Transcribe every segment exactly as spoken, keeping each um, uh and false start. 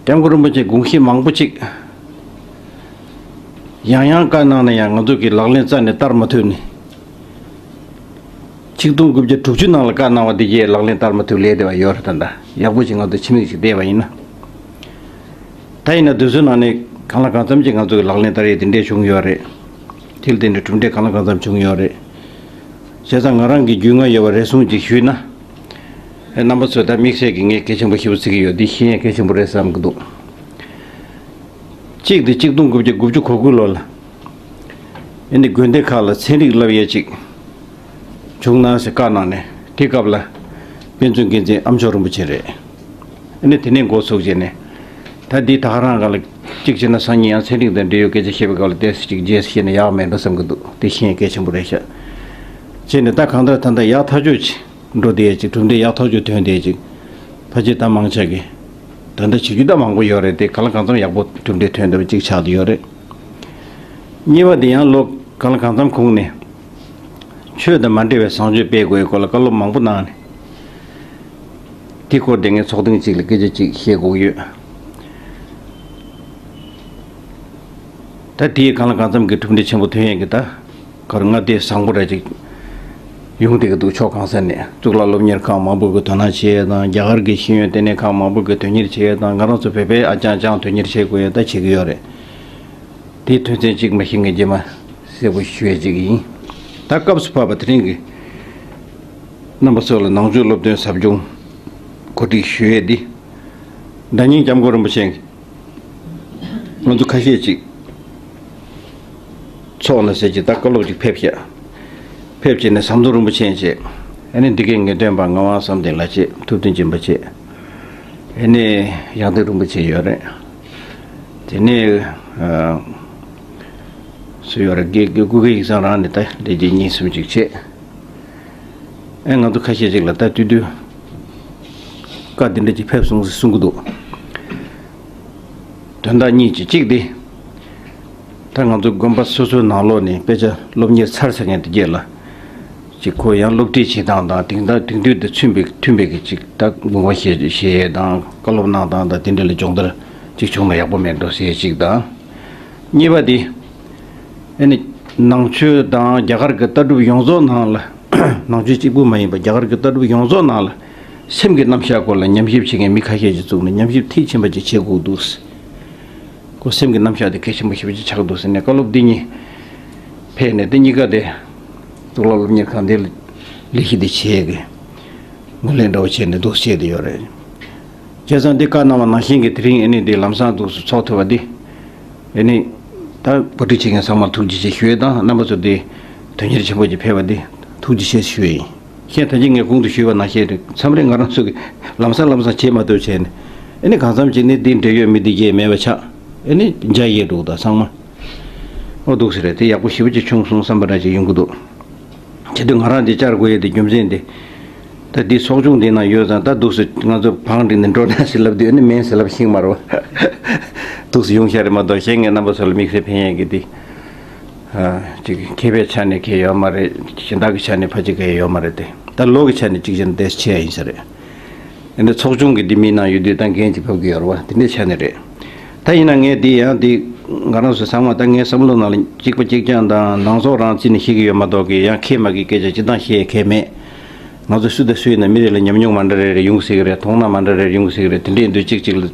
སྐྱབས་མགོན་རིན་པོ་ཆེ་དགོངས་གཞི་མང་པོ་ཅིག་ཡང་ཡང་བཀའ་གནང་ན་ཡང་ང་ཚོ་གི་ལག་ལེན་རྩ་ནས་བསྟར་མ་ཐུབ་ནས། ཆིག་སྟོང་དགུ་བརྒྱ་དྲུག་ཅུ་ནང་ལ་བཀའ་གནང་བ་དེ་གས་ལག་ལེན་བསྟར་མ་ཐུབ་ལས་བསྡད་པ་ཡོད་རེད། ད་ལྟ་ཡག་པོ་ཅིག་ང་ཚོ་ཕྱི་མིག་ཅིག་བལྟས་པ་ཡིན་ན། ད་ཡིན་ན་དུས་ཚོད་ནང་ནས་གང་ལ་གང་འཚམ་ཅིག་ང་ཚོ་གི་ལག་ལེན་བསྟར་ཡས་དེ་འདྲས་བྱུང་ཡོད་རེད། དེ་ལ་བརྟེན་ནས་གྲུབ་འབྲས་གང་ལ་གང་འཚམ་བྱུང་ཡོད་རེད། བྱས་ཙང་ང་རང་གི་རྒྱུས་མངའ་ཡོད་པ་རེ་ཟུང་ཅིག་ཞུས་ན། ཨེ་རྣམ་པ་ཚོས་ད་དམིགས་བསལ་གྱི་ངས་གལ་ཆེན་པོ་ཞེ་པོ་བརྩི་གི་ཡོད། འདི་ཤེས་ཡས་གལ་ཆེན་པོ་རེད་བསམ་གྱི་འདུག་གཅིག་དེ་ཆིག་སྟོང་དགུ་བརྒྱ་དགུ་བཅུ་གོ་དགུ་ལོ་ལ། ཨེ་ནི་དགོན་སྡེ་ཁག་ལ་ཚན་རིག་བསླབ་ཡས་ཅིག་བྱུང་ན་ཟེར་བཀའ་གནང་ནས། དེ་སྐབས་ལ་དཔེ་མཛོད་འགན་འཛིན་ཨ་མཆོག་རིན་པོ་ཆེ་རེད། ཨེ་ནི་དེ་ནས་འགོ་ཚུགས་བྱས་ནས། ད་འདི་ད་ག་རང་ག་ལ་གཅིག་བྱས་ན་སང་ཉིན་ཡང་ཚན་རིག་དང་འབྲེལ་ཡོད་སྐད་ཆ་བཤད་པའི་སྐབས་ལ་ཏོག་ཙམ་ཅིག་རྗེས་སུ་བཤད་ན་ཡག་མེད་འགྲོ་བསམ་གྱི་འདུག་དེ་ཤེས་ཡས་གལ་ཆེན་པོ་རེད་ཤག་བྱས་ནས་ད་གང་ལྟར་ད་ལྟ་ཡག་ཐག་ཆོད་ཅིག་འགྲོ་བསྡད་ཡས་ཅིག་གྲུབ་འབྲས་ཡག་ཐག་ཆོད་ཐོན་བསྡད་ཡས་ཅིག་ཕལ་ཆེར་ད་མང་ཆེ་གི་ད་ལྟ་བྱེད་རྒྱུ་ད་མང་པོ་ཡོད་རེད། དེ་གང་ལ་གང་འཚམ་ཡག་པོ་གྲུབ་འབྲས་ཐོན་བསྡད་པ་ཅིག་ཆགས་བསྡད་ཡོད་རེད། གཉིས་པ་དེ་ཡང་ལོ་གང་ལ་གང་འཚམ་གོང་ནས་ཆོས་དང་མ་འབྲེལ་བའི་བཟང་སྤྱོད་སྤེལ་དགོས་སྐོར་ལ་བཀའ་སློབ་མང་པོ་གནང་ནས། དེ་སྐོར་དེ་ངས་ཚོགས་ཐེངས་གཅིག་ལ་སྐད་ཆ་གཅིག་བཤད་དགོས་ཀྱི་ཡོད། ད་དེའི་གང་ལ་གང་འཚམ་གྱི་གྲུབ་འབྲས་ཆེན་པོ་ཐོན་ཡས་ཀྱི་ད། གར་མངའ་སྡེ་བཟང་པོ་ར་ཅིག་ཡོང་བསྡད་ཀྱི་འདུག་ཕྱོགས་གང་ས་ནས་གཙུག་ལག་སློབ་གཉེར་ཁང་མང་པོ་གི་དོ་སྣང་བྱེད་ཡས་དང་། རྒྱ་གར་གྱི་ཤེས་ཡོན་ལྟེ་གནས་ཁང་མང་པོ་གི་དོན་གཉེར་བྱེད་ཡས་དང་། ང་རང་ཚོ་བོད་པའི་ཨ་ཅང་ཅང་དོན་གཉེར་བྱེད་དགོས་ཡས་ད་བྱེད་ཀྱི་ཡོད་རེད། དེའི་དོན་ཚན་གཅིག་མ་གཞི་ངས་རྗེས་མ་གསལ་པོ་ཞུ་ཡས་ཅིག་ཡིན། ད་སྐབས་སུ་བབས་པ་དེ་རིང་གི་རྣམ་པ་ཚོ་ལ་ནང་ཆོས་སློབ་སྟོན་ཟབ་སྦྱོང་གོ་སྒྲིག་ཞུ་ཡས་འདི། ཟླ་ཉིན་སྐྱབས་མགོན་རིན་པོ་ཆེ་ང་ཚོ་ཁ་ཤས་ཅིག་ཚོགས་ལ་ཟེར་གྱི་ད་བཀའ་སློབ་ཅིག་ཕེབས་ཤག་ཕེབས་བྱས་ནས་ཟམ་གདོང་རིན་པོ་ཆེ་བྱས། ཨ་ནི་འདི་གའི་ངེས་སྟོན་པ་ངག་དབང་བསམ་གཏན་ལགས་བྱས། ཐུབ་བསྟན་སྦྱིན་པ་བྱས། ཨ་ནི་ཡང་སྟེང་རིན་པོ་ཆེ་ཡོད་རེད། དེ་ནས་ཨ་སུ་ཡོད་རེད། དགེ་དགེ་སྐུ་སྒེར་ཡིག་ཚང་རང་ནས་ད་ལས་བྱེད་གཉིས་གསུམ་ཅིག་བྱས། ཨེ་ང་ཚོ་ཁ་ཤས་ཅིག་ལ་ད་དུས་དུས་བཀའ་འདི་འདྲ་ཅིག་ཕེབས་སོང་ཟེར་གསུང་གི་འདུག་དོན་དག་གཉིས་ཅིག་གཅིག་དེ། ད་ང་ཚོ་དགོན་པ་སོ་སོའི་ནང་ལོགས་ནས་དཔེ་ཆ་སློབ་གཉེར་ཚར་ཚར་མཁན་དེ་གས་ལ་ཅིག་ཁོ་ཡང་སློབ་ཁྲིད་བྱེད་སྟངས་དང་དེང་དག་དེང་དུས་དང་མཐུན་པའི་མཐུན་པའི་གི་ཅིག་ད་དགོངས་པ་བཞེས་བཞེས་ཡས་དང་བཀའ་སློབ་གནང་སྟངས་དང་དེ་འདྲ་ལ་སྦྱོང་བརྡར་ཅིག་བྱུང་ན་ཡག་པོ་མེད་འགྲོ་ཟེར་ཡས་ཅིག་དང་། གཉིས་པ་དེ། ཨ་ནི་ནང་ཆོས་དང་རྒྱ་གར་གྱི་ལྟ་གྲུབ་ཡོངས་རྫོགས་ནང་ལ། ནང་ཆོས་གཅིག་པུ་མ་ཡིན་པ་རྒྱ་གར་གྱི་ལྟ་གྲུབ་ཡོངས་རྫོགས་ནང་ལ་སེམས་ཀྱི་རྣམ་གཞག་སྐོར་ལ་ཉམས་ཞིབ་བྱེད་མཁན་མི་ཁ་ཤས་ཅིག་བཙུགས་ནས་ཉམས་ཞིབ་མཐིལ་ཕྱིན་པ་ཅིག་བྱེད་དགོས་འདུག་ཁོ་སེམས་ཀྱི་རྣམ་གཞག་དེ་གལ་ཆེན་པོ་ཞེ་པོ་ཅིག་ཆགས་འདུག་ཟེར་ནས་བཀའ་སློབ་འདི་གཉིས་ཕེབས་ནས། དེ་གཉིས་ཀ་དེ་གཙུག་ལག་སློབ་གཉེར་ཁང་འདི་ལ་ལས་གཞི་འདི་བྱེད་ཀྱི་ངོས་ལེན་འདྲ་བོ་བྱས་ནས་འདུག་བྱས་ཏེ་ཡོད་རེད། བྱས་ཙང་འདི་བཀའ་གནང་བ་ནང་བཞིན་གྱི་དེ་རིང་ཨ་ནི་འདི་ལམ་སང་འདུག་སེ་ཚོགས་ཐུབ་པ་འདི། ཨ་ནི། ད་གོ་སྒྲིག་བྱེད་མཁན་ཚང་མར་ཐུགས་རྗེ་ཆེ་ཞུ་ཡས་དང་། རྣམ་པ་ཚོ་འདི་དོན་གཉེར་ཆེན་པོ་ཅིག་ཕེབས་པ་འདི་ཐུགས་རྗེ་ཆེ་ཞུ་ཡས་ཡིན། གཞན་ད་གིན་ངས་གོང་དུ་ཞུས་པ་ནང་བཞིན་རེད། མཚམས་རེ་ང་རང་ཚོ་གིས་ལམ་སང་ལམ་སང་བྱེད་མ་ཐུབ་བྱས་ནས། ཨ་ནི་གང་འཚམ་ཅིག་ནི་འདི་འབྲེལ་ཡོད་མི་འདི་གས་མེད་པ་ཆགས། ཨ་ནི་འཇའ་ཡལ་འགྲོ་གི་འདུག་ཚང་མ། ཨོ་འདུག་སེ་རེད། དེ་ཡག་པོ་ཞེ་པོ་ཅིག་བྱུང་སོང་བསམ་པ་འདྲ་ཅིག་ཡོང་གི་འདུག་བྱེད་དུས་ང་རང་འདི་བཅར་དགོས་ཡས་དེ་རྒྱུ་མཚན་དེ། ད་འདི་ཚོགས་ཆུང་འདི་ནང་ཡོད་ཙང་ད་འདུག་སེ་ང་ཚོ་བང་བསྒྲིགས་ནས་འགྲོ་ན་ཟེར་ལབ་དུས་ཨ་ནི་མིན་ཟེར་ལབ་ཤེས་མ་རེད་པ། འདུག་སེ་ཡོང་ཤག་རེད་མ་གཏོགས། གཞན་ངས་རྣམ་པ་ཚོ་ལ་དམིགས་བསལ་ཕན་ཡས་ཀྱི་འདི། ཨ་ཅིག་མཁས་པའི་ཆ་ནས་གལ་ཡོད་མ་རེད། གཞན་དག་གི་ཆ་ནས་ཕལ་ཆེར་གལ་ཡོད་མ་རེད་དེ། ད་ལོ་གི་ཆ་ནས་གཅིག་བྱས་ན་ཏོག་ཙམ་ཆེ་ཡ་ཡིན་ས་རེད། འདི་ཚོགས་ཆུང་གི་འདི་མི་ནང་ཡོད་དུས་ད་འགན་ཅིག་ཕབ་ཀྱི་ཡོད་རེད་པ། དེ་འདྲའི་ཆ་ནས་རེད། ད་ཡིན་ན་ངས་འདི་ཡང་འདི་ང་རང་ཚོ་ཚང་མ་ད་ངའི་བསམ་བློ་ནང་ལ་གཅིག་པ་གཅིག་རྐྱང་དང་ནང་ཚོགས་རང་རྩིས་ནས་བཤད་ཀྱི་ཡོད་མ་གཏོགས་ཀྱི། ཡང་མཁས་མ་གི་སྐད་ཆ་སྤྱིར་བཏང་བཤད་ཡས་གལ་མེད། ང་ཚོ་སུ་དང་སུ་ཡིན་ན་མི་རེ་ལ་ཉམས་མྱོང་མ་འདྲ་རེ་རེ་ཡོང་སྲིད་ཀྱི་རེད། མཐོང་སྣང་མ་འདྲ་རེ་རེ་ཡོང་སྲིད་ཀྱི་རེད། དེ་འདྲ་ཡིན་དུས་གཅིག་གཅིག་ལ་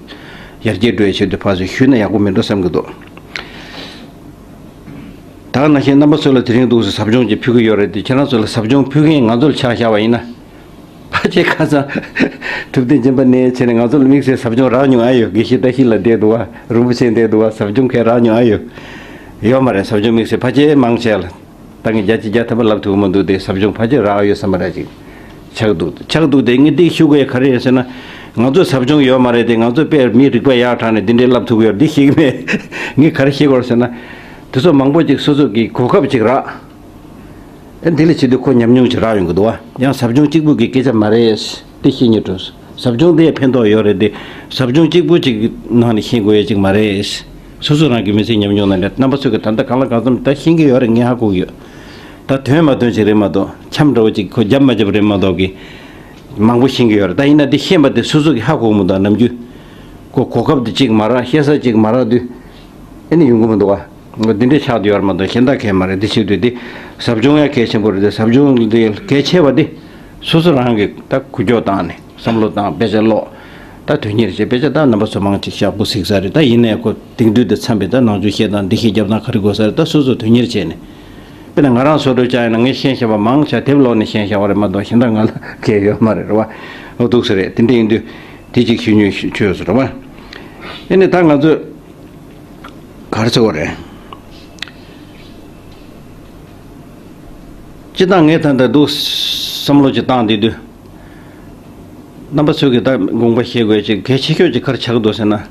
ཡར་རྒྱས་འགྲོ་ཡའི་ཆེད་དུ་ཕར་ཚུར་ཞུས་ན་ཡག་པོ་མེད་འགྲོ་བསམ་གྱི་འདུག་ད་ག་ནང་བཞིན་རྣམ་པ་ཚོ་ལ་དེ་རིང་འདུག་སེ་ཟབ་སྦྱོང་ཅིག་ཕུལ་གྱི་ཡོད་རེད་དེ། ཁྱེད་རང་ཚོ་ལ་ཟབ་སྦྱོང་ཕུལ་མཁན་ང་ཚོ་ལ་ཆ་བཞག་པ་ཡིན་ན། ཕལ་ཆེར་ཁ་སང་གྲུབ་བསྟན་སྦྱིན་པ་ནས་བྱས་ནས་ང་ཚོ་ལ་དམིགས་བསལ་ཟབ་སྦྱོང་རག་མྱོང་ཨ་ཡོད། དགེ་བཤེས་བཀྲ་ཤིས་ལགས་བསྡད་འདུག་པ། རིན་པོ་ཆེ་བསྡད་འདུག་པ། ཟབ་སྦྱོང་གང་རག་མྱོང་ཨ་ཡོད། ཡོད་མ་རེད། ཟབ་སྦྱོང་དམིགས་བསལ་ཕལ་ཆེར་མང་ཆེ་ལ་ད་ངས་བརྒྱ་ཆ་བརྒྱ་ཐམ་པ་ལབ་ཐུབ་ཀྱི་མི་འདུག་སྟེ། ཟབ་སྦྱོང་ཕལ་ཆེར་རག་ཡོད་བསམ་པ་འདྲ་ཅིག་ཆགས་འདུག་ཆགས་འདུག་སྟེ། ངས་འདི་ཞུ་དགོས་ཡ་ག་རེ་ཡིན་ཟེར་ན། ང་ཚོ་ཟབ་སྦྱོང་ཡོད་མ་རེད་དེ། ང་ཚོ་དཔེ་མི་རིག་པ་ཡག་དྲགས་ནས་འདི་འདྲའི་ལབ་ཐུབ་ཀྱི་ཡོད་རེད། འདི་ཤེས་ཀྱི་མེད། ངས་ག་རེ་ཤེས་དགོས་རེད་ཟེར་ན། དེ་ཚོ་མང་པོ་ཅིག་སོ་སོ་གི་གོ་སྐབས་ཅིག་རག་ཨ་འདི་ལ་བྱེད་དུས་ཁོ་ཉམས་མྱོང་ཅིག་རག་ཡོང་གི་འདུག་པ། ཡང་ཟབ་སྦྱོང་གཅིག་པུ་གི་སྐད་ཆ་མ་རེད། དེ་ཤེས་སྙིང་འདོད། ཟབ་སྦྱོང་དེ་ཡང་ཕན་ཐོགས་ཡོད་རེད་དེ། ཟབ་སྦྱོང་གཅིག་པུ་ཅིག་ནང་ནས་ཤེས་དགོས་ཡ་ཅིག་མ་རེད། སོ་སོ་རང་གི་མི་ཚེ་ཉམས་མྱོང་ནང་ནས། རྣམ་པ་ཚོས་ཀྱི་ད་ལྟ་གང་ལ་གང་འཚམ་ད་ཤེས་ཀྱི་ཡོད་རེད། ངས་ཧ་གོ་གི་ཡོད། ད་ཐོན་མ་ཐོན་ཅིག་རེད་མ་གཏོགས། འཆམ་འདྲ་བོ་ཅིག་ཁོ་རྒྱབ་མ་རྒྱབ་རེད་མ་གཏོགས་ཀྱི། མང་པོ་ཤེས་ཀྱི་ཡོད་རེད། ད་ཡིན་ན་འདི་ཤེས་པ་དེ་སོ་སོ་གི་ཧ་གོ་གི་མི་འདུག་ནམ་རྒྱུན། གོ་གོ་སྐབས་དེ་གཅིག་མ་རག་བཤད་ས་གཅིག་མ་རག་དུས་ཨེ་ནི་ཡོང་གི་མི་འདུག་བ། འདི་འདྲའི་ཆགས་བསྡད་ཡོད་རེད་མ་གཏོགས་གཞན་དག་གས་མ་རེད། འདི་བྱེད་དུས་འདི་ཟབ་སྦྱོང་ཡང་གལ་ཆེན་པོ་རེད་དེ། ཟབ་སྦྱོང་འདི་གལ་ཆེ་བ་འདི་སོ་སོ་རང་གིས་ད་འགུལ་སྐྱོད་བཏང་ནས་བསམ་བློ་བཏང་དཔེ་ཆ་ཀློག་ད་དོན་གཉེར་བྱེད། དཔེ་ཆ་ད་རྣམ་པ་ཚོ་མང་ཅིག་ཞག་པོ་གཟིགས་ས་རེད། ད་ཡིན་ནའི་ཁོ་དེང་དུས་འདི་འཚམས་པའི་ད་ནང་ཆོས་བཤད་སྟངས་འདི་ཤེས་རྒྱབ་སྟངས་ག་རེ་དགོས་ས་རེད། ད་སོ་སོ་དོན་གཉེར་བྱས་ནས། དཔེར་ན་ང་རང་བཟོ་འདྲ་བྱ་ཡིན་ན་ངས་ཤེས་བཞག་པ་མང་ཆེ་དེབ་ཀློག་ནས་ཤེས་བཞག་པ་རེད་མ་གཏོགས་གཞན་དག་ང་ལ་གལ་ཡོད་མ་རེད་རེད་བ། འོ་འདུག་ས་རེད། དེ་འདྲ་ཡིན་དུས་དེ་གཅིག་ཞུ་ཉོས་ཆོས་སུ་རེད་བ། ཨེ་ནི་ད་ང་ཚོས་ག་རེ་ཟེར་བ་རེད། སྤྱིར་བཏང་ངས་ད་ལྟ་འདུག་བསམ་བློ་ཅིག་བཏང་བསྡད་དུས། རྣམ་པ་ཚོས་ཀྱི་ད་དགོངས་པ་བཞེས་དགོས་ཅིག་གལ་ཆེ་ཤོས་ཅིག་ག་རེ་ཆགས་འདུག་ཟེར་ན།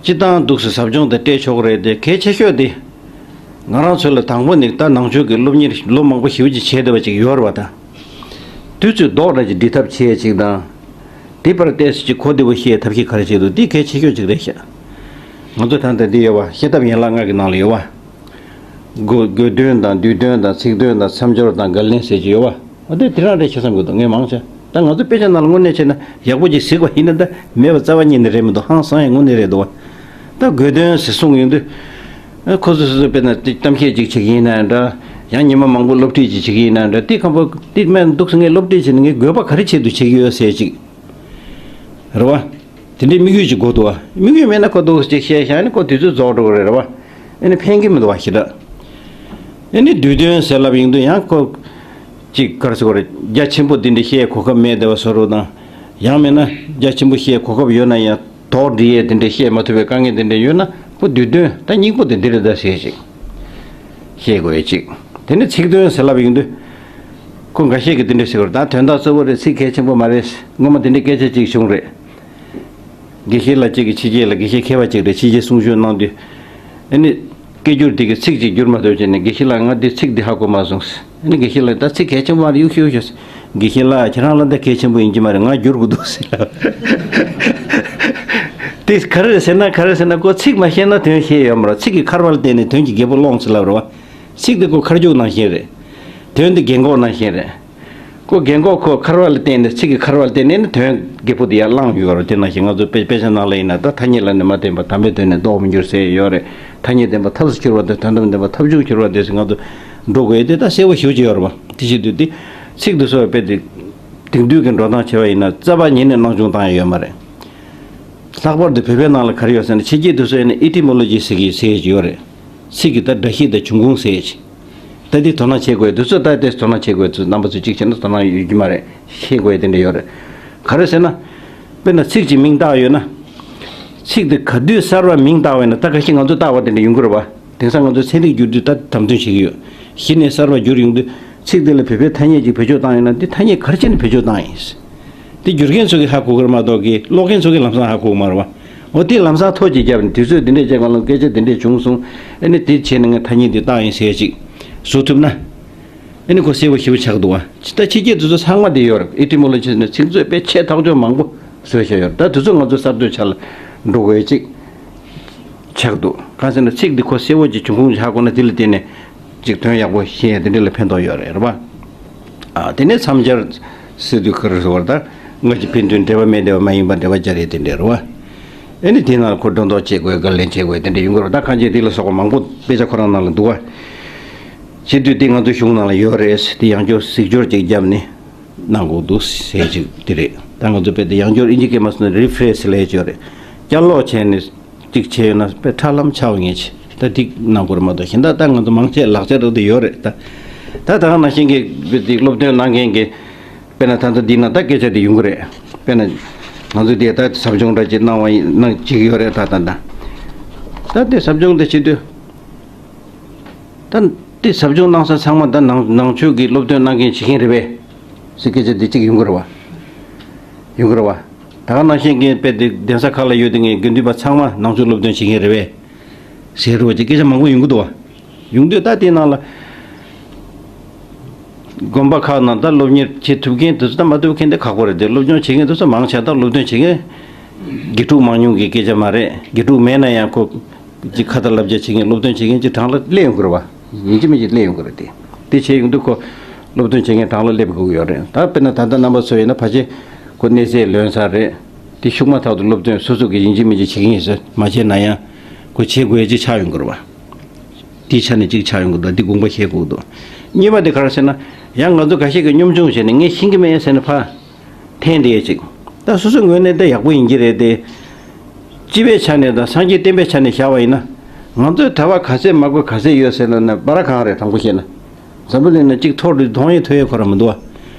སྤྱིར་བཏང་འདུག་སེ་ཟབ་སྦྱོང་དེ་སྤྲད་ཆོག་གི་རེད་དེ། གལ་ཆེ་ཤོས་དེ་ང་རང་ཚོ་ལ་དང་པོ་ནས་ད་ནང་ཆོས་ཀྱི་སློབ་གཉེར་ལོ་མང་པོ་ཞེ་པོ་ཅིག་བྱས་བསྡད་པ་ཅིག་ཡོད་རེད་བ། ད་དུས་ཚོད་ལྡོག་འདྲ་ཅིག་སྒྲིལ་ཐབས་བྱེད་ཅིག་དང་། དེ་བར་བལྟས་སུ་ཅིག་གོ་བདེ་པོ་ཤེས་ཐབས་ཤེས་ག་རེ་བྱེད་འདུག་འདི་གལ་ཆེ་ཤོས་ཅིག་རེད་ཤག་ང་ཚོ་ད་ལྟ་འདི་ཡོད་བ། བཤད་ཐབས་ཡན་ལག་ལྔ་གི་ནང་ལ་ཡོད་བ། དགོས་དགོས་དོན་དང་། བསྡུས་དོན་དང་། ཚིག་དོན་དང་། མཚམས་སྦྱོར་དང་། འགལ་བསྣན་ཟེར་གྱི་ཡོད་བ། འོ་དེ་དེ་རང་རེད་ཤག་བསམ་གྱི་འདུག་ངས་མང་ཆེ། ད་ང་ཚོ་དཔེ་ཆ་ནང་ལ་དངོས་གནས་བྱས་ན་ཡག་པོ་ཅིག་གཟིགས་པ་ཡིན་ན་ད་མེད་པ་རྩ་བ་ཉིད་ནས་རེད་མི་འདུག་ཧང་སང་ཡང་དངོས་གནས་རེད་འདུག་བ། ད་དགོས་དོན་ཟེར་གསུངས་ཡོང་དུས། ཨ་ཁོ་ཚོ་སོ་སོ་དཔེར་ན་དེ་གཏམ་བཤད་ཅིག་བྱེད་ཀྱི་ཡིན་ན་འདྲ། ཡང་ཉི་མ་མང་པོ་སློབ་ཁྲིད་ཅིག་བྱེད་ཀྱི་ཡིན་ན་འདྲ། དེ་ཁམ་པོ་དེ་སྨན་འདུག་སེ་ངས་སློབ་ཁྲིད་བྱས་ནས་ངའི་དགོས་པ་ག་རེ་ཆེད་དུ་བྱེད་ཀྱི་ཡོད་ཟེར་ཅིག་རེད་བ། དེ་འདྲའི་དམིགས་ཡུལ་ཅིག་དགོས་འདུག་བ། དམིགས་ཡུལ་མེད་ན་ཁོ་འདུག་སེ་ཅིག་བཤད་བཞག་ནས་ཁོ་དུས་ཚོད་རྫོགས་འགྲོ་གི་རེད་རེད་བ། ཨ་ནི་ཕན་གྱི་མི་འདུག་བ་ཞེ་དྲག་ཨ་ནི་བསྡུས་དོན་ཟེར་ལབ་ཡོང་དུས་ཡང་ཁོ་ཅིག་ག་རེ་ཟེར་དགོས་རེད། རྒྱ་ཆེན་པོ་འདི་འདྲ་བཤད་གོ་སྐབས་མེད་བསྡད་པ་བཟོ་འདྲ་དང་། ཡང་མིན་ན་རྒྱ་ཆེན་པོ་བཤད་གོ་སྐབས་ཡོད་ན་ཡང་། དོགས་འདྲི་ཡས་དེ་འདྲ་བཤད་མ་ཐུབ་པའི་དཀའ་ངལ་དེ་འདྲ་ཡོད་ན། ཁོ་བསྡུས་དོན་ད་སྙིང་པོ་དེ་འདི་རེད་ད་ཟེར་ཞིག་བཤད་དགོས་ཡས་ཅིག་དེ་ནས་ཚིག་དོན་ཟེར་ལབ་ཡོང་དུས། ཁོ་འགའ་ཤས་ཀྱིས་དེ་འདྲ་ཟེར་བར། ད་དོན་དག་གཙོ་བོ་རེད། ཚིག་གལ་ཆེན་པོ་མ་རེད། སྔོན་མ་དེ་འདྲའི་སྐད་ཆ་ཅིག་བྱུང་རེད། དགེ་བཤེས་ལགས་གཅིག་གིས་ཕྱི་རྒྱལ་ལ། དགེ་བཤེས་མཁས་པ་ཅིག་རེད། ཕྱི་རྒྱལ་གསུང་ཆོས་གནང་དུས། ཨ་ནི། སྐད་སྒྱུར་དེ་གི་ཚིག་ཅིག་བསྒྱུར་མ་ཐུབ་བྱས་ནས། དགེ་བཤེས་ལགས་ང་འདི་ཚིག་འདི་ཧ་གོ་མ་སོང་། ཨ་ནི་དགེ་བཤེས་ལགས་ད་ཚིག་གལ་ཆེན་པོ་མ་རེད། གཡུག་ཤོག་གཡུག་ཤོག་དགེ་བཤེས་ལགས་ཁྱེད་རང་ལ་ད་གལ་ཆེན་པོ་ཡིན་གྱི་མ་རེད། ང་བསྒྱུར་དགོས་འདུག་ཟེར་ལབ། དེ་ག་རེ་རེད་ཟེར་ན། ག་རེ་ཟེར་ན་ཁོ་ཚིག་མ་ཤེས་ན་དོན་ཤེས་ཡོད་མ་རེད། ཚིག་གི་འཁར་བ་ལ་བརྟེན་ནས་དོན་གྱི་རྒྱལ་པོ་སློང་ཟེར་ལབ་རེད་བ། ཚིག་དེ་ཁོ་མཁར་རྒྱུག་ནང་བཞིན་རེད། དོན་དེ་རྒན་གོག་ནང་བཞིན་རེད། ཁོ་རྒན་གོག་ཁོ་འཁར་བ་ལ་བརྟེན་ནས། ཚིག་གི་འཁར་བ་ལ་བརྟེན་ནས་ནི་དོན་རྒྱལ་པོ་དེ་ཡར་བསླངས་ཡོད་རེད། དེ་ནང་བཞིན་ང་ཚོ་དཔེ་དཔེ་ཆ་ནང་ལ་ཡིན་ན། ད་ཐ་སྙད་ལ་ནི་མ་བརྟེན་པར་དམ་པའི་དོན་ནི་ལྡོག་མི་འགྱུར་ཟེར་ཡོད་རེད། ཐ་སྙད་བརྟེན་པ་ཐབས་སུ་འགྱུར་བ་སྟེ། དོན་དམ་བརྟེན་པ་ཐབས་མཆོག་གྱུར་པ་སྟེ་ཟེར། ང་ཚོ་འགྲོ་དགོས་ཡས་དེ་ད་གསལ་པོ་ཞེ་པོ་ཅིག་ཡོད་རེད་བ། དེ་བྱེད་དུས་དེ་ཚིག་འདི་ཚོ་དཔེ་དེ་དེང་དུས་ཀྱི་འགྲོ་སྟངས་བྱས་པ་ཡིན་ན་རྩ་བ་ཉིད་ནས་སྣང་ཆུང་བཏང་ཡ་ཡོད་མ་རེད། ལྷག་པར་དུ་བོད་པའི་ནང་ལ་ག་རེ་ཡོད་ཟེར་ན། ཕྱི་རྒྱལ་དེ་ཚོ་ཡིན་ན་ཨི་ཊི་མོ་ལོ་ཇི་ཟེར་གྱི་ཟེར་གྱི་ཡོད་རེད། ཚིག་གི་ད་སྒྲ་གཤིས་དང་འབྱུང་ཁུངས་ཟེར་གྱི། ད་འདི་དོ་སྣང་བྱེད་དགོས་དུས་ཚོད། ད་དེ་དོ་སྣང་བྱེད་དགོས་དུས། རྣམ་པ་ཚོས་གཅིག་བྱས་ན་དོ་སྣང་ཡོད་ཀྱི་མ་རེད། ཤེས་དགོས་དེ་འདྲ་ཡོད་རེད། ག་རེ་ཟེར་ན། དཔེར་ན་ཚིག་གཅིག་མིང་བཏགས་ཡོད་ན། ཚིག་དེ་ག་དུས་གསར་པ་མིང་བཏགས་པ་ཡིན་ན། ད་ག་ཞིག་ང་ཚོ་བཏགས་པ་དེ་འདྲ་ཡོང་གི་རེད་བ། དེང་སང་ང་ཚོ་ཚན་རིག་བསྒྱུར་དུས་ད་དམ་དོན་བྱེད་ཀྱི་ཡོད། གཞི་ནས་གསར་པ་བསྒྱུར་ཡོང་དུས་ཚིག་དེ་ལ་བོད་པའི་ཐ་སྙད་ཅིག་བེད་སྤྱོད་བཏང་ཡོད་ན། འདི་ཐ་སྙད་ག་རེ་བྱས་ནས་བེད་སྤྱོད་བཏང་ཡིན། དེ་བསྒྱུར་མཁན་ཚོ་གིས་ཧ་གོ་གི་རེད་མ་གཏོགས་ཀྱི་ཀློག་མཁན་ཚོ་གིས་ལམ་སང་ཧ་གོ་གི་མ་རེད་བ། འོ་དེ་ལམ་སང་ཐོ་ཅིག་བརྒྱབ་ནས། དུས་ཚོད་འདི་འདྲས་ཅིག་སྒང་ལ་སྐད་ཆ་འདི་འདྲས་བྱུང་སོང་། ཨ་ནི་དེ་བྱས་ནས་ངས་ཐ་སྙད་འདི་བཏགས་ཡིན་ཟེར་ཅིག་བཟོ་ཐུབ་ན། ཨ་ནི་ཁོ་གསལ་པོ་ཞེ་པོ་ཆགས་འདུག་བ། ད་ཕྱི་རྒྱལ་དེ་ཚོ་ཚང་མ་དེ་ཡོད་རེད། ཨི་ཊི་མོ་ལོ་ཇི་ཟེར་ནས་ཚིག་མཛོད་དཔེ་ཆེ་ཐག་ཆོད་མང་པོ་བཟོས་བཞག་ཡོད་རེད། ད་དེ་ཚོ་ང་ཚོ་གསར་གཏོད་བྱ་ལ་འགྲོ་དགོས་ཅིག་ཆགས་འདུག་གང་ཟེར་ན་ཚིག་འདི་ཁོ་གསལ་པོ་ཅིག་འབྱུང་ཁུངས་ཧ་གོ་ན། དེ་ལ་བརྟེན་ནས་ཅིག་དོན་ཡག་པོ་ཤེས་ཡ་དེ་འདྲ་ལ་ཕན་ཐོགས་ཡོད་རེད། རེད་པ། ཨ། དེ་ནས་མཚམས་སྦྱར་ཟེར་དུས་ག་རེ་ཟེར་བ་རེད། ད་སྔ་ཕྱི་ཕན་ཚུན་འབྲེལ་བ་མེད་བསྡད་པ་མ་ཡིན་པ་འབྲེལ་བ་སྦྱར་ཡས་དེ་འདྲ་རེད་བ། ཨེ་ནི་དེའི་ནང་ལ་ཁོ་སྒྲོ་འདོགས་བཅད་དགོས། འགལ་བསྣན་བྱེད་དགོས། དེ་འདྲ་ཡོང་གི་རེད་བ། ད་གང་ཅི་དེ་ལ་སོགས་པ་མང་པོ་དཔེ་ཆ་ཁོ་རང་ནང་ལ་འདུག་བ། བྱེད་དུས་དེ་ང་ཚོའི་གཞུང་ནང་ལ་ཡོད་རེད། དེ་ཡང་བསྐྱར་གཟིགས་སྐྱོར་ཅིག་བརྒྱབ་ནས་གནང་དགོས་འདུག་ཟེར་ཅིག་དེ་རེད། ད་ང་ཚོ་དཔེ་དེ་ཡང་བསྐྱར་ཨིན་ཇི་སྐད་མ་སོང་ན་རི་ཕི་རེས་ལབ་ཡས་ཅིག་ཡོད་རེད། བསྐྱར་ཀློག་བྱས་ནས། གཅིག་བྱས་ཡོད་ན་དཔེ་ཁྲ་ལམ་ཆགས་པ་ངེས་ཆེ། ད་འགྲིག་གནང་དགོས་རེད་མ་གཏོགས། གཞན་དག་ད་ང་ཚོ་མང་ཆེ་ལག་ཆ་རག་བསྡད་ཡོད་རེད། ད་ད་ད་ག་ནང་བཞིན་གྱི་དཔེ་དེ་སློབ་སྟོན་གནང་མཁན་གྱི། དཔེར་ན་ད་ལྟ་འདི་ན་ད་སྐད་ཆ་དེ་ཡོང་གི་རེད། དཔེར་ན་ང་ཚོ་དེ་ད་ཟབ་སྦྱོང་འདྲ་ཅིག་གནང་བ་ཡིན་ན་ཅིག་ཡོད་རེད། ད་ད་ད་ད་དེ་ཟབ་སྦྱོང་དེ་བྱེད་དུས། ད་དེ་ཟབ་སྦྱོང་གནང་ས་ཚང་མ་ད་ནང་ནང་ཆོས་ཀྱི་སློབ་སྟོན་གནང་མཁན་བྱེད་མཁན་རེད་པས་ཟེར་སྐད་ཆ་དེ་གཅིག་ཡོང་གི་རེད་བ། ཡོང་གི་རེད་བ། ད་ག་ནང་བཞིན་གྱི་དཔེ་དེ་གདན་ས་ཁག་ལ་ཡོད་དེ་ངས་དགེ་འདུན་པ་ཚང་མ་ནང་ཆོས་སློབ་སྟོན་བྱེད་མཁན་རེད་པས་ཟེར་རོ་ཅེས་སྐད་ཆ་མང་པོ་ཡོང་གི་འདུག་བ། ཡོང་དུས་ད་དེའི་ནང་ལ་དགོན་པ་ཁག་ནང་ད་སློབ་གཉེར་བྱེད་ཐུབ་མཁན་དེ་ཚོ་ད་མ་ཐུབ་མཁན་དེ་ཁག་པོ་རེད་དེ། སློབ་སྦྱོང་བྱེད་མཁན་དེ་ཚོ་མང་ཆེ་ད་སློབ་སྟོན་བྱེད་མཁན་དགེ་ཕྲུག་མང་ཉུང་གི་སྐད་ཆ་མ་རེད། དགེ་ཕྲུག་མེད་ན་ཡང་ཁོ་ཅིག་ཁ་ཏ་བསླབ་བྱ་བྱེད་མཁན་སློབ་སྟོན་བྱེད་མཁན་ཅིག་གྲངས་ལ་སླེབས་ཡོང་གི་རེད་བ། ཡིན་གཅིག་མིན་གཅིག་སླེབས་ཡོང་གི་རེད་དེ། དེ་བྱས་ཡོང་དུས་ཁོ་སློབ་སྟོན་བྱེད་མཁན་གྲངས་ལ་སླེབས་དགོས་ཀྱི་ཡོད་རེད། ད་དཔེར་ན་ད་ལྟ་རྣམ་པ་ཚོ་ཡིན་ན་ཕལ་ཆེར་ཁོ་གནས་ཚད་ལོན་ས་རེད། དེ་ཤུགས་མ་ཐག་ཏུ་སློབ་སྟོན་སོ་སོ་གི་ཡིན་གཅིག་མིན་གཅིག་བྱེད་ཀྱི་ཡིན་ཟེར་མ་བྱས་ན་ཡང་ཁོ་བྱེད་དགོས་ཡ་གཅིག་ཆགས་ཡོང་གི་རེད་བ། དེའི་ཆ་ནས་གཅིག་ཆགས་ཡོང་གི་འདུག་འདི་དགོངས་པ་བཞེས་དགོས་འདུག་གཉིས་པ་དེ་ག་རེ་ཟེར་ན། ཡང་ང་ཚོ་འགའ་ཤས་ཀྱིས་གཉོམ་ཆུང་བྱས་ནས་ངས་ཤེས་ཀྱི་མེད་ཟེར་ནས་ཕར་འཐེན་བསྡད་ཡ་གཅིག་ད་སོ་སོའི་ངོས་ནས་ད་ཡག་པོ་ཡིན་གྱི་རེད་དེ། སྤྱི་པའི་ཆ་ནས་དང་སངས་རྒྱས་བསྟན་པའི་ཆ་ནས་བཞག་པ་ཡིན་ན། ང་ཚོས་གྲྭ་པ་ག་ཚད་མ་དགོས་ག་ཚད་ཡོད་ཟེར་ན་ན་སྦ་ར་གང་རེད། དྲང་པོ་བཤད་ན། འཛམ་བུ་གླིང་ན་གཅིག་ཐོར་དུ་མཐོང་ཡས་ཐོས་ཡས་ཁོ་རང་མི་འདུག་བ།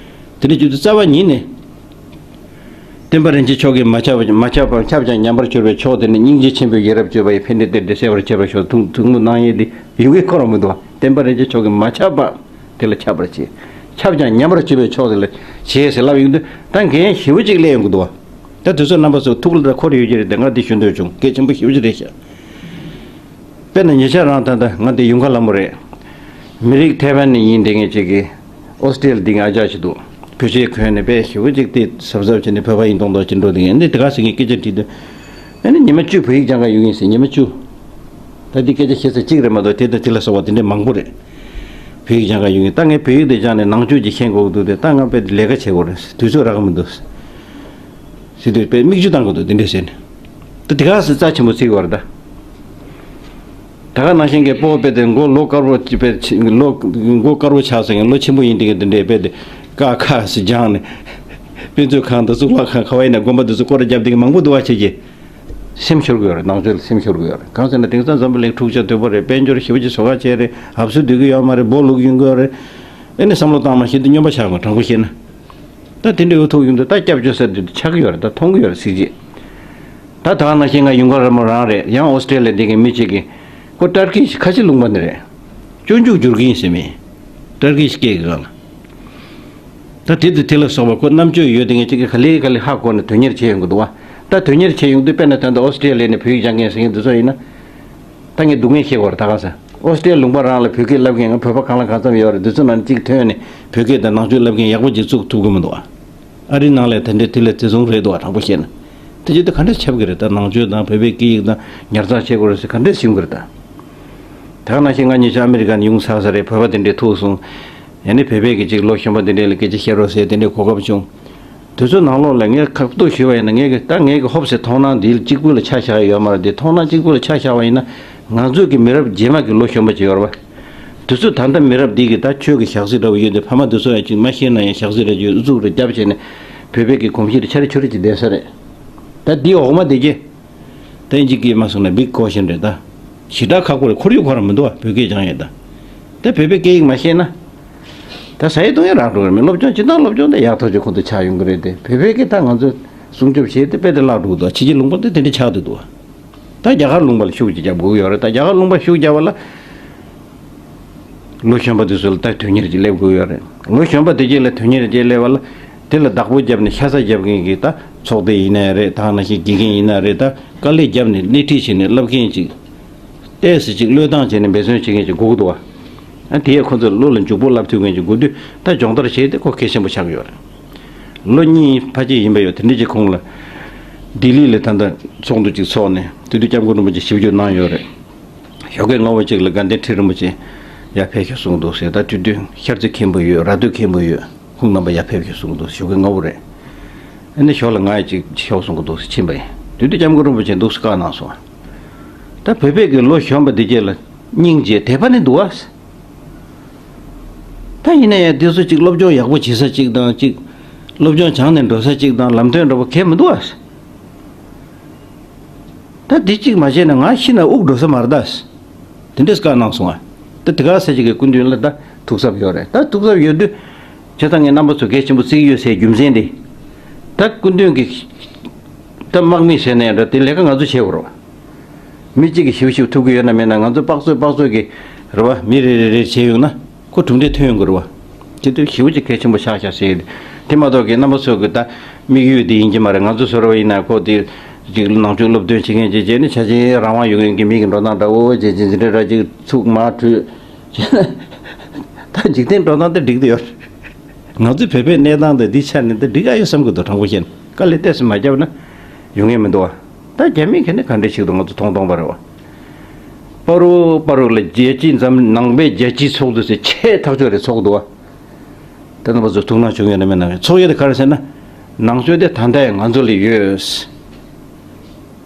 དེ་འདྲ་བྱེད་དུས་རྩ་བ་ཉིད་ནས། བསྟན་པ་རིན་ཆེན་མཆོག་གིས་མ་ཁྱབ་མ་ཁྱབ་པ་ཁྱབ་ཀྱང་ཉམས་པར་གྱུར་པའི་མཆོག་དེ་ནི་སྙིང་རྗེ་ཆེན་པོས་ཡིད་རབ་སྤྱོད་པ་ཡི། ཕན་བདེ་བདེ་འདྲའི་གསལ་བར་བྱེད་པར་ཤོག་ཐུགས་ཐུགས་སྨོན་གནང་ཡས་དེ་ཡོང་གི་ཁོ་རང་མི་འདུག་བ། བསྟན་པ་རིན་ཆེན་མཆོག་གིས་མ་ཁྱབ་པ་དེ་ལ་ཁྱབ་པར་བྱེད། ཁྱབ་ཀྱང་ཉམས་པར་གྱུར་པའི་མཆོག་དེ་ལ་བྱེད་ཟེར་ལབ་ཡོང་དུས་ད་འགན་ཞེ་པོ་ཅིག་སླེབས་ཡོང་གི་འདུག་བ། ད་དུས་ཚོད་རྣམ་པ་ཚོ་ཐུགས་ལ་འཁོར་ཡོད་ཀྱི་རེད་དེ་ང་འདི་ཞུ་འདོད་བྱུང་གལ་ཆེན་པོ་ཞེ་པོ་ཅིག་རེད་ཤག་དཔེར་ན་ཉེ་ཆར་རང་ད་ལྟ་ང་འདི་ཡུལ་ཁ་ལ་མོ་རེད། མི་རིགས་ཐའེ་ཝན་ནས་ཡིན་དེ་ངས་ཅིག་གི་ཨོ་སི་ཀྲི་ལི་འདི་ངས་ཨ་ཅག་ཅིག་འདུག་བོད་ཆས་གོན་ནས་དཔེ་ཞེ་པོ་ཅིག་དེ་གཟབ་གཟབ་བྱས་ནས་བོད་པ་ཡིན་མདོག་མདོག་ཅིག་འགྲོ་དེ་ངས་འདི་དེ་ག་ཟེར་ངས་སྐད་ཆ་དྲིས་དུས། ཨ་ནི་ཉི་མ་བཅུ་བོད་ཡིག་སྦྱང་ག་ཡོང་གི་ཡིན་ཟེར་ཉི་མ་བཅུ། ད་འདི་སྐད་ཆ་བཤད་ས་གཅིག་རེད་མ་གཏོགས་དེ་དང་དེ་ལ་སོགས་པ་དེ་འདྲའི་མང་པོ་རེད། བོད་ཡིག་སྦྱང་ག་ཡོང་གི་ད་ངས་བོད་ཡིག་དེ་སྦྱངས་ནས་ནང་ཆོས་ཅིག་ཤེས་དགོས་ཀྱི་འདུག་དེ་ད་ང་དཔེ་ལས་ཀ་བྱེད་དགོས་རེད་དུས་ཚོད་རག་གི་མི་འདུག་ཟེར་དུས་དཔེ་མིག་ཆུ་བཏང་གི་འདུག་དེ་འདྲས་ཟེར་ནས། ད་དེ་ག་ཟེར་རྩ་ཆེན་པོ་བརྩི་གི་བར་ད། ད་ག་ནང་བཞིན་གྱི་སྤོ་དཔེ་དེ་མགོ་ལོ་དཀར་པོ་དཔེ་ལོ་མགོ་དཀར་པོ་ཆགས་ཟེར་མཁན་ལོ་ཆེན་པོ་ཡིན་དེ་གི་དེ་འདྲས་དཔེ་དེ་ཀ་ཁ་ཟེར་སྦྱངས་ནས། དཔེ་མཛོད་ཁང་དང་གཙུག་ལག་ཁང་ག་བ་ཡིན་ན་དགོན་པ་དེ་ཚོ་སྐོར་ར་བརྒྱབ་དེ་གི་མང་པོ་འདུག་བ་བྱེད་ཀྱི། སེམས་ཤོར་གི་ཡོད་རེད། ནང་ཆོས་ལ་སེམས་ཤོར་གི་ཡོད་རེད། གང་ཟེར་ན་དེང་སང་འཛམ་བུ་གླིང་འཁྲུག་ཆ་དོད་པོ་རེད། དཔལ་འབྱོར་ཞེ་པོ་ཅིག་བཟོ་ཁ་བྱས་རེད། ཨབ་སུ་སྡུག་གི་ཡོད་མ་རེད། སྦོ་ལུག་ཡོང་གི་ཡོད་རེད། ཨེ་ནི་བསམ་བློ་བཏང་མ་ཤེས་དུས་སྨྱོན་པ་ཆགས་དགོས་དྲང་པོ་བཤད་ན། ད་དེ་འདྲ་འུ་ཐུག་ཡོང་དུས་ད་སྐྱབས་བཅོལ་ས་དེ་ཆགས་ཀྱི་ཡོད་རེད། ད་མཐོང་གི་ཡོད་རེད་གཟིགས་རྗེས། ད་ད་ག་ནང་བཞིན་ང་ཡུལ་ཁ་ལ་མོ་རང་རེད། ཡང་ཨོ་སི་ཀྲི་ལི་ཡ་འདི་གི་མི་གཅིག་གིས་ཁོ་ཏར་ཀི་ཁ་ཆེ་ལུང་པ་ནས་རེད། སྤྱོད་འཇུག་སྒྱུར་གིན་ཟེར་མི། ཏར་ཀི་སྐད་ཀྱི་སྒང་ལ། ད་དེ་དེ་དེ་ལ་སོགས་པ་ཁོ་རྣམ་དཔྱོད་ཡོད་དེ་ངས་ཅིག་གི་ག་ལེ་ག་ལེ་ཧ་གོ་ནས་དོན་གཉེར་བྱེད་ཡོང་གི་འདུག་བ། ད་དོན་གཉེར་བྱེད་ཡོང་དུས་དཔེར་ན་ད་ལྟ་ཨོ་སི་ཀྲི་ལི་ཡ་ནས་བོད་ཡིག་སྦྱང་མཁན་ཟེར་མཁན་དེ་ཚོ་ཡིན་ན། ད་ངས་སྡུག་བསྔལ་ཤེས་དགོས་རེད་ད་ག་ས། ཨོ་སི་ཀྲི་ལི་ཡ་ལུང་པ་རང་ལ་བོད་སྐད་བསླབ་མཁན་ང་བོད་པ་གང་ལ་གང་འཚམ་ཡོད་རེད། དེ་ཚོ་ནང་གཅིག་ཐོན་ནས་བོད་སྐད་དང་ནང་ཆོས་བསླབ་མཁན་ཡག་པོ་ཅིག་བཙུགས་ཐུབ་ཀྱི་མི་འདུག་བ། ཨ་རིའི་ནང་ལ་དེ་འདྲའི་དེ་ལས་བརྩི་སྲུང་རེད་འདུག་བ་དྲང་པོ་བཤད་ན། དེ་བྱེད་དུས་ག་འདྲས་ཁྱབ་ཀྱི་རེད་ད། ནང་ཆོས་དང་བོད་པའི་སྐད་ཡིག་དང་ཉར་ཚགས་བྱེད་དགོས་རེད་ཟེར་ག་འདྲས་ཞུ་གི་རེད་ད། ད་ག་ནང་བཞིན་ང་ཉེ་ཆར་ཨ་མི་རི་ཀ་ནས་ཡོང་ཚར་ས་རེད། བོད་པ་དེ་འདྲས་ཐུག་སོང་། ཡང་ནི་བོད་པའི་གི་ཅིག་ལོ་གཞོན་པ་དེ་འདྲས་ལ་སྐད་ཆ་བཤད་རོགས་ཟེར་དེ་འདྲས་གོ་སྐབས་བྱུང་། དུས་ཚོད་ནང་ལོགས་ལ་ངས་ཁག་ཏུ་ཞུས་པ་ཡིན་ན་ངས་གི་ད་ངས་གི་ཧོབ་སེ་མཐོང་སྣང་འདི་གཅིག་པུ་ལ་ཆ་བཞག་ཡོད་མ་རེད་དེ། མཐོང་སྣང་གཅིག་པུ་ལ་ཆ་བཞག་པ་ཡིན་ན་ང་ཚོ་གི་མི་རབས་རྗེས་མ་གི་ལོ་གཞོན་པ་ཅིག་ཡོད་རེད་པ། དུས་ཚོད་ད་ལྟ་མི་རབས་འདི་གི་ད་ཆོས་ཀྱི་ཞག་ཚི་འདྲ་བོ་ཡོད་དེ་ཕ་མ་དེ་ཚོ་ཡང་ཅིག་མ་ཤེས་ན་ཡང་ཞག་ཚི་རེ་ཅིག་ཨུ་ཚུགས་རེ་རྒྱབ་བྱས་ནས་བོད་པའི་གི་གོམས་གཤིས་རེ་ཆ་རེ་ཆུ་རེ་ཅིག་ལྡན་ས་རེད། ད་འདི་འོག་མ་དེ་གི། ད་ཨིན་ཇི་སྐད་མ་སོང་ན་big caution རེད་ད། ཞེ་དྲག་ཁག་པོ་རེད། ཁོར་ཡུག་ཁོ་རང་མི་འདུག་བ་བོད་སྐད་སྦྱང་ཡས་ད། ད་བོད་པའི་སྐད་ཡིག་མ་ཤེས་ན། ད་ས་ཡི་གཏོང་ཡས་རག་འགྲོ་གི་རེད། མི་སློབ་སྦྱོང་སྤྱི་བཏང་སློབ་སྦྱོང་ད་ཡག་ཐག་ཆོད་ཁོ་ཚོ་ཆགས་ཡོང་གི་རེད་དེ། བོད་པའི་སྐད་ད་ང་ཚོས་སྲུང་སྐྱོབ་བྱས་ཏེ་དཔེ་དེ་བརླག་འགྲོ་གི་འདུག་ཕྱི་རྒྱལ་ལུང་པ་དེ་དེ་འདྲ་ཆགས་བསྡད་འདུག་ད་རྒྱ་གར་ལུང་པ་ལ་ཤུགས་ཅིག་རྒྱབ་དགོས་ཀྱི་ཡོད་རེད། ད་རྒྱ་གར་ལུང་པ་ཤུགས་རྒྱབ་པ་ལ། ལོ་གཞོན་པ་དེ་ཚོ་ལ་ད་དོན་གཉེར་ཅིག་སླེབས་དགོས་ཡོད་རེད། ལོ་གཞོན་པ་དེ་གྱད་ལ་དོན་གཉེར་ཅིག་སླེབས་པ་ལ། དེ་ལ་བདག་པོ་བརྒྱབ་ནས་ཤ་ཚ་རྒྱབ་མཁན་གྱི་ད་ཚོགས་སྡེ་ཡིན་ནའི་རེད། ད་ནང་བཞིན་དགེ་རྒན་ཡིན་ན་རེད། ད་དཀའ་ལས་བརྒྱབ་ནས་སྣེ་ཁྲིད་བྱས་ནས་བསླབ་མཁན་ཅིག་ཏོག་ཙམ་ཅིག་བློས་བཏང་བྱས་ནས་འབད་བརྩོན་བྱེད་མཁན་ཅིག་དགོས་ཀྱི་འདུག་བ། ཨ་དེ་ཡས་ཁོ་ཚོ་བློ་ལ་འཇུག་པོ་བསླབ་ཐུབ་མཁན་ཅིག་དགོས་དུས་ད་སྦྱོང་བརྡར་བྱས་ཏེ་ཁོ་གལ་ཆེན་པོ་ཆགས་ཀྱི་ཡོད་རེད། ལོ་གཉིས་ཕལ་ཆེར་ཡིན་པ་ཡོད། དེ་འདྲ་ཅིག་གོང་ལ་ལྡི་ལི་ལ་ད་ལྟ་ཚོགས་འདུ་ཅིག་ཚོགས་ནས་དེ་དུས་སྐྱབས་མགོན་རིན་པོ་ཆེ་ཞིབ་འཇུག་གནང་ཡོད་རེད། ཞོགས་ཀས་སྔ་པོ་ཅིག་ལ་དགའ་ལྡན་ཁྲི་རིན་པོ་ཆེ་ཡར་ཕེབས་ཤོག་གསུངས་འདུག་ཟེར། ད་དུས་དུས་ཤར་རྩེ་མཁན་པོ་ཡོད། ར་སྟོད་མཁན་པོ་ཡོད། ཁོང་རྣམ་པ་ཡར་ཕེབས་ཤོག་གསུངས་འདུག་ཞོགས་ཀས་སྔ་པོ་རེད། ཨ་ནི་ཞོགས་ལ་ང་ཡི་ཅིག་ཤོག་གསུང་གི་འདུག་ཕྱིན་པ་ཡིན། དུས་དུས་སྐྱབས་མགོན་རིན་པོ་ཆེ་འདུག་སེ་བཀའ་གནང་སོང་། ད་བོད་པའི་གི་ལོ་གཞོན་པ་འདི་གྱད་ལ་སྙིང་རྗེ་དད་པ་ནི་འདུག་ཨ། ད་ཡིན་ན་ཡང་འདི་ཚོ་ཅིག་སློབ་སྦྱོང་ཡག་པོ་བྱེད་ས་ཅིག་དང་ཅིག་སློབ་སྦྱོང་སྦྱངས་ནས་འགྲོ་ས་ཅིག་དང་ལམ་སྟོན་འདྲ་པོ་གས་མི་འདུག་ཨ། ད་འདི་གཅིག་མ་བྱས་ན་ང་ཤི་ན་དབུགས་འགྲོ་ས་མ་རེད་ད། དེ་འདྲས་བཀའ་གནང་སོང་ཨ། ད་དེ་ག་ས་ཅིག་གི་སྐུ་མདུན་ལ་ད་ཐུགས་གཟབ་ཡོད་རེད། ད་ཐུགས་གཟབ་ཡོད་དུས་བྱས་ཙང་ངས་རྣམ་པ་ཚོ་གལ་ཆེན་པོ་བརྩི་གི་ཡོད་ཟེར་རྒྱུ་མཚན་དེ། ད་སྐུ་མདུན་གྱི་ད་དམག་མི་ཟེར་ན་ཡང་འདྲ་དེ་ལས་ཀ་ང་ཚོ་བྱེད་དགོས་རེད་བ། མི་གཅིག་གིས་ཞིབ་ཞིབ་ཐུབ་ཀྱི་ཡོད་ན་མེད་ན་ང་ཚོ་དཔག་ཚོད་དཔག་ཚོད་ཀྱི་རེད་བ། མི་རེ་རེ་རེ་བྱས་ཡོང་ན། ཁོ་གྲུབ་འབྲས་ཐོན་ཡོང་གི་རེད་བ། དེ་དུས་ཞེ་པོ་ཅིག་གལ་ཆེན་པོ་ཆགས་ཤག་ཟེར། དེ་མ་གཏོགས་ཀྱི་རྣམ་པ་ཚོ་གི་ད་དམིགས་ཡུལ་དེ་ཡིན་གྱི་མ་རེད། ང་ཚོ་བཟོ་ར་ཡིན་ན་ཁོ་དེ་ཅིག་ནང་ཆོས་སློབ་སྟོན་བྱེད་མཁན་ཅིག་བྱས་ནས་ཆ་ཆེན་རང་དབང་ཡོད་མཁན་གྱི་མི་གི་འགྲོ་སྟངས་འདྲ་བོ་བྱས་ཅིག་འཛིན་གྲྭ་འདྲ་ཅིག་ཚུགས་མ་གྲོལ། ད་འཇིག་རྟེན་འགྲོ་སྟངས་དེ་འགྲིག་དུ་ཡོད། ང་ཚོའི་བོད་པའི་གནས་སྟངས་དེ་འདི་ཆ་ནས་འདི་འགྲིག་ཨ་ཡོད་བསམ་གི་འདུག་དྲང་པོ་བཤད་ན་དཀའ་ལས་ཏོག་ཙམ་མ་བརྒྱབ་ན་ཡོང་ངེས་མི་འདུག་བ། ད་རྒྱ་མི་ག་ནས་ག་འདྲས་ཞིག་ཏུ་ང་ཚོ་མཐོང་མཐོང་པ་རེད་བ། པ་རུ་པ་རུ་ལ་རྒྱལ་སྤྱིའི་འཛམ་ནང་པའི་རྒྱལ་སྤྱིའི་ཚོགས་འདུ་ཟེར་ཆེས་ཐག་ཆོད་རེད་ཚོགས་འདུ་བ། དེ་རྣམ་པ་ཚོ་ཐུགས་སྣང་བྱུང་ཡོད་ན་མེད་ན། ཚོགས་ཡོད་དེ་ག་རེ་ཟེར་ན། ནང་ཆོས་དེ་ད་ལྟ་ཡང་ང་ཚོ་ལ་ཡོད།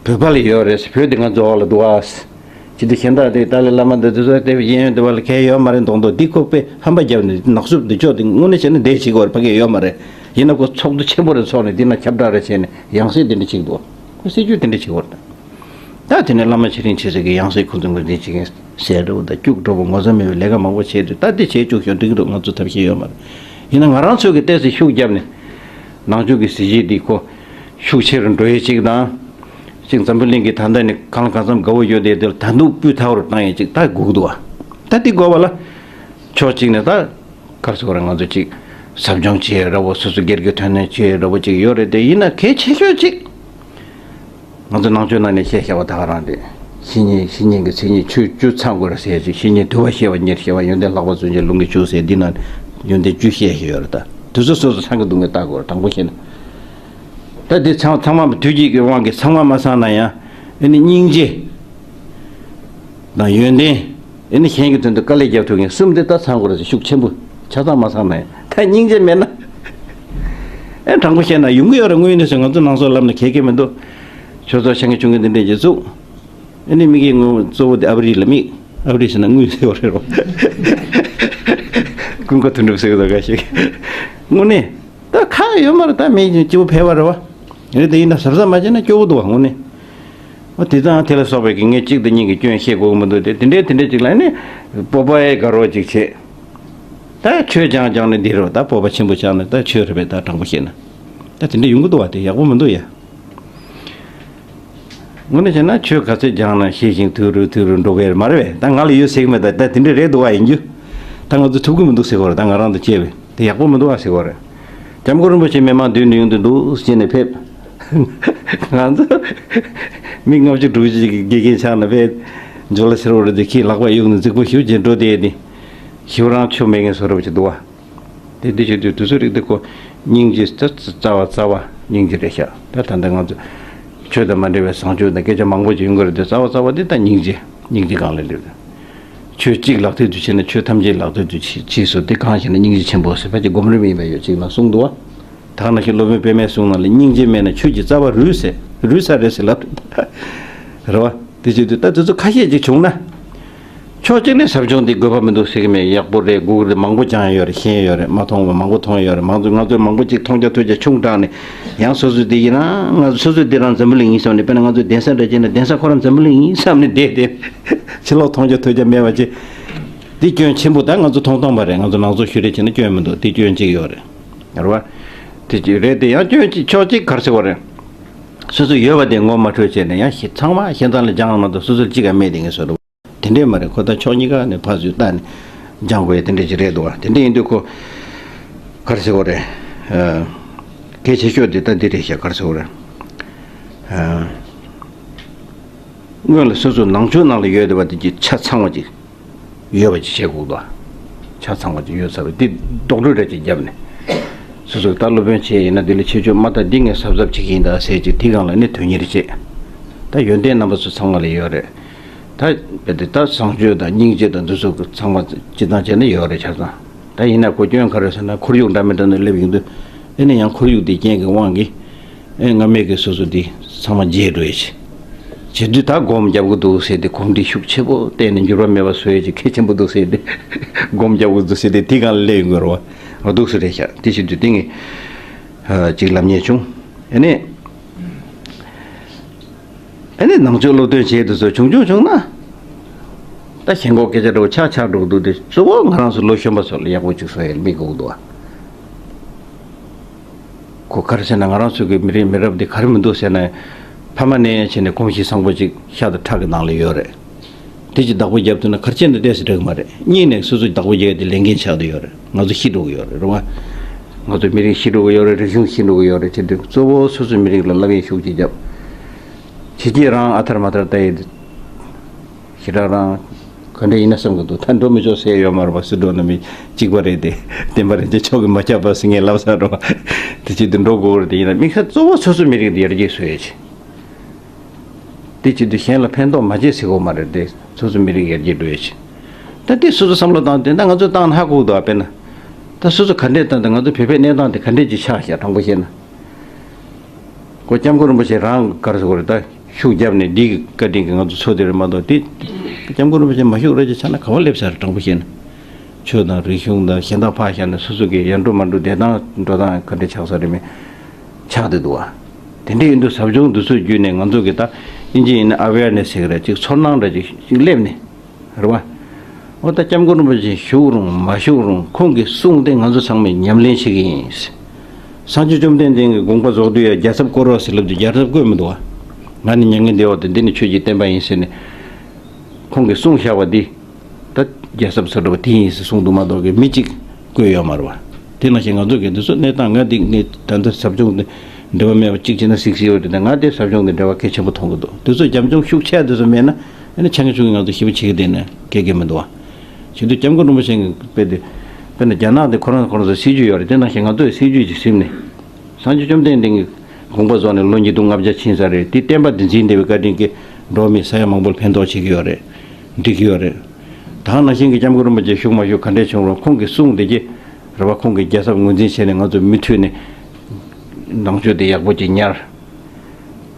བོད་པ་ལ་ཡོད་རེད། བོད་དེ་ང་ཚོ་འོག་ལ་འདུག་ཨ། ཅི་འདི་གཞན་དག་དེ་ཏཱ་ལའི་བླ་མ་འདི་ཚོ་དེ་གཡས་གཡོན་དེ་བ་ལ་གལ་ཡོད་མ་རེད་མདོག་མདོག་འདི་ཁོ་པས་ཧམ་པ་བརྒྱབ་ནས་ནག་སུབ་འདི་ཅོག་དེ་དངོས་གནས་བྱས་ན་འདས་བྱེད་དགོས་རེད། ཕ་གི་ཡོད་མ་རེད། ཡིན་ན་ཁོ་ཚོགས་འདུ་ཆེན་པོ་རེ་ཚོགས་ནས་འདི་ན་ཁྱབ་བསྒྲགས་རེ་བྱས་ནས་ཡང་སྲིད་འདི་འདྲ་བྱེད་ཀྱི་འདུག་ཁོ་སྲིད་ཇུས་འདི་འདྲ་བྱེད་དགོས་རེད། ད་དེ་ནས་བླ་མ་ཆེ་འབྲིང་ཆེ་ཟེར་གི་ཡང་སྲིད་ཁོ་ཚོ་ངོས་འཛིན་བྱེད་མཁན་ཟེར་འདྲ་བོ་ད་སྐྱུག་འགྲོ་བོ་ངོ་ཚ་མེད་པའི་ལས་ཀ་མང་པོ་བྱས་དུས་ད་འདི་བྱས་བཅུག་ཤོག་འགྲིག་གི་འདུག་ང་ཚོ་ཐབས་ཤེས་ཡོད་མ་རེད། ཡིན་ན་ང་རང་ཚོས་གི་ཏོག་ཙམ་ཤུགས་བརྒྱབ་ནས་ནང་ཆོས་ཀྱི་གཟི་བརྗིད་འདི་ཁོ་ཤུགས་ཆེ་རུ་འགྲོ་ཡས་ཅིག་དང་། ཅིག་འཛམ་བུ་གླིང་གི་ད་ལྟ་ནས་གང་ལ་གང་འཚམ་དགའ་བོ་ཡོད་དེ་དེ་ལ་ད་དུང་སྤུས་དག་རུ་བཏང་ཡས་ཅིག་ད་དགོས་ཀྱི་འདུག་བ། ད་འདི་དགོས་པ་ལ་ཕྱོགས་གཅིག་ནས་ད་ག་རེ་ཟེར་དགོས་རེད། ང་ཚོ་ཅིག་ཟབ་སྦྱོང་བྱེད་ཡས་འདྲ་བོ་སོ་སོ་སྒེར་གྱི་དོན་གནད་བྱེད་ཡས་འདྲ་བོ་ཅིག་ཡོད་རེད་དེ། ཡིན་ན་གལ་ཆེ་ཤོས་ཅིག་ང་ཚོ་ནང་ཆོས་ནང་ནས་བཤད་བཞག་པ་ད་ག་རང་རེད། བཤེས་གཉེན་བཤེས་གཉེན་གྱི་མཚན་ཉིད་ཆོས་བཅུ་ཚང་དགོས་རེད་ཟེར་ཅིག་བཤེས་གཉེན་དུལ་བ་ཤེས་པ་ཉེར་ཤེས་པ་ཡོན་ཏན་ལྷག་པ་བརྩོན་འགྲུས་ལུང་གིས་ཕྱུག་ཟེར་འདི་ནང་ཡོན་ཏན་བཅུ་བཤད་བཞག་ཡོད་རེད། ད་དེ་ཚོ་སོ་སོ་ཚང་གི་འདུག་ངས་ལྟ་དགོས་རེད། དྲང་པོ་བཤད་ན། ད་འདི་ཚང་ཚང་མ་དུས་ཀྱི་དབང་གིས་ཚང་མ་མ་ཚང་ན་ཡང་ཨ་ནི་སྙིང་རྗེ་དང་ཡོན་ཏན། ཨེ་ནི་གཞན་གྱི་དོན་དུ་དཀའ་ལས་རྒྱབ་ཐུབ་མཁན་གསུམ་དེ་ད་ཚང་དགོས་རེད་ཟེར། ཤུགས་ཆེན་པོ་ཆ་ཚང་མ་ཚང་ན་ཡང་ད་སྙིང་རྗེ་མེད་ན། ཨེ་དྲང་པོ་བཤད་ན་ཡོང་གི་ཡོད་རེད། དངོས་གནས་སུ་ང་ཚོ་ནང་སོག་ལབ་ན་ཁེ་ཁེ་མི་འདུག་ཆོས་ཚོགས་ཆེ་ཆུང་གི་འདི་འདྲས་ཀྱི་བཙུགས། ཨེ་ནི་དམིགས་ཡུལ་དངོས་གཙོ་བོ་དེ་ཨ་བ་རི་ལ་དམིགས། ཨ་བ་རི་ཟེར་ན་དངུལ་ཟེར་བ་རེད་རོ། ཀུན་དགའ་དོན་གྲུབ་ཟེར་གི་འདུག་ག་ཞིག་དངོས་གནས། ད་ཁག་ཡོད་མ་རེད། ད་མི་སྐྱིད་པོ་ཕལ་བ་རེད་བ། རེད་དེ་ཡིན་ན་གཟབ་གཟབ་མ་བྱས་ན་སྐྱོ་བོ་འདུག་བ་དངོས་གནས། འོ་དེ་དང་དེ་ལ་སོགས་པའི་གི་ངས་གཅིག་དང་གཉིས་ཀྱི་སྐྱོན་བཤད་དགོས་ཀྱི་མི་འདུག་དེ་དེ་འདྲའི་དེ་འདྲའི་ཅིག་ལ་ནི་སྤོབས་པ་ཨེ་དགའ་རོགས་ཅིག་བྱེད། ད་ཆོས་སྦྱང་སྦྱང་ནས་འདི་རོ། ད་སྤོབས་པ་ཆེན་པོ་བྱས་ནས་ད་ཆོས་རེད་པས། ད་དྲང་པོ་བཤད་ན་ད་དེ་འདྲ་ཡོང་གི་འདུག་བ། དེ་ཡག་པོ་མི་འདུག་ཡ། དངོས་གནས་བྱས་ན་ཆོས་ག་ཚོད་སྦྱངས་ན་ཤེས་ཤིང་དུས་རུ་དུས་རུ་འགྲོ་གི་ཡོད་མ་རེད་པས། ད་ང་ལ་ཡོད་ཟེར་གི་མེད། ད་ད་དེ་འདྲ་རེད་འདུག་བ། ཡིན་རྒྱུ། ད་ང་ཚོ་ཐུབ་གི་མི་འདུག་ཟེར་གི་རེད། ད་ང་རང་དང་བཅས་པས་དེ་ཡག་པོ་མི་འདུག་བ་ཟེར་གི་རེད། སྐྱབས་མགོན་རིན་པོ་ཆེ་མི་མང་མདུན་དུ་ཡོང་དུས་འདུག་ཟེར་ནས་ཕེབས། ང་ཚོ་མི་ལྔ་བཅུ་དྲུག་ཅུ་ཅིག་གི་དགེ་རྒན་ཆགས་ན་ཕེབས། ཇོ་ལ་ཕྱིར་འོར་དེ་ཁྱི་ལག་པ་གཡུག་ནས་རྫིག་པོ་ཞུ་བྱེད་འགྲོ་དེ་ནི་ཞུ་རང་ཆུ་མེད་མཁན་བཟོ་འདྲ་བོ་ཅིག་འདུག་བ། དེ་འདི་བྱེད་དུས་དུས་ཚོད་རིག་དེ་ཁོ་སྙིང་རྗེ་ད་རྩ་བ་རྩ་བ་སྙིང་རྗེ་རེད་ཤག་ད་ད་ལྟ་ང་ཚོ་ཆོས་དང་མ་འབྲེལ་བའི་བཟང་སྤྱོད་དང་སྐད་ཆ་མང་པོ་ཅིག་ཡོང་གི་རེད་དེ། རྩ་བ་རྩ་བ་འདི་ད་སྙིང་རྗེ་སྙིང་རྗེ་སྒང་ལ་སླེབས། ཆོས་གཅིག་ལག་མཐིལ་དུ་ཕྱིན་ན་ཆོས་ཐམས་ཅད་ལག་མཐིལ་དུ་ཕྱིན་ཕྱིན་སོ། དེ་གང་ཞེ་ན་སྙིང་རྗེ་ཆེན་པོ་ཟེར་ཕལ་ཆེར་སྒོམ་རིམ་ཡིན་པ་ཡོད་ཅིག་ན་གསུངས་འདུག་བ། ད་ནང་བཞིན་སློབ་དཔོན་པད་མའི་གསུང་ནང་ལ་སྙིང་རྗེ་མེད་ན་ཆོས་ཀྱི་རྩ་བ་རུལ་ཟེར་རུལ་ས་རེད་ཟེར་ལབ། རེད་བ། དེ་བྱེད་དུས་ད་དེ་ཚོ་ཁ་ཤས་ཅིག་བྱུང་ན། ཕྱོགས་གཅིག་ནས་ཟབ་སྦྱོང་འདི་དགོས་པ་མི་འདུག་ཟེར་གི་མེད། ཡག་པོ་རེད། སྒུག་རེད། མང་པོ་སྦྱངས་ཡོད་རེད། ཤེས་ཡོད་རེད། མ་མཐོང་བ་མང་པོ་མཐོང་ཡོད་རེད། མང་ཚོས་ང་ཚོས་མང་པོ་ཅིག་མཐོང་རྒྱ་ཐོས་རྒྱ་ཆུང་དྲགས་ནས་ཡང་སོ་སོས་འདི་ཡིན་ན་ང་ཚོ་སོ་སོས་འདི་རང་འཛམ་བུ་གླིང་ཡིན་བསམ་ནས། དཔེར་ན་ང་ཚོས་གདན་ས་འདྲ་བྱས་ན་གདན་ས་ཁོ་རང་འཛམ་བུ་གླིང་ཡིན་བསམ་ནས་བསྡད་དེ། ཕྱི་ལོགས་མཐོང་རྒྱ་ཐོས་རྒྱ་མེད་པ་ཅིག་འདི་སྐྱོན་ཆེན་པོ། ད་ང་ཚོ་མཐོང་སྟངས་པ་རེད། ང་ཚོ་ནང་ཚོ་ཞུ་རེ་བྱས་ན་སྐྱོན་མི་འདུག་འདི་སྐྱོན་གཅིག་ཡོད་རེད། རེད་བ། དེ་གཅིག་རེད་དེ་ཡང་སྐྱོན་གཅིག་ཕྱོགས་གཅིག་ག་རེ་ཟེར་བ་རེད། སོ་སོ་ཡོད་པ་དེ་ངོ་མ་འཕྲོད་བྱས་ནས་ཡང་ཞེ་ཚང་མ་ཞེ་ཚང་ལ་སྦྱངས་མ་གཏོགས་སོ་སོར་གཅིག་ཀ་མེད་དེ་ངས་བཟོ་འདྲ་བོ། དེ་འདྲས་མ་རེད། ཁོ་ད་ཕྱོགས་གཉིས་ཀ་ནས་ཕར་ཚུར་བལྟས་ནས་སྦྱང་དགོས་ཡ་དེ་འདྲས་ཅིག་རེད་འདུག་བ། དེ་འདྲས་ཡིན་དུས་ཁོ་ག་རེ་ཟེར་བ་རེད། ཨ། གལ་ཆེ་ཤོས་དེ་ད་འདི་རེད་ཤག་ག་རེ་ཟེར་བ་རེད། ཨ། སྔོན་ལ་སོ་སོ་ནང་ཆོས་ནང་ལ་ཡོད་བསྡད་པ་དེ་གྱི་ཆ་ཚང་བ་ཅིག་ཡོད་པ་ཅིག་བྱེད་དགོས་འདུག་ཆ་ཚང་བ་ཅིག་ཡོད་ཚར་བ་འདི་རྡོག་བྲོ་ར་ཅིག་བརྒྱབ་ནས། སོ་སོ་ད་སློབ་དཔོན་བྱས་ཡིན་ན་འདི་ལས་ཆེ་ཆུང་མ་ལྟ་འདི་ངས་གཟབ་གཟབ་བྱེད་ཀྱི་ཡིན་ད་ཟེར་ཅིག་དེ་སྒང་ལ་ནི་དོན་གཉེར་བྱེད། ད་ཡོན་ཏན་རྣམ་པ་ཚོ་ཚང་མ་ལ་ཡོད་རེད། ད་རྦད་དེ་ད་བཟང་སྤྱོད་དང་སྙིང་རྗེ་དང་འདི་ཚོ་ཚང་མ་སྤྱི་བཏང་བྱས་ན་ཡོད་རེད་ཆ་ཚང་། ད་ཡིན་ན་ཁོ་སྐྱོན་ག་རེ་ཟེར་ན་ཁོར་ཡུག་འདྲ་མི་འདྲ་ནས་སླེབས་ཡོང་དུས་ཨེ་ནི་ཡང་ཁོར་ཡུག་དེ་རྐྱེན་གྱི་དབང་གིས། ཨེ་སྔ་མའི་གི་སོ་སོ་འདི་ཚང་མ་བརྗེད་འགྲོ་ཡས་ཅིག་བྱེད་དུས་ད་སྒོམ་རྒྱབ་གི་འདུག་ཟེར་ཏེ་གོམས་འདྲིས་ཤུགས་ཆེ་པོ་བསྟན་ནས་འགྱུར་བ་མེད་པ་བཟོ་ཡས་ཅིག་གལ་ཆེན་པོ་འདུག་ཟེར་ཏེ་སྒོམ་རྒྱབ་གི་འདུག་ཟེར་ཏེ་དེ་སྒང་ལ་སླེབས་ཡོང་གི་རེད་བ། འོ་འདུག་སེ་རེད་ཤག་དེ་བྱེད་དུས་དེ་ངས་ཨ་ཅིག་ལབ་མཁན་བྱུང་། ཨེ་ནས་ཨེ་ནས་ནང་ཆོས་སློབ་སྟོན་བྱེད་དུས་ཚོ་བྱུང་བྱུང་བྱུང་ན། ད་ཞེན་ཁོག་སྐད་ཆ་འདྲ་བོ་ཆགས་ཆགས་འགྲོ་གི་འདུག་དེ་གཙོ་བོ་ང་རང་ཚོ་ལོ་གཞོན་པ་ཚོ་ལ་ཡག་པོ་ཅིག་བཟོ་ཡས་དམིགས་དགོས་ཀྱི་འདུག་བ། ཁོ་ག་རེ་ཟེར་ན་ང་རང་ཚོ་གི་མི་རིགས་མི་རབས་འདི་ག་རེ་མི་འདུག་ཟེར་ན། ཕ་མ་ནས་བྱས་ནས་གོམས་གཤིས་བཟང་པོ་ཅིག་ཤ་དང་ཁྲག་གི་ནང་ལ་ཡོད་རེད། དེ་ཅིག་བདག་པོ་རྒྱབ་ཐུབ་ན་ག་རེ་བྱས་ན་ཏོག་ཙམ་འགྲིག་གི་མ་རེད། གཉིས་ནས་སོ་སོ་བདག་པོ་རྒྱག་ཡ་དེ་ལས་འགན་ཆགས་བསྡད་ཡོད་རེད། ང་ཚོ་ཤི་འགྲོ་གི་ཡོད་རེད་རེད་བ། ང་ཚོ་མི་རིགས་ཤི་འགྲོ་གི་ཡོད་རེད། རིག་གཞུང་ཤི་འགྲོ་གི་ཡོད་རེད། བྱེད་དུས་གཙོ་བོ་སོ་སོའི་མི་རིགས་ལ་བསླབ་ཡས་ཤུགས་ཅིག་རྒྱབ། ཕྱི་རྒྱལ་རང་ཨ་ཐར་མ་ཐར་ལྟ་ཡས་དེ། ཞེ་དྲག་རང་ག་འདྲ་ཡིན་ན་བསམ་གི་འདུག་ད་འགྲོ་མི་ཆོག་ཟེར་ཡོད་མ་རེད་པ། སུ་འགྲོ་ན་མི་གཅིག་པ་རེད་དེ། བདེན་པ་རེད་དེ། ཆོག་གི་མ་ཁྱབ་པ་ཟེར་ངས་ལབ་ས་རེད་པ། དེ་ཅི་དེ་འགྲོ་དགོས་རེད་དེ། ཡིན་ན་དམིགས་བསལ་གཙོ་བོ་སོ་སོའི་མི་རིགས་དེ་ཡར་རྒྱས་བཟོ་ཡས་ཆེ། དེ་ཅི་དེ་གཞན་ལ་ཕན་ཐོགས་མ་བྱེད་ཟེར་དགོས་མ་རེད་དེ། སོ་སོའི་མི་རིགས་ཡར་རྒྱས་འགྲོ་ཡས་ཆེ། ད་དེ་སོ་སོ་བསམ་བློ་བཏང་དེ་འདྲ་ང་ཚོས་བཏང་ན་ཧ་གོ་གི་འདུག་ཨ་དཔེར་ན། ད་སོ་སོ་ག་འདྲས་བཏང་དེ་ང་ཚོ་བོད་པའི་གནས་སྟངས་དེ་ག་འདྲས་ཅིག་ཆགས་ཤག་དྲང་པོ་བཤད་ན། ཁོ་སྐྱབས་མགོན་རིན་པོ་ཆེ་རང་ག་རེ་ཟེར་དགོས་རེད་ད། ཤུགས་བརྒྱབ་ནས་འདི་གི་བཀའ་དྲིན་གྱིས་ང་ཚོ་ཚོ་དེ་རེད་མ་གཏོགས་དེ་སྐྱབས་མགོན་རིན་པོ་ཆེ་མ་བཞུགས་རེད་ཅེས་ཆ་ན་ག་བ་སླེབས་ས་རེད། དྲང་པོ་བཤད་ན་ཆོས་དང་རིག་གཞུང་དང་གཞན་དག་ཕར་བཞག་ནས་སོ་སོ་གི་ཡར་འགྲོ་མར་འགྲོ་བསྡད་སྟངས་འགྲོ་སྟངས་ག་འདྲ་ཆགས་ས་རེད་མེད་ཆགས་བསྡད་འདུག་བ། དེ་འདྲ་ཡིན་དུས་ཟབ་སྦྱོང་འདི་ཚོ་བརྒྱུད་ནས་ང་ཚོ་གི་ད་ཨིན་ཇི་ཡིན་ན་ཨ་ཝེར་ནེ་སི་ཟེར་གི་རེད། ཅིག་ཚོར་སྣང་འདྲ་ཅིག་ཅིག་སླེབས་ནས། རེད་བ། འོ་ད་སྐྱབས་མགོན་རིན་པོ་ཆེ་བཞུགས་རུང་མ་བཞུགས་རུང་ཁོང་གི་གསུང་དེ་ང་ཚོ་ཚང་མས་ཉམས་ལེན་བྱེད་ཀྱི་ཡིན། སངས་རྒྱས་བཅོམ་ལྡན་འདས་ཀྱི་དགོངས་པ་རྫོགས་དུས་ཡ་རྒྱལ་ཚབ་བསྐོ་རོགས་ཟེར་ལབ་དུས་རྒྱལ་ཚབ་བསྐོས་མི་འདུག་བ། ང་ནི་མྱ་ངན་འདས་འོག་ཏུ་འདི་ནི་ཆོས་ཀྱི་བསྟན་པ་ཡིན་ཟེར་ནས། ཁོང་གིས་གསུངས་བཞག་པ་འདི། ད་རྒྱལ་ཚབ་ཟེར་འགྲོ་བ་དེ་ཡིན་ཟེར་གསུངས་འདུག་མ་གཏོགས་ཀྱི་མི་གཅིག་བསྐོས་ཡོད་མ་རེད་བ། དེ་ནང་བཞིན་ང་ཚོ་གི་འདི་ཚོ་གནས་སྟངས་ང་འདི་ངས་ད་ལྟ་ཟབ་སྦྱོང་འདི་འབྲེལ་བ་མེད་པ་གཅིག་བྱས་ན་གཟིགས་གཟིགས་ཡོད་རེད་དེ། ང་དེ་ཟབ་སྦྱོང་འདི་འབྲེལ་བ་གལ་ཆེན་པོ་མཐོང་གི་འདུག་དེ་ཚོ་རྒྱབ་ལྗོངས་ཤུགས་ཆེ་དེ་ཚོ་མེད་ན་ཨ་ནི་ཆ་ངེས་ཆུང་ངེས་ང་ཚོ་ཞེ་པོ་བྱེད་ཀྱི་བསྡད་ན་སྐད་སྐད་མི་འདུག་བ། བྱེད་དུས་སྐྱབས་མགོན་རིན་པོ་ཆེ་གི་དཔེ་དེ། དཔེར་ན་རྒྱ་ནག་དེ་ཁོ་རང་ཁོ་རང་ཚོ་སྲིད་ཇུས་ཡོད་རེད། དེ་ནང་བཞིན་ང་ཚོའི་སྲིད་ཇུས་ཀྱི་ཟིན་ནས། སངས་རྒྱས་བཅོམ་ལྡན་འདས་ཀྱི་དགོངས་པ་རྫོགས་ནས་ལོ་ཉིས་སྟོང་ལྔ་བརྒྱ་ཕྱིན་ས་རེད། དེ་བསྟན་པ་འདི་འཛིན་བདེ་བའི་བཀའ་དྲིན་གྱིས་འགྲོ་བ་མི་ས་ཡ་མང་པོར་ཕན་ཐོགས་བྱེད་ཀྱི་ཡོད་རེད། འགྲིག་གི་ཡོད་རེད། ད་ག་ནང་བཞིན་གྱི་སྐྱབས་མགོན་རིན་པོ་ཆེ་བཞུགས་མ་བཞུགས་ག་འདྲས་བྱུང་རུང་ཁོང་གི་གསུང་འདི་གྱིས་རེད་བ། ཁོང་གི་རྒྱལ་ཚབ་ངོས་འཛིན་བྱས་ནས་ང་ཚོ་མུ་མཐུད་ནས་ནང་ཆོས་འདི་ཡག་པོ་ཅིག་ཉར།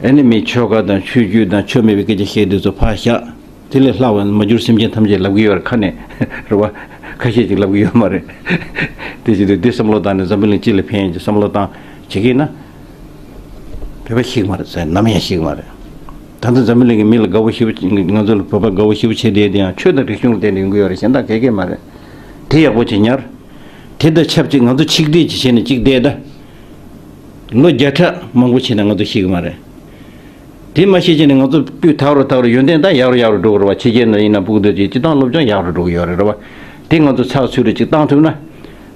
ཨ་ནི་མི་ཆོལ་ཁ་དང་ཆོས་བརྒྱུད་དང་ཆོས་མེད་པའི་སྐད་ཆ་བཤད་དུས་ཚོ་ཕར་བཞག་དེ་ལས་ལྷག་པ་མ་གྱུར་སེམས་ཅན་ཐམས་ཅད་ལབ་ཀྱི་ཡོད་རེད་ཁ་ནས། རེད་བ། ཁ་ཤས་ཅིག་ལབ་ཀྱི་ཡོད་མ་རེད། དེ་བྱེད་དུས་འདི་བསམ་བློ་བཏང་ནས་འཛམ་བུ་གླིང་སྤྱི་ལ་ཕན་ཡོན་གྱི་བསམ་བློ་བཏང་བྱེད་ཀྱི་ཡིན་ན། བོད་པ་ཤི་གི་མ་རེད་ཟེར་ནམ་ཡང་ཤི་གི་མ་རེད། ད་ལྟ་འཛམ་བུ་གླིང་གི་མི་ལ་དགའ་བོ་ཞེ་པོ་ང་ཚོ་ལ་བོད་པ་དགའ་བོ་ཞེ་པོ་བྱེད་བསྡད་དེ་ཡང་ཆོས་དང་རིག་གཞུང་ལ་བརྟེན་ནས་ཡོང་གི་ཡོད་རེད། གཞན་དག་ག་གེ་མ་རེད། དེ་ཡག་པོ་བྱེད་ཉར། དེ་དང་ཆབས་ཅིག་ང་ཚོ་ཆིག་སྒྲིལ་གྱིས་བྱས་ནས་གཅིག་བསྡད་ད། ལོ་བརྒྱ་ཕྲག་མང་པོ་ཕྱིན་ན་ང་ཚོ་ཤི་གི་མ་རེད། དེ་མ་ཤེས་ཀྱི་ནས་ང་ཚོ་སྤུས་དག་རུ་དག་རུ་ཡོན་ཏན་ད་ཡག་རུ་ཡག་རུ་འགྲོ་གི་རེད་བ། ཕྱི་རྒྱལ་ནང་ཡིན་ན་སྤུ་གུ་འདི་ཚོའི་སྤྱི་བཏང་སློབ་སྦྱོང་ཡག་རུ་འགྲོ་གི་ཡོད་རེད་རེད་བ། དེ་ང་ཚོ་ཚགས་ཚུད་རུ་ཅིག་བཏང་ཐུབ་ན།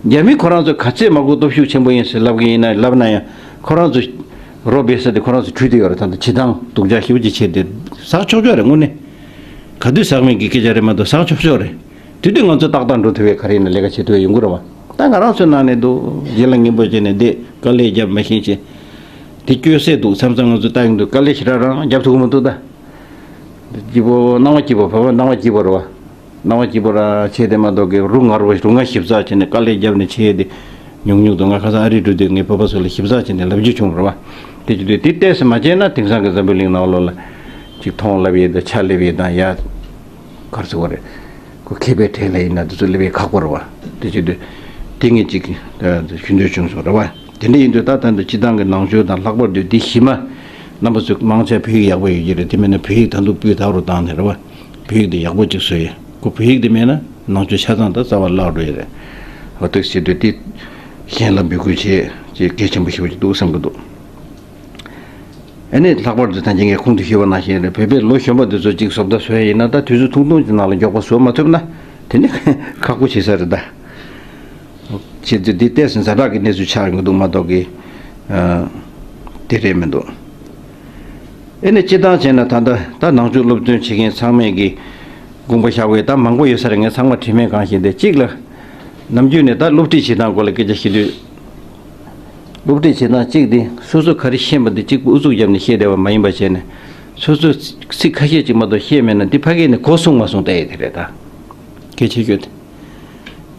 རྒྱ་མི་ཁོ་རང་ཚོ་ག་ཚད་མ་གོ་སྟོབས་ཤུགས་ཆེན་པོ་ཡིན་ཟེར་ལབ་གི་ཡིན་ན་ལབ་ན་ཡང་ཁོ་རང་ཚོ་རོ་སྦས་ས་དེ་ཁོ་རང་ཚོ་བྲུས་ཏེ་ཡོད་རེད། ད་ལྟ་བྱེད་སྟངས་སྡུག་ཅག་ཞེ་པོ་ཅིག་བྱས་ཏེ་ཟག་ཆོག་ཆོག་རེད་དངོས་གནས། ག་དུས་ཟག་མེད་ཀྱི་སྐད་ཆ་རེད་མ་གཏོགས་ཟག་ཆོག་ཆོག་རེད། དེ་དུས་ང་ཚོ་ཏག་ཏག་འགྲོ་ཐུབ་པའི་ག་རེ་ཡིན་ན་ལས་ཀ་བྱེད་ཐུབ་པའི་ཡོང་གི་རེད་བ། ད་ང་རང་ཚོའི་ནང་ནས་འདུག་ཡིད་ལ་ངེས་པོ་བྱས་ནས་བསྡད་དཀའ་ལས་བརྒྱབ་མ་ཤེས་ཆེ། དེ་སྐྱོ་སེ་འདུག་མཚམས་མཚམས་ང་ཚོ་ལྟ་ཡོང་དུས་དཀའ་ལས་ཞེ་དྲག་རང་རྒྱབ་ཐུབ་ཀྱི་མི་འདུག་ད། སྐྱིད་པོ་སྣང་བ་སྐྱིད་པོ་བོད་པ་སྣང་བ་སྐྱིད་པོ་རེད་བ། སྣང་བ་སྐྱིད་པོ་ར་བྱས་ཏེ་མ་གཏོགས་ཀྱི་རུ་ངར་བོ་རུ་ང་ཞིབ་ཚགས་བྱས་ནས་དཀའ་ལས་བརྒྱབ་ནས་བྱས་ཏེ། ཉུང་ཉུང་དུ་ང་ཁ་སང་ཨ་རི་འགྲོ་དུས་ངས་བོད་པ་ཚོ་ལ་ཞིབ་ཚགས་བྱས་ནས་ལབ་རྒྱུ་བྱུང་རེད་བ། དེ་བྱེད་དུས་དེ་ཏོག་ཙམ་མ་བྱས་ན་དེང་སང་གི་འཛམ་བུ་གླིང་ནང་ལོགས་ལ་ཅིག་མཐོང་ལབ་ཡས་དང་ཆ་སླེབས་ཡས་དང་ཡ། ག་རེ་ཟེར་བ་རེད། ཁོ་མཁས་པའི་གྲས་ལ་ཡིན་ན་དེ་ཚོ་སླེབས་ཡས་ཁག་པོ་རེད་བ། དེ་བྱེད་དུས་དེ་ངས་ཅིག་ཞུ་འདོད་བྱུང་སོང་རེད་བ། དེ་འདྲ་ཡིན་དུས་ད་ད་འདི་སྤྱི་བཏང་གི་ནང་ཆོས་དང་ལྷག་པར་དུ་འདི་གཞི་མ། རྣམ་པ་ཚོས་མང་ཆེ་བོད་ཡིག་ཡག་པོ་ཡོད་ཀྱི་རེད། དེ་མིན་ན་བོད་ཡིག་ད་དུང་སྤུས་དག་རུ་བཏང་ནས་རེད་བ། བོད་ཡིག་འདི་ཡག་པོ་ཅིག་བཟོས་ཡས། ཁོ་བོད་ཡིག་འདི་མེད་ན་ནང་ཆོས་ཆ་ཚང་ད་རྩ་བ་བརླག་འགྲོ་ཡས་རེད། འོ་དེ་བྱེད་དུས་དེ་གཞན་ལ་འབོད་སྐུལ་བྱེད་ཅེས་གལ་ཆེན་པོ་ཞེ་པོ་ཅིག་འདུག་བསམ་གྱི་འདུག་ཨ་ནི་ལྷག་པར་དུ་ད་ཅི་ངས་གོང་དུ་ཞུས་པ་ནང་བཞིན་རེད། བོད་པའི་ལོ་གཞོན་པ་འདི་ཚོ་ཅིག་བཟོ་ལྟ་བཟོ་ཡས་ཡིན་ན་ད་དུས་ཚོད་ཐུང་ཐུང་གི་ནང་ལ་མགྱོགས་པ་བཟོ་མ་ཐུབ་ན་དེ་ནི་ཁག་པོ་བྱེད་ས་རེད་ད། བྱེད་དུས་འདི་ཏོག་ཙམ་ཛ་དྲག་གི་གནས་ཚུལ་ཆགས་ཡོང་གི་འདུག་མ་གཏོགས་ཀྱི། ཨ། དེ་རེད་མི་འདུག་ཨེ་ནས་སྤྱིར་བཏང་བྱས་ན་ད་ལྟ་ད་ནང་ཆོས་སློབ་སྟོན་བྱེད་མཁན་ཚང་མས་ཀྱི་དགོངས་པ་བཞག་པའི་ད་མང་པོ་ཡོད་ས་རེད། ངས་ཚང་མ་དྲི་མེད་གང་ཞིག་འདི་གཅིག་ལ། ནམ་རྒྱུན་ནས་ད་སློབ་ཁྲིད་བྱེད་སྟངས་སྐོར་ལ་སྐད་ཆ་བཤད་དུས། སློབ་ཁྲིད་བྱེད་སྟངས་གཅིག་འདི་སོ་སོ་ག་རེ་ཤེས་པ་འདི་གཅིག་པུ་ཨུ་ཚུགས་བརྒྱབ་ནས་བཤད་བསྡད་པ་མ་ཡིན་པ་བྱས་ནས། སོ་སོས་ཚིག་ཁ་ཤས་ཅིག་མ་གཏོགས་བཤད་མེད་ན་འདི་ཕ་གི་ནས་གོ་གསུང་མ་གསུང་ལྟ་ཡས་དེ་རེད་ད། གལ་ཆེ་ཤོས་དེ།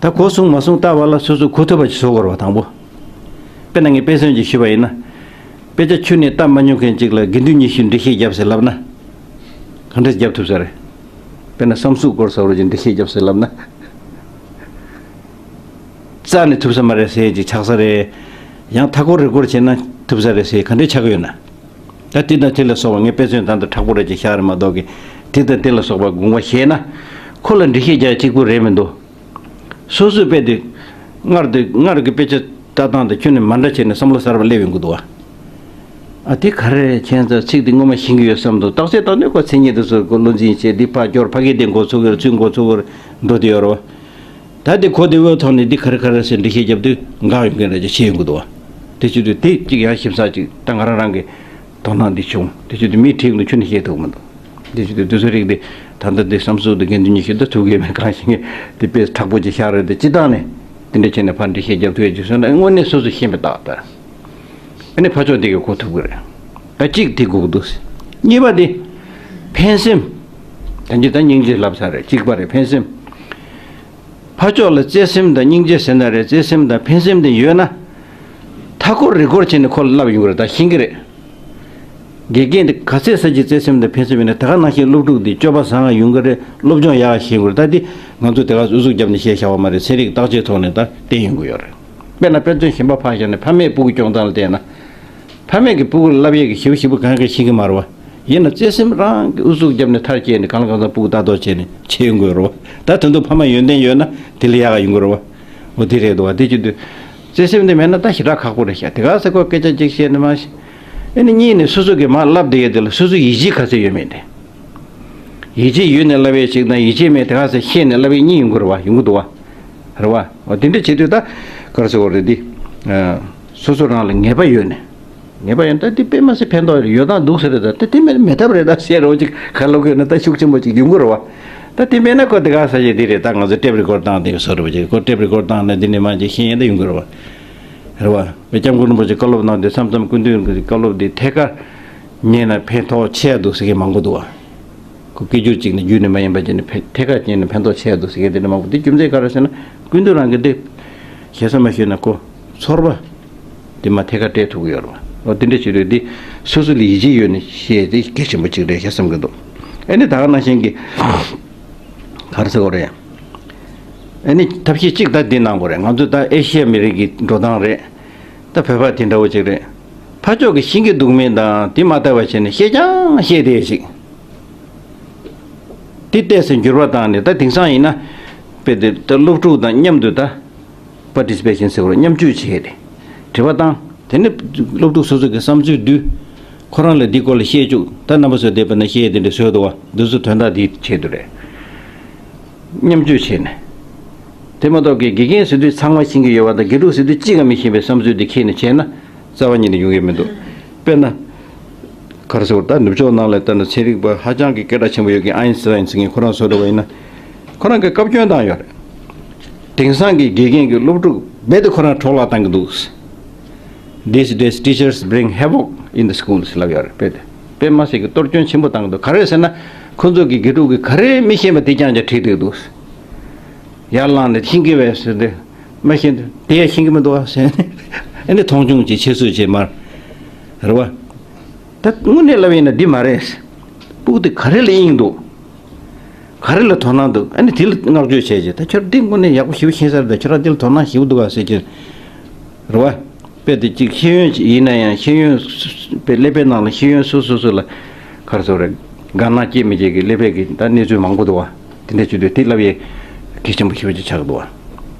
ད་གོ་གསུང་མ་གསུང་ལྟ་བ་ལ་སོ་སོ་གོ་ཐུབ་པ་ཅིག་བཟོ་དགོས་རེད་བ་དང་པོ། དཔེར་ན་ངས་དཔེ་མཚོན་ཅིག་ཞུས་པ་ཡིན་ན། དཔེ་ཆ་ཁྱོན་ནས་ལྟ་མ་མྱོང་མཁན་ཅིག་ལ་དགེ་འདུན་ཉི་ཤུས་འགྲེལ་བཤད་བརྒྱབ་ཟེར་ལབ་ན། ག་འདྲས་བརྒྱབ་ཐུབ་ས་རེད། དཔེར་ན་བསམ་གཟུགས་སྐོར་ཟེར་བ་ཅིག་འགྲེལ་བཤད་བརྒྱབ་ཟེར་ལབ་ན། རྩ་ནས་ཐུབ་ས་མ་རེད་ཟེར་ཅིག་ཆགས་ས་རེད། ཡང་མཐའ་སྐོར་རི་སྐོར་བྱས་ན་ཐུབ་ས་རེད་ཟེར་ག་འདྲས་ཆགས་ཀྱི་ཡོད་ན། ད་དེ་དང་དེ་ལ་སོགས་པ་ངས་དཔེ་མཚོན་ད་ལྟ་དྲག་པོ་རེད་ཅེས་བཞག་རེད་མ་གཏོགས་ཀྱི། དེ་དང་དེ་ལ་སོགས་པ་དགོངས་པ་བཞེས་ན། ཁོ་ལ་འགྲེལ་བཤད་རྒྱག་གཅིག་པུ་རེད་མི་འདུག་སོ་སོའི་དཔེ་དེ། སྔར་དེ་སྔར་གྱི་དཔེ་ཆ་ལྟ་སྟངས་དེ་ཁྱོན་ནས་མ་འདྲ་བྱས་ནས་བསམ་བློ་གསར་པ་སླེབས་ཡོང་གི་འདུག་བ། ཨ་དེ་ག་རེ་ཁྱེད་ཚོ་ཚིག་དེ་སྔོན་མ་ཤེས་ཀྱི་ཡོད་བསམ་འདུག་རྟགས་གསལ་བཏང་དུས་ཁོ་མཚན་ཉིད་དེ་ཚོ་ཁོ་བློ་འཛིན་བྱས་འདི་ཕར་སྐྱོར་ཕ་གི་དེ་འགོ་ཚུགས་ཀྱི་རེད། ཚུར་འགོ་ཚུགས་ཀྱི་རེད་འགྲོ་དེ་ཡོད་རེད་བ། ད་དེ་གོ་དེ་འོས་ཐོག་ནས་འདི་ག་རེ་ག་རེ་ཟེར་འགྲེལ་བཤད་རྒྱབ་དུས་འགག་ཡོང་གི་རེད་ཅེས་བཤད་ཡོང་གི་འདུག་བ། དེ་བྱེད་དུས་དེ་གཅིག་ཡང་ཞིབ་ཚགས་གཅིག་ད་ང་རང་རང་གི་དོ་སྣང་འདི་བྱུང་། དེ་བྱེད་དུས་མིའི་ཁྲིད་ཡོང་དུས་ཁྱོན་ནས་བཤད་ཐུབ་མི་འདུག་དེ་བྱེད་དུས་དེ་ཚོ་རིགས་དེ་ད་ལྟ་དེ་བསམ་ཚུལ་དེ་དགེ་འདུན་ཉི་ཤུ་ད་ཐུག་གི་མེད་གང་ཞིག་ངས་དེ་དཔེ་དྲག་པོ་ཅིག་ཤར་རེད་དེ་སྤྱི་བཏང་ནས་དེ་འདྲ་བྱས་ནས་ཕར་འགྲེལ་བཤད་རྒྱབ་ཐུབ་ཡ་ཅིག་བཟོས་ན་དངོས་གནས་སོ་སོ་ཤེས་པའི་རྟགས་ད། ཨ་ནི་ཕར་ཕྱོགས་དེ་གི་གོ་ཐུབ་གི་རེད། ད་གཅིག་དེ་དགོས་ཀྱི་འདུག་གཉིས་པ་དེ། ཕན་སེམས། ད་འཇི་ད་སྙིང་རྗེ་ལབ་ས་རེད། གཅིག་པ་རེད་ཕན་སེམས། ཕར་ཕྱོགས་ལ་བརྩེ་སེམས་དང་སྙིང་རྗེ་ཟེར་ན་རེད། བརྩེ་སེམས་དང་ཕན་སེམས་དེ་ཡོད་ན། མཐའ་འཁོར་རི་སྐོར་བྱས་ནས་ཁོ་ལ་བསླབ་ཡོང་གི་རེད། ད་ཤེས་ཀྱི་རེད། དགེ་རྒན་དེ་ ག་ཚད་ས་ཀྱི་བརྩེ་སེམས་དང་ཕན་སེམས་ཡོད་ན་དེ་ག་ནང་བཞིན་སློབ་ཕྲུག་འདི་སྤྱོད་པ་བཟང་ཡོང་གི་རེད། སློབ་སྦྱོང་ཡག་ཤེས་དགོས་རེད། ད་འདི་ང་ཚོ་དེ་ག་ཨུ་ཚུགས་བརྒྱབ་ནས་བཤད་བཞག་པ་མ་རེད། ཚན་རིག་བརྟག་དཔྱད་ཐོག་ནས་ད་བསྟན་ཡོང་གི་ཡོད་རེད། དཔེར་ན་དཔེ་མཚོན་གཞན་པ་ཕར་བཞག་ནས་ཕ་མས་སྤུ་གུ་སྐྱོང་སྟངས་ལ་བལྟས་ན། ཕ་མས་ཀྱི་སྤུ་གུ་ལ་བསླབ་ཡས་ཀྱི་ཞིབ་ཞིབ་པོ་གང་ག་ཤེས་ཀྱི་མ་རེད་བ། ཡིན་ན་བརྩེ་སེམས་རང་གི་ཨུ་ཚུགས་བརྒྱབ་ནས་མཐར་སྐྱེལ་ནས་གང་ལ་གང་འཚམ་སྤུ་གུ་ལྟ་རྟོག་བྱས་ནས་བྱེད་ཡོང་དགོས་རེད་བ། ད་དོན་དུ་ཕ་མ་ཡོན་ཏན་ཡོད་ན་དེ་ལས་ཡག་ག་ཡོང་གི་རེད་བ། འོ་དེ་རེད་འདུག་བ། དེ་བྱེད་དུས་བརྩེ་སེམས་དེ་མེད་ན་ད་ཞེ་དྲག་ཁག་པོ་རེད་ཤག་དེ་ག་ས་ཁོ་སྐད་ཆ་གཅིག་བཤད་ནས་མ་ཤེས། ཨེ་ནི་གཉིས་ནས་སོ་སོ་གི་མར་བསླབ་བསྡད་ཡས་དེ་ལ་སོ་སོ་ཡིད་ཆེས་ག་ཚད་ཡོད་མེད་དེ། ཡིད་ཆེས་ཡོད་ནས་བསླབ་ཡས་ཅིག་དང་ཡིད་ཆེས་མེད་དེ་ག་ཚད་ཤེས་ནས་བསླབ་ཡས་གཉིས་ཡོང་གི་རེད་བ། ཡོང་གི་འདུག་བ། རེད་བ། འོ་དེ་འདྲ་བྱེད་དུས་ད་ག་རེ་ཟེར་དགོས་རེད་འདི། ཨ། སོ་སོ་རང་ལ་ངེས་པ་ཡོད་ནས། ངེས་པ་ཡོད་ན་ད་འདི་དཔེ་མ་སྲིད་ཕན་ཐོགས་ཡོད་སྟངས་འདུག་ཟེར་རེད། ད་དེ་མེད་མེད་ཐབས་རེད། ད་བཤད་རོགས་ཅིག་ག་ལོག་ཡོད་ན་ད་ཤུགས་ཆེན་པོ་ཅིག་ཡོང་གི་རེད་བ། ད་དེ་མེད་ན་ཁོ་དེ་ག་ས་ཞེ་འདི་རེད། ད་ང་ཚོ་ཊེབ་རི་ཀོཌ་བཏང་དེ་བཟོ་རེད་བ་ཅིག་ཁོ་ཊེབ་རི་ཀོཌ་བཏང་ན་འདི་ནས་མ་ཅིག་ཤེས་ཡས་ད་ཡོང་གི་རེད་བ། རེད་བ། སྐྱབས་མགོན་རིན་པོ་ཆེ་བཀའ་སློབ་གནང་དུས་མཚམས་མཚམས་སྐུ་མདུན་གྱི་བཀའ་སློབ་འདི་ཐད་ཀར་ཉན་ན་ཕན་ཐོགས་ཆེ་ཡ་འདུག་ཟེར་མཁན་མང་པོ་འདུག་བ། ཁོ་སྐད་སྒྱུར་གཅིག་ནས་བརྒྱུད་ནས་མ་ཡིན་པ་བྱས་ནས་ཕན་ཐད་ཀར་བྱས་ནས་ཕན་ཐོགས་ཆེ་ཡ་འདུག་ཟེར་མཁན་དེ་འདྲ་མང་པོ། དེ་རྒྱུ་མཚན་ག་རེ་ཟེར་ན་སྐུ་མདུན་རང་གི་དེ་ཞེ་ས་མ་ཞུས་ན་ཁོ་ཚོར་བ་དེ་མ་ཐད་ཀར་སྤྲད་ཐུབ་ཀྱི་ཡོད་རེད་བ། འོ་དེ་འདྲ་བྱེད་དུས་དེ་སོ་སོ་ལ་ཡིད་ཆེས་ཡོད་ནས་བཤད་དེ་གལ་ཆེན་པོ་གཅིག་རེད་ཤག་བསམ་གྱི་འདུག་ཨེ་ནི་ད་ག་ནང་བཞིན་གྱི་ག་རེ་ཟེར་དགོས་རེད། ཨེ་ནི་ཐབས་ཤེས་གཅིག་ད་འདི་གནང་དགོས་རེད། ང་ཚོ་ད་ཨེ་ཤི་ཡ་མི་རིགས་ཀྱི་འགྲོ་སྟངས་རེད། ད་བོད་པ་དེ་འདྲ་བོ་ཅིག་རེད། ཕར་ཕྱོགས་ཀྱི་ཤེས་ཀྱི་འདུག་མིན་དང་དེ་མ་ལྟ་བ་བྱས་ནས་བཤད་ཀྱང་བཤད་བསྡད་ཅིག་དེ་ལྟས་སུ་འགྱུར་བ་བཏང་ནས་ད་དེང་སང་ཡིན་ན་དཔེ་དེ་ད་སློབ་ཕྲུག་དང་མཉམ་དུ་ད་པར་ཊི་སི་པེ་ཤན་ཟེར་བ་མཉམ་སྤྱོད་བྱས་ཏེ་དྲི་བ་བཏང་། དེ་ནས་སློབ་ཕྲུག་སོ་སོ་གི་བསམ་ཚུལ་བསྡུས། ཁོ་རང་ལ་འདི་སྐོར་ལ་བཤད་བཅུག་ད་རྣམ་པ་ཚོ་བསྡད་པ་ན་བཤད་དེ་འདྲ་བཟོས་འདུག་བ། འདི་ཚོ་དོན་དག་འདིའི་ཆེད་དུ་རེད། མཉམ་སྤྱོད་བྱས་ནས། དེ་མ་གཏོགས་ཀྱི་དགེ་རྒན་ཟེར་དུས་ཚང་མ་ཤེས་ཀྱི་ཡོད་པ་དང་དགེ་ཕྲུག་ཟེར་དུས་གཅིག་ཀྱང་མི་ཤེས་པའི་བསམ་ཚུལ་འདི་ཁྱེར་ནས་བྱས་ན་རྩ་བ་ཉིད་ནས་ཡོང་གི་མི་འདུག་དཔེར་ན། ག་རེ་ཟེར་དགོས་རེད། ད་ནུབ་ཕྱོགས་ནང་ལ་ལྟ་ན་ཚན་རིག་པ་ཧ་ཅང་གི་སྐད་གྲགས་ཆེན་པོ་ཡོད་མཁན་ཨའིན་སི་ཊའིན་ཟེར་མཁན་ཁོ་རང་བཟོ་འདྲ་བ་ཡིན་ན། ཁོ་རང་གིས་བཀའ་བཀྱོན་བཏང་ཡོད་རེད། དེང་སང་གི་དགེ་རྒན་གྱི་སློབ་ཕྲུག་རྦད་དེ་ཁོ་རང་འཕྲོ་བརླག་བཏང་གི་འདུག These days teachers bring havoc in the schools ལབ་ཡོད་རེད། དཔེ་དེ་དཔེ་མ་སྲིད་ཀྱི་གཏོར་སྐྱོན་ཆེན་པོ་བཏང་གི་འདུག་ག་རེ་ཟེར་ན། ཁོ་ཚོ་གི་དགེ་ཕྲུག་གི་ག་རེ་མི་ཤེས་པ་དེ་རྐྱང་རྐྱང་ཁྲིད་བསྡད་འདུག་ཡར་ལངས་ནས་ཤེས་ཀྱི་བས་ཟེར་ཏེ། མ་ཤེས་དེ་ཡང་ཤེས་ཀྱི་མི་འདུག་ཨ་ཟེར་ནས་ཨ་ནི་མཐོང་ཆུང་བྱེད་ཆེད་བཟོས་བྱེད་མར། རེད་བ། ད་དངོས་གནས་ལབ་ཡིན་ན་འདི་མ་རེད། སྤུ་གུ་དེ་ག་རེ་ལ་དབྱིངས་འདུག་ག་རེ་ལ་དོ་སྣང་འདུག་ཨ་ནི་དེ་ལ་བསྔགས་བརྗོད་བྱས་རྗེས་ད་ཁྱོད་འདི་དངོས་གནས་ཡག་པོ་ཞེ་པོ་ཤེས་ས་རེད། ད་ཁྱོད་རང་འདི་ལ་དོ་སྣང་ཞེ་པོ་འདུག་ག་ཟེར་གྱི་རེད་བ། དཔེ་དེ་གཅིག་ཤེས་ཡོན་ཡིན་ན་ཡང་ཤེས་ཡོན་དཔེ་ཀླད་པའི་ནང་ལ་ཤེས་ཡོན་སོ་སོ་སོ་ལ་ག་རེ་ཟེར་རེད། དགའ་སྣང་སྐྱེ་མི་སྐྱེ་གི་ཀླད་པའི་གི་ད་གནས་ཚུལ་མང་པོ་འདུག་བ། དེ་འདྲ་བྱེད་དུས་དེ་ལབ་ཡས་གལ་ཆེན་པོ་ཞེ་པོ་ཅིག་ཆགས་ཀྱི་འདུག་བ།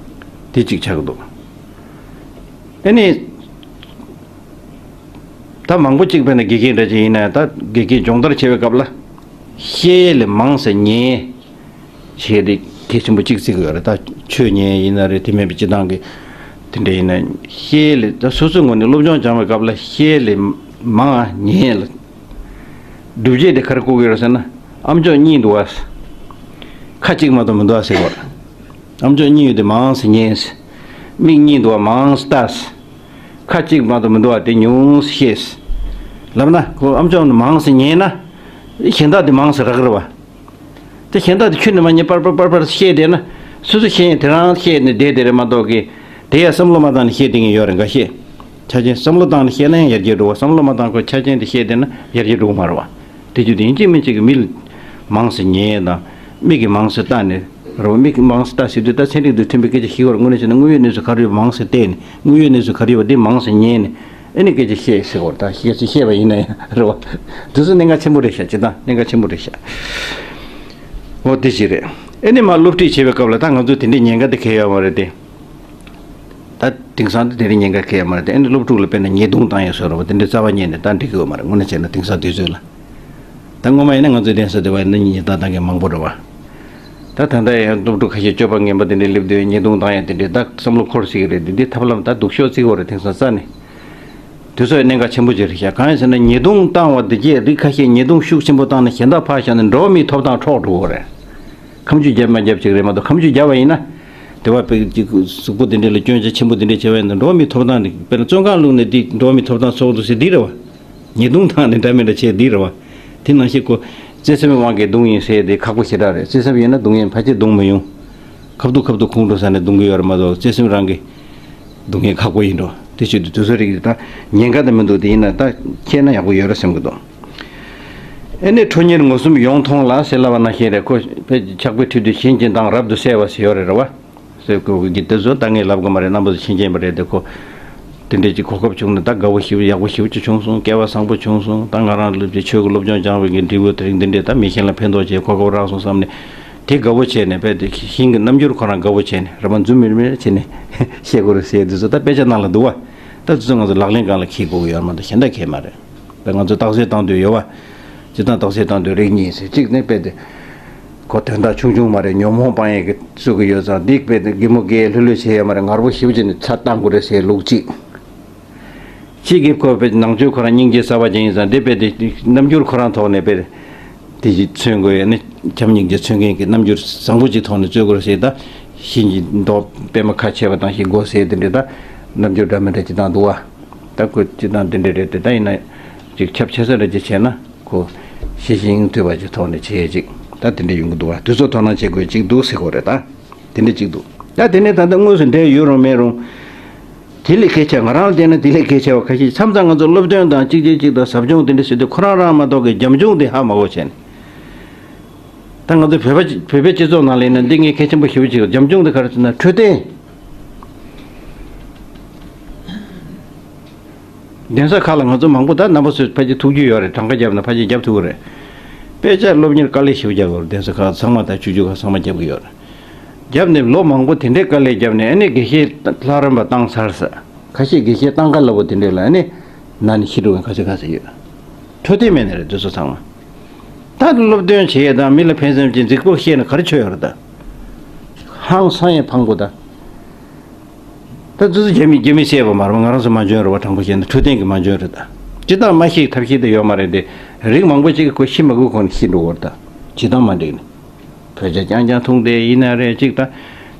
དེ་གཅིག་ཆགས་ཀྱི་འདུག་ཨ་ནི། ད་མང་པོ་གཅིག་དཔེར་ན་དགེ་རྒན་འདྲ་ཅིག་ཡིན་ན་ད་དགེ་རྒན་སྦྱོང་བརྡར་བྱེད་པའི་སྐབས་ལ། བཤད་ཡས་ལས་མང་ཟེར་ཉན་ཡས་བྱས་ཏེ་གལ་ཆེན་པོ་གཅིག་བརྩི་གི་ཡོད་རེད། ད་ཆོས་ཉན་ཡས་ཡིན་ན་རེད། དེ་མིན་པའི་སྤྱི་བཏང་གི་དེ་འདྲ་ཡིན་ན་བཤད་ཡས་ལས་ད་སོ་སོའི་ངོས་ནས་སློབ་སྦྱོང་སྦྱང་བའི་སྐབས་ལ་བཤད་ཡས་ལས་མང་ཉན་ཡས་ལ་སྒྲུབ་བྱེད་དེ་ག་རེ་བཀོད་ཀྱི་ཡོད་རེད་ཟེར་ན་ཨམ་ཅོག་གཉིས་འདུག་བ། ཁ་གཅིག་མ་གཏོགས་མི་འདུག་བ་ཟེར་གི་ཡོད་རེད། ཨམ་ཅོག་གཉིས་ཡོད་དེ་མང་ཟེར་ཉན་ཡས། མིག་གཉིས་འདུག་བ་མང་ཟེར་ལྟ་ཡས། ཁ་གཅིག་མ་གཏོགས་མི་འདུག་བ་དེ་ཉུང་ཟེར་ཤེས། ལབ་ན་ཁོ་ཨམ་ཅོག་ནི་མང་ཟེར་ཉན་ན། གཞན་དག་དེ་མང་ཟེར་རག་གི་རེད་བ། དེ་གཞན་དག་དེ་ཁྱོན་ནས་མ་ཉན་པར་པར་པར་པར་བཤད་བསྡད་ན། སོ་སོ་ཤེས་ཡས་དེ་རང་བཤད་ནས་བསྡད་དེ་རེད་མ་གཏོགས་ཀི། དེ་ཡང་བསམ་བློ་མ་བཏང་ནས་བཤད་བསྡད་མཁན་ཡོད་རེད་འགའ་ཤས། ཆ་རྐྱེན་བསམ་བློ་བཏང་ནས་བཤད་ན་ཡང་ཡར་རྒྱས་འགྲོ་བ། བསམ་བློ་མ་བཏང་ཁོ་ཆ་རྐྱེན་དེ་བཤད་བསྡད་ན་ཡར་རྒྱས་འགྲོ་གི་མ་རེད་བ། དེ་བྱེད་དུས་ཡིན་གཅིག་མིན་གཅིག་གི་མི་ལ་མང་ཟེར་ཉན་ཡས་དང་མིག་གིས་མང་ཟེར་ལྟ་ནས་རེད་བ། མིག་གིས་མང་ཟེར་ལྟ་ཟེར་དུས་ད་ཚན་རིག་དང་མཐུན་པའི་སྐད་ཆ་ཞིག་བར་དངོས་གནས་བྱས་ན་དངོས་ཡོད་གནས་ཚུལ་ག་རེ་ཡོད་པ་མང་ཟེར་བལྟས་ནས་དངོས་ཡོད་གནས་ཚུལ་ག་རེ་ཡོད་པ་དེ་མང་ཟེར་ཉན་ནས། ཨ་ནི་སྐད་ཆ་བཤད་ཟེར་བར་ད་སྐད་ཆ་བཤད་པ་ཡིན་ན་ཡང་རེད་བ། དེ་ཚོ་གནད་འགག་ཆེན་པོ་རེད་ཤག་སྤྱིར་བཏང་གནད་འགག་ཆེན་པོ་རེད་ཤག་འོ་དེ་ཞིག་རེད། ཨ་ནི་མ་སློབ་ཁྲིད་བྱེད་པའི་སྐབས་ལ་ད་ང་ཚོ་དེ་འདྲའི་ཉེན་ཁ་དེ་གང་ཡང་ཡོད་མ་རེད་དེ། ད་དེང་སང་དེ་འདྲའི་ཉེན་ཁ་གང་ཡང་མ་རེད་དེ། ཨ་ནི་སློབ་ཕྲུག་ལ་དཔེར་ན་ཉེས་རྡུང་བཏང་ཡས་བཟོ་འདྲ་བ་དེ་འདྲའི་རྩ་བ་ཉིད་ནས་ད་འགྲིག་གི་ཡོད་མ་རེད། དངོས་གནས་བྱས་ན་དེང་སང་དུས་ཚོད་ལ། ད་སྔོན་མ་ཡིན་ན་ང་ཚོའི་གདན་ས་དེ་བ་ཡིན་ན་ཉེས་རྡུང་བཏང་མཁན་མང་པོ་རེད་བ། ད་ད་ལྟ་ཡང་སློབ་ཕྲུག་ཁ་ཤས་སྤྱོད་པ་ངན་པ་དེ་འདྲའི་སླེབས་དུས་ཉེས་རྡུང་བཏང་ཡས་དེ་འདྲའི་ད་བསམ་བློ་འཁོར་སྲིད་ཀྱི་རེད། འདི་འདི་ཐབས་ལམ་ད་སྡུག་ཤོས་བརྩི་དགོས་རེད་དེང་སང་རྩ་ནས། དེ་ཚོ་ཡང་གནད་འགག་ཆེན་པོ་ཅིག་རེད་ཤག་གང་ཡིན་ཟེར་ན་ཉེས་རྡུང་བཏང་བ་འདི་གས་རིགས་ཁ་ཤས་ཉེས་རྡུང་ཤུགས་ཆེན་པོ་བཏང་ནས་གཞན་དག་ཕར་བཞག་ནས་འགྲོ་བ་མིའི་ཐོབ་ཐང་འཕྲོག་འགྲོ་གི་རེད། ཁ་མཆུ་རྒྱབ་མ་རྒྱབ་ཅིག་རེད་མ་གཏོགས་ཁ་མཆུ་རྒྱབ་པ་ཡིན་ན། དེ་བ་དཔེ་ཅིག་གཟུགས་པོ་དེ་འདྲ་ལ་སྐྱོན་ཆ་ཆེན་པོ་དེ་འདྲ་བྱས་པ་ཡིན་ན་འགྲོ་བ་མིའི་ཐོབ་ཐང་འདི་དཔེར་ན་བཙོན་ཁང་བླུགས་ནས་འདི་འགྲོ་བ་མིའི་ཐོབ་ཐང་སྲུང་འདུག་ཟེར་འདི་རེད་བ། ཉེས་རྡུང་བཏང་ནས་འདྲ་མི་འདྲ་བྱས་འདི་རེད་བ། དེ་ནང་བཞིན་ཁོ་བརྩེ་སེམས་དབང་གིས་རྡུང་ཡིན་ཟེར་དེ་ཁག་པོ་ཞེ་དྲག་རེད། བརྩེ་སེམས་ཡོད་ན་རྡུང་ཡིན་ཕལ་ཆེར་རྡུང་མི་ཡོང་། ཁ་ཐུག་ཁ་ཐུག་ཁོང་ཁྲོ་ཟ་ནས་རྡུང་གི་ཡོད་རེད་མ་གཏོགས་བརྩེ་སེམས་རང་གིས་རྡུང་མཁན་ཁག་པོ་ཡིན་འགྲོ། དེ་བྱེད་དུས་དུས་ཚོད་རིགས་དེ་ད་ཉེན་ཁ་དེ་མི་འདུག་དེ་ཡིན་ན་ད་ཁྱེད་ན་ཡག་པོ་ཡོད་རེད་བསམ་གི་འདུག་ཨེ་ནས་ཁྲོ་གཉེར་ངོ་གསུམ་ཡོངས་མཐོང་ལ་ཟེར་ལབ་པ་ནང་བཞིན་རེད། ཁོ་ཕྱག་དཔེ་ཁྲིད་དུས་གཞན་གྱི་མདངས་རབ་ཏུ་གསལ་བ་ཟེར་ཡོད་རེད། རེད་བ། ཟེར་ཁོ་གི་དེ་ཚོ་ད་ངས་ལབ་དགོས་མ་རེད། རྣམ་པ་ཚོ་མཁྱེན་མཁྱེན་པ་རེད་དེ། ཁོ་དེ་འདྲས་ཅིག་གོ་སྐབས་བྱུང་ནས་ད་དགའ་བོ་ཞིབ་ཡག་པོ་ཞིབ་ཅིག་བྱུང་སོང་། སྐལ་བ་བཟང་པོ་བྱུང་སོང་། ད་ང་རང་ལ་ཆོས་ཀྱི་སློབ་སྦྱོང་སྦྱང་བའི་གི་འབྲས་བུ་དེ་རིང་འདི་འདྲས་ད་མི་གཞན་ལ་ཕན་ཐོགས་བྱས་གོ་སྐབས་རག་སོང་བསམ་ནས་དེ་དགའ་བོ་བྱས་ནས་དཔེ་དེ་ཞིང་གི་རྣམ་འགྱུར་ཁོ་རང་དགའ་བོ་བྱས་ནས་རེ་བ་འཛུམ་མིར་མིར་བྱས་ནས་བཤད་དགོས་རེད་ཟེར་དེ་ཚོ་ད་དཔེ་ཆ་ནང་ལ་འདུག་བ། ད་དེ་ཚོ་ང་ཚོ་ལག་ལེན་སྒང་ལ་འཁྱེར་དགོས་ཀྱི་ཡོད་མ་གཏོགས་གཞན་དག་གས་མ་རེད། ད་ང་ཚོ་རྟགས་གསལ་བཏང་འདོད་ཡོད་བ། སྤྱིར་བཏང་རྟགས་གསལ་བཏང་འདོད་རིགས་གཉིས་ཟེར། གཅིག་ནི་དཔེ་དེ་ཁོ་དོན་དག་ཆུང་ཆུང་མ་རེད། ཉོན་མོངས་སྤང་ཡས་ཀྱི་བཟོ་གི་ཡོད་ཙང་འདི་དཔེ་དེ་གད་མོ་བགད་ལྷོད་ལྷོད་བྱས་ཡོད་མ་རེད། ངར་པོ་ཞེ་པོ་བྱས་ནས་ཚ་བཏང་དགོས་རེད་ཟེར་ལུགས་གཅིག། གཅིག་གིས་ཁོ་དཔེ་ནང་ཆོས་ཁོ་རང་སྙིང་རྗེ་གསར་པ་ཅན་ཡིན་ཙང་འདི་དཔེ་དེ་རྣམ་འགྱུར་ཁོ་རང་ཐོག་ནས་དཔེ་དེ་ཞིག་མཚོན་དགོས་ཡ་ནི་བྱམས་སྙིང་རྗེ་མཚོན་མཁན་གྱི་རྣམ་འགྱུར་བཟང་པོ་ཅིག་ཐོག་ནས་རྩོད་དགོས་རེད་ཟེར། ད་གཞན་གྱི་མདོག་དཔེ་མ་ཁ་ཕྱེ་བ་དང་ཞིག་དགོས་ཟེར་དེ་འདྲ་ད་རྣམ་འགྱུར་འདྲ་མི་འདྲ་ཅིག་བཏང་འདུག་བ། ད་ཁོ་སྤྱིར་བཏང་འདི་འདྲ་རེད་དེ། ད་ཡིན་ན་ཅིག་ཁྱབ་ཆེ་ས་འདྲ་ཅིག་བྱས་ན་ཁོ་ཤེས་བཞིན་ཐོས་པ་ཅིག་ཐོག་ནས་བྱས་ཅིག་ད་དེ་འདྲ་ཡོང་གི་འདུག་བ། དུས་ཚོད་དོ་སྣང་བྱེད་དགོས་ཅིག་འདུག་ཟེར་དགོས་རེད། ད་དེ་འདྲ་ཅིག་འདུག་ད་དེ་ནས་ད་ལྟ་དངོས་སུ་འབྲེལ་ཡོད་རུང་མེད་རུང་དེ་ལས་གལ་ཆེ། ང་རང་ལ་བལྟས་ན་དེ་ལས་གལ་ཆེ་བ་ཁ་ཤས། མཚམས་མཚམས་ང་ཚོ་སློབ་སྟོན་དང་གཅིག་གཅིག་གཅིག་དང་ཟབ་སྦྱོང་དེ་འདྲ་ཟེར་དུས་ཁོ་རང་རང་མ་གཏོགས་ཀྱི་རྒྱབ་ལྗོངས་དེ་ཧ་མ་གོ་བྱས་ནས། ད་ང་ཚོ་བོད་པ་བོད་པའི་སྤྱི་ཚོགས་ནང་ལ་ཡིན་ན་འདི་ངས་གལ་ཆེན་པོ་ཞེ་པོ་ཅིག་རྒྱབ་ལྗོངས་དེ་ག་རེ་ཟེར་ན་འཕྲོད་བསྟེན། གདན་ས་ཁག་ལ་ང་ཚོ་མང་པོ་ད་རྣམ་པ་ཚོས་ཕལ་ཆེར་ཐུག་རྒྱུ་ཡོད་རེད། གྲངས་ཀ་བརྒྱབ་ན་ཕལ་ཆེར་རྒྱབ་ཐུབ་ཀྱི་རེད། དཔེ་ཆ་སློབ་གཉེར་དཀའ་ལས་ཞེ་པོ་རྒྱག་གི་ཡོད་རེད། གདན་ས་ཁག་ཚང་མ་ད་ཆོས་བརྒྱུད་ཁག་ཚང་མ་རྒྱབ་ཀྱི་ཡོད་རེད། རྒྱབ་ནས་ལོ་མང་པོ་དེ་འདྲའི་དཀའ་ལས་བརྒྱབ་ནས་ཨ་ནི་དགེ་བཤེས་ལྷ་རམས་པ་བཏང་ཚར་ས། ཁ་ཤས་དགེ་བཤེས་བཏང་ག་ལ་བོ་དེ་འདྲས་ལ་ཨ་ནི་ན་ནས་ཤི་འགྲོ་མཁན་ཁ་ཤས་ཁ་ཤས་ཡོད། འཕྲོད་བསྟེན་མེད་ནི་རེད། དེ་ཚོ་ཚང་མ། ད་སློབ་སྟོན་བྱེད་ཡས་དང་མི་ལ་ཕན་སེམས་ཀྱི་རྫིག་པོ་བཤད་ན་ག་རེ་ཆོད་ཡོད་རེད་ད། ཧང་སང་ཡས་ཕངས་པོ་ད། ད་དེ་ཚོ་རྒྱ་མི་རྒྱ་མི་བཤད་པ་མ་རེད། ང་རང་ཚོ་མ་འཇོན་རེད་བ། དྲང་པོ་བཤད་ན་འཕྲོད་བསྟེན་གྱི་མ་འཇོན་རེད་ད། སྤྱིར་བཏང་མ་ཤེས་ཐབས་ཤེས་དེ་ཡོད་མ་རེད་དེ། རིགས་མང་པོ་ཅིག་གིས་ཁོ་ཤི་མ་དགོས་གོང་ནས་ཤི་འགྲོ་གི་རེད་ད། བྱེད་སྟངས་མ་འགྲིག་ནས། བོད་ཇ་རྐྱང་རྐྱང་འཐུང་བསྡད་ཡིན་ན་རེད་ཅིག་ད།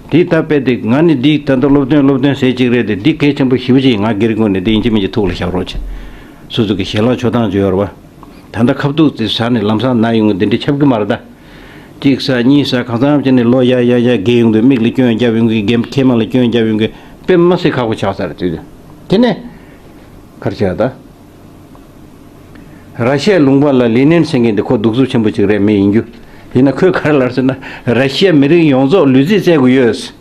འདི་ད་དཔེ་དེ་ང་ནི་འདི་ད་ལྟ་སློབ་སྟོན་སློབ་སྟོན་ཟེར་ཅིག་རེད་དེ། འདི་གལ་ཆེན་པོ་ཞེ་པོ་ཅིག་ཡིན། ང་སྒེར་ངོས་ནས་འདི་ཡིན་གཅིག་མིན་གཅིག་ཐུགས་ལ་བཞག་རོགས་བྱེད། སོ་སོ་གི་ཞལ་ལག་མཆོད་སྟངས་ཅིག་ཡོད་རེད་བ། ད་ལྟ་ཁ་ཐུག་ཙི་ཟ་ནས་ལམ་སང་ན་ཡོང་གི་འདི་འདྲ་ཁྱབ་གི་མ་རེད་ད། གཅིག་ཟ་གཉིས་ཟ་གང་འཚམ་བྱས་ནས་ལོ་ཡར་ཡར་ཡར་རྒས་ཡོང་དུས་མིག་ལ་སྐྱོན་རྒྱབ་ཡོང་གི། རྒན་མཁལ་མ་ལ་སྐྱོན་རྒྱབ་ཡོང་གི། དཔེ་མ་སྲིད་ཁག་པོ་ཆགས་ཚར་དུས། དེ་ནས་ག་རེ་བྱས་ད། ར་ཤི་ཡའི་ལུང་པ་ལ་ལེ་ནིན་ཟེར་མཁན་དེ་ཁོ་གདུག་རྩུབ་ཆེན་པོ་ཅིག་རེད། མི་ཡིན་རྒྱུ། ཡིན་ན་ཁོས་ག་རེ་ལབ་ཟེར་ན། ར་ཤི་ཡ་མི་རིགས་ཡོངས་རྫོགས་ལུས་རྩལ་རྩེད་དགོས་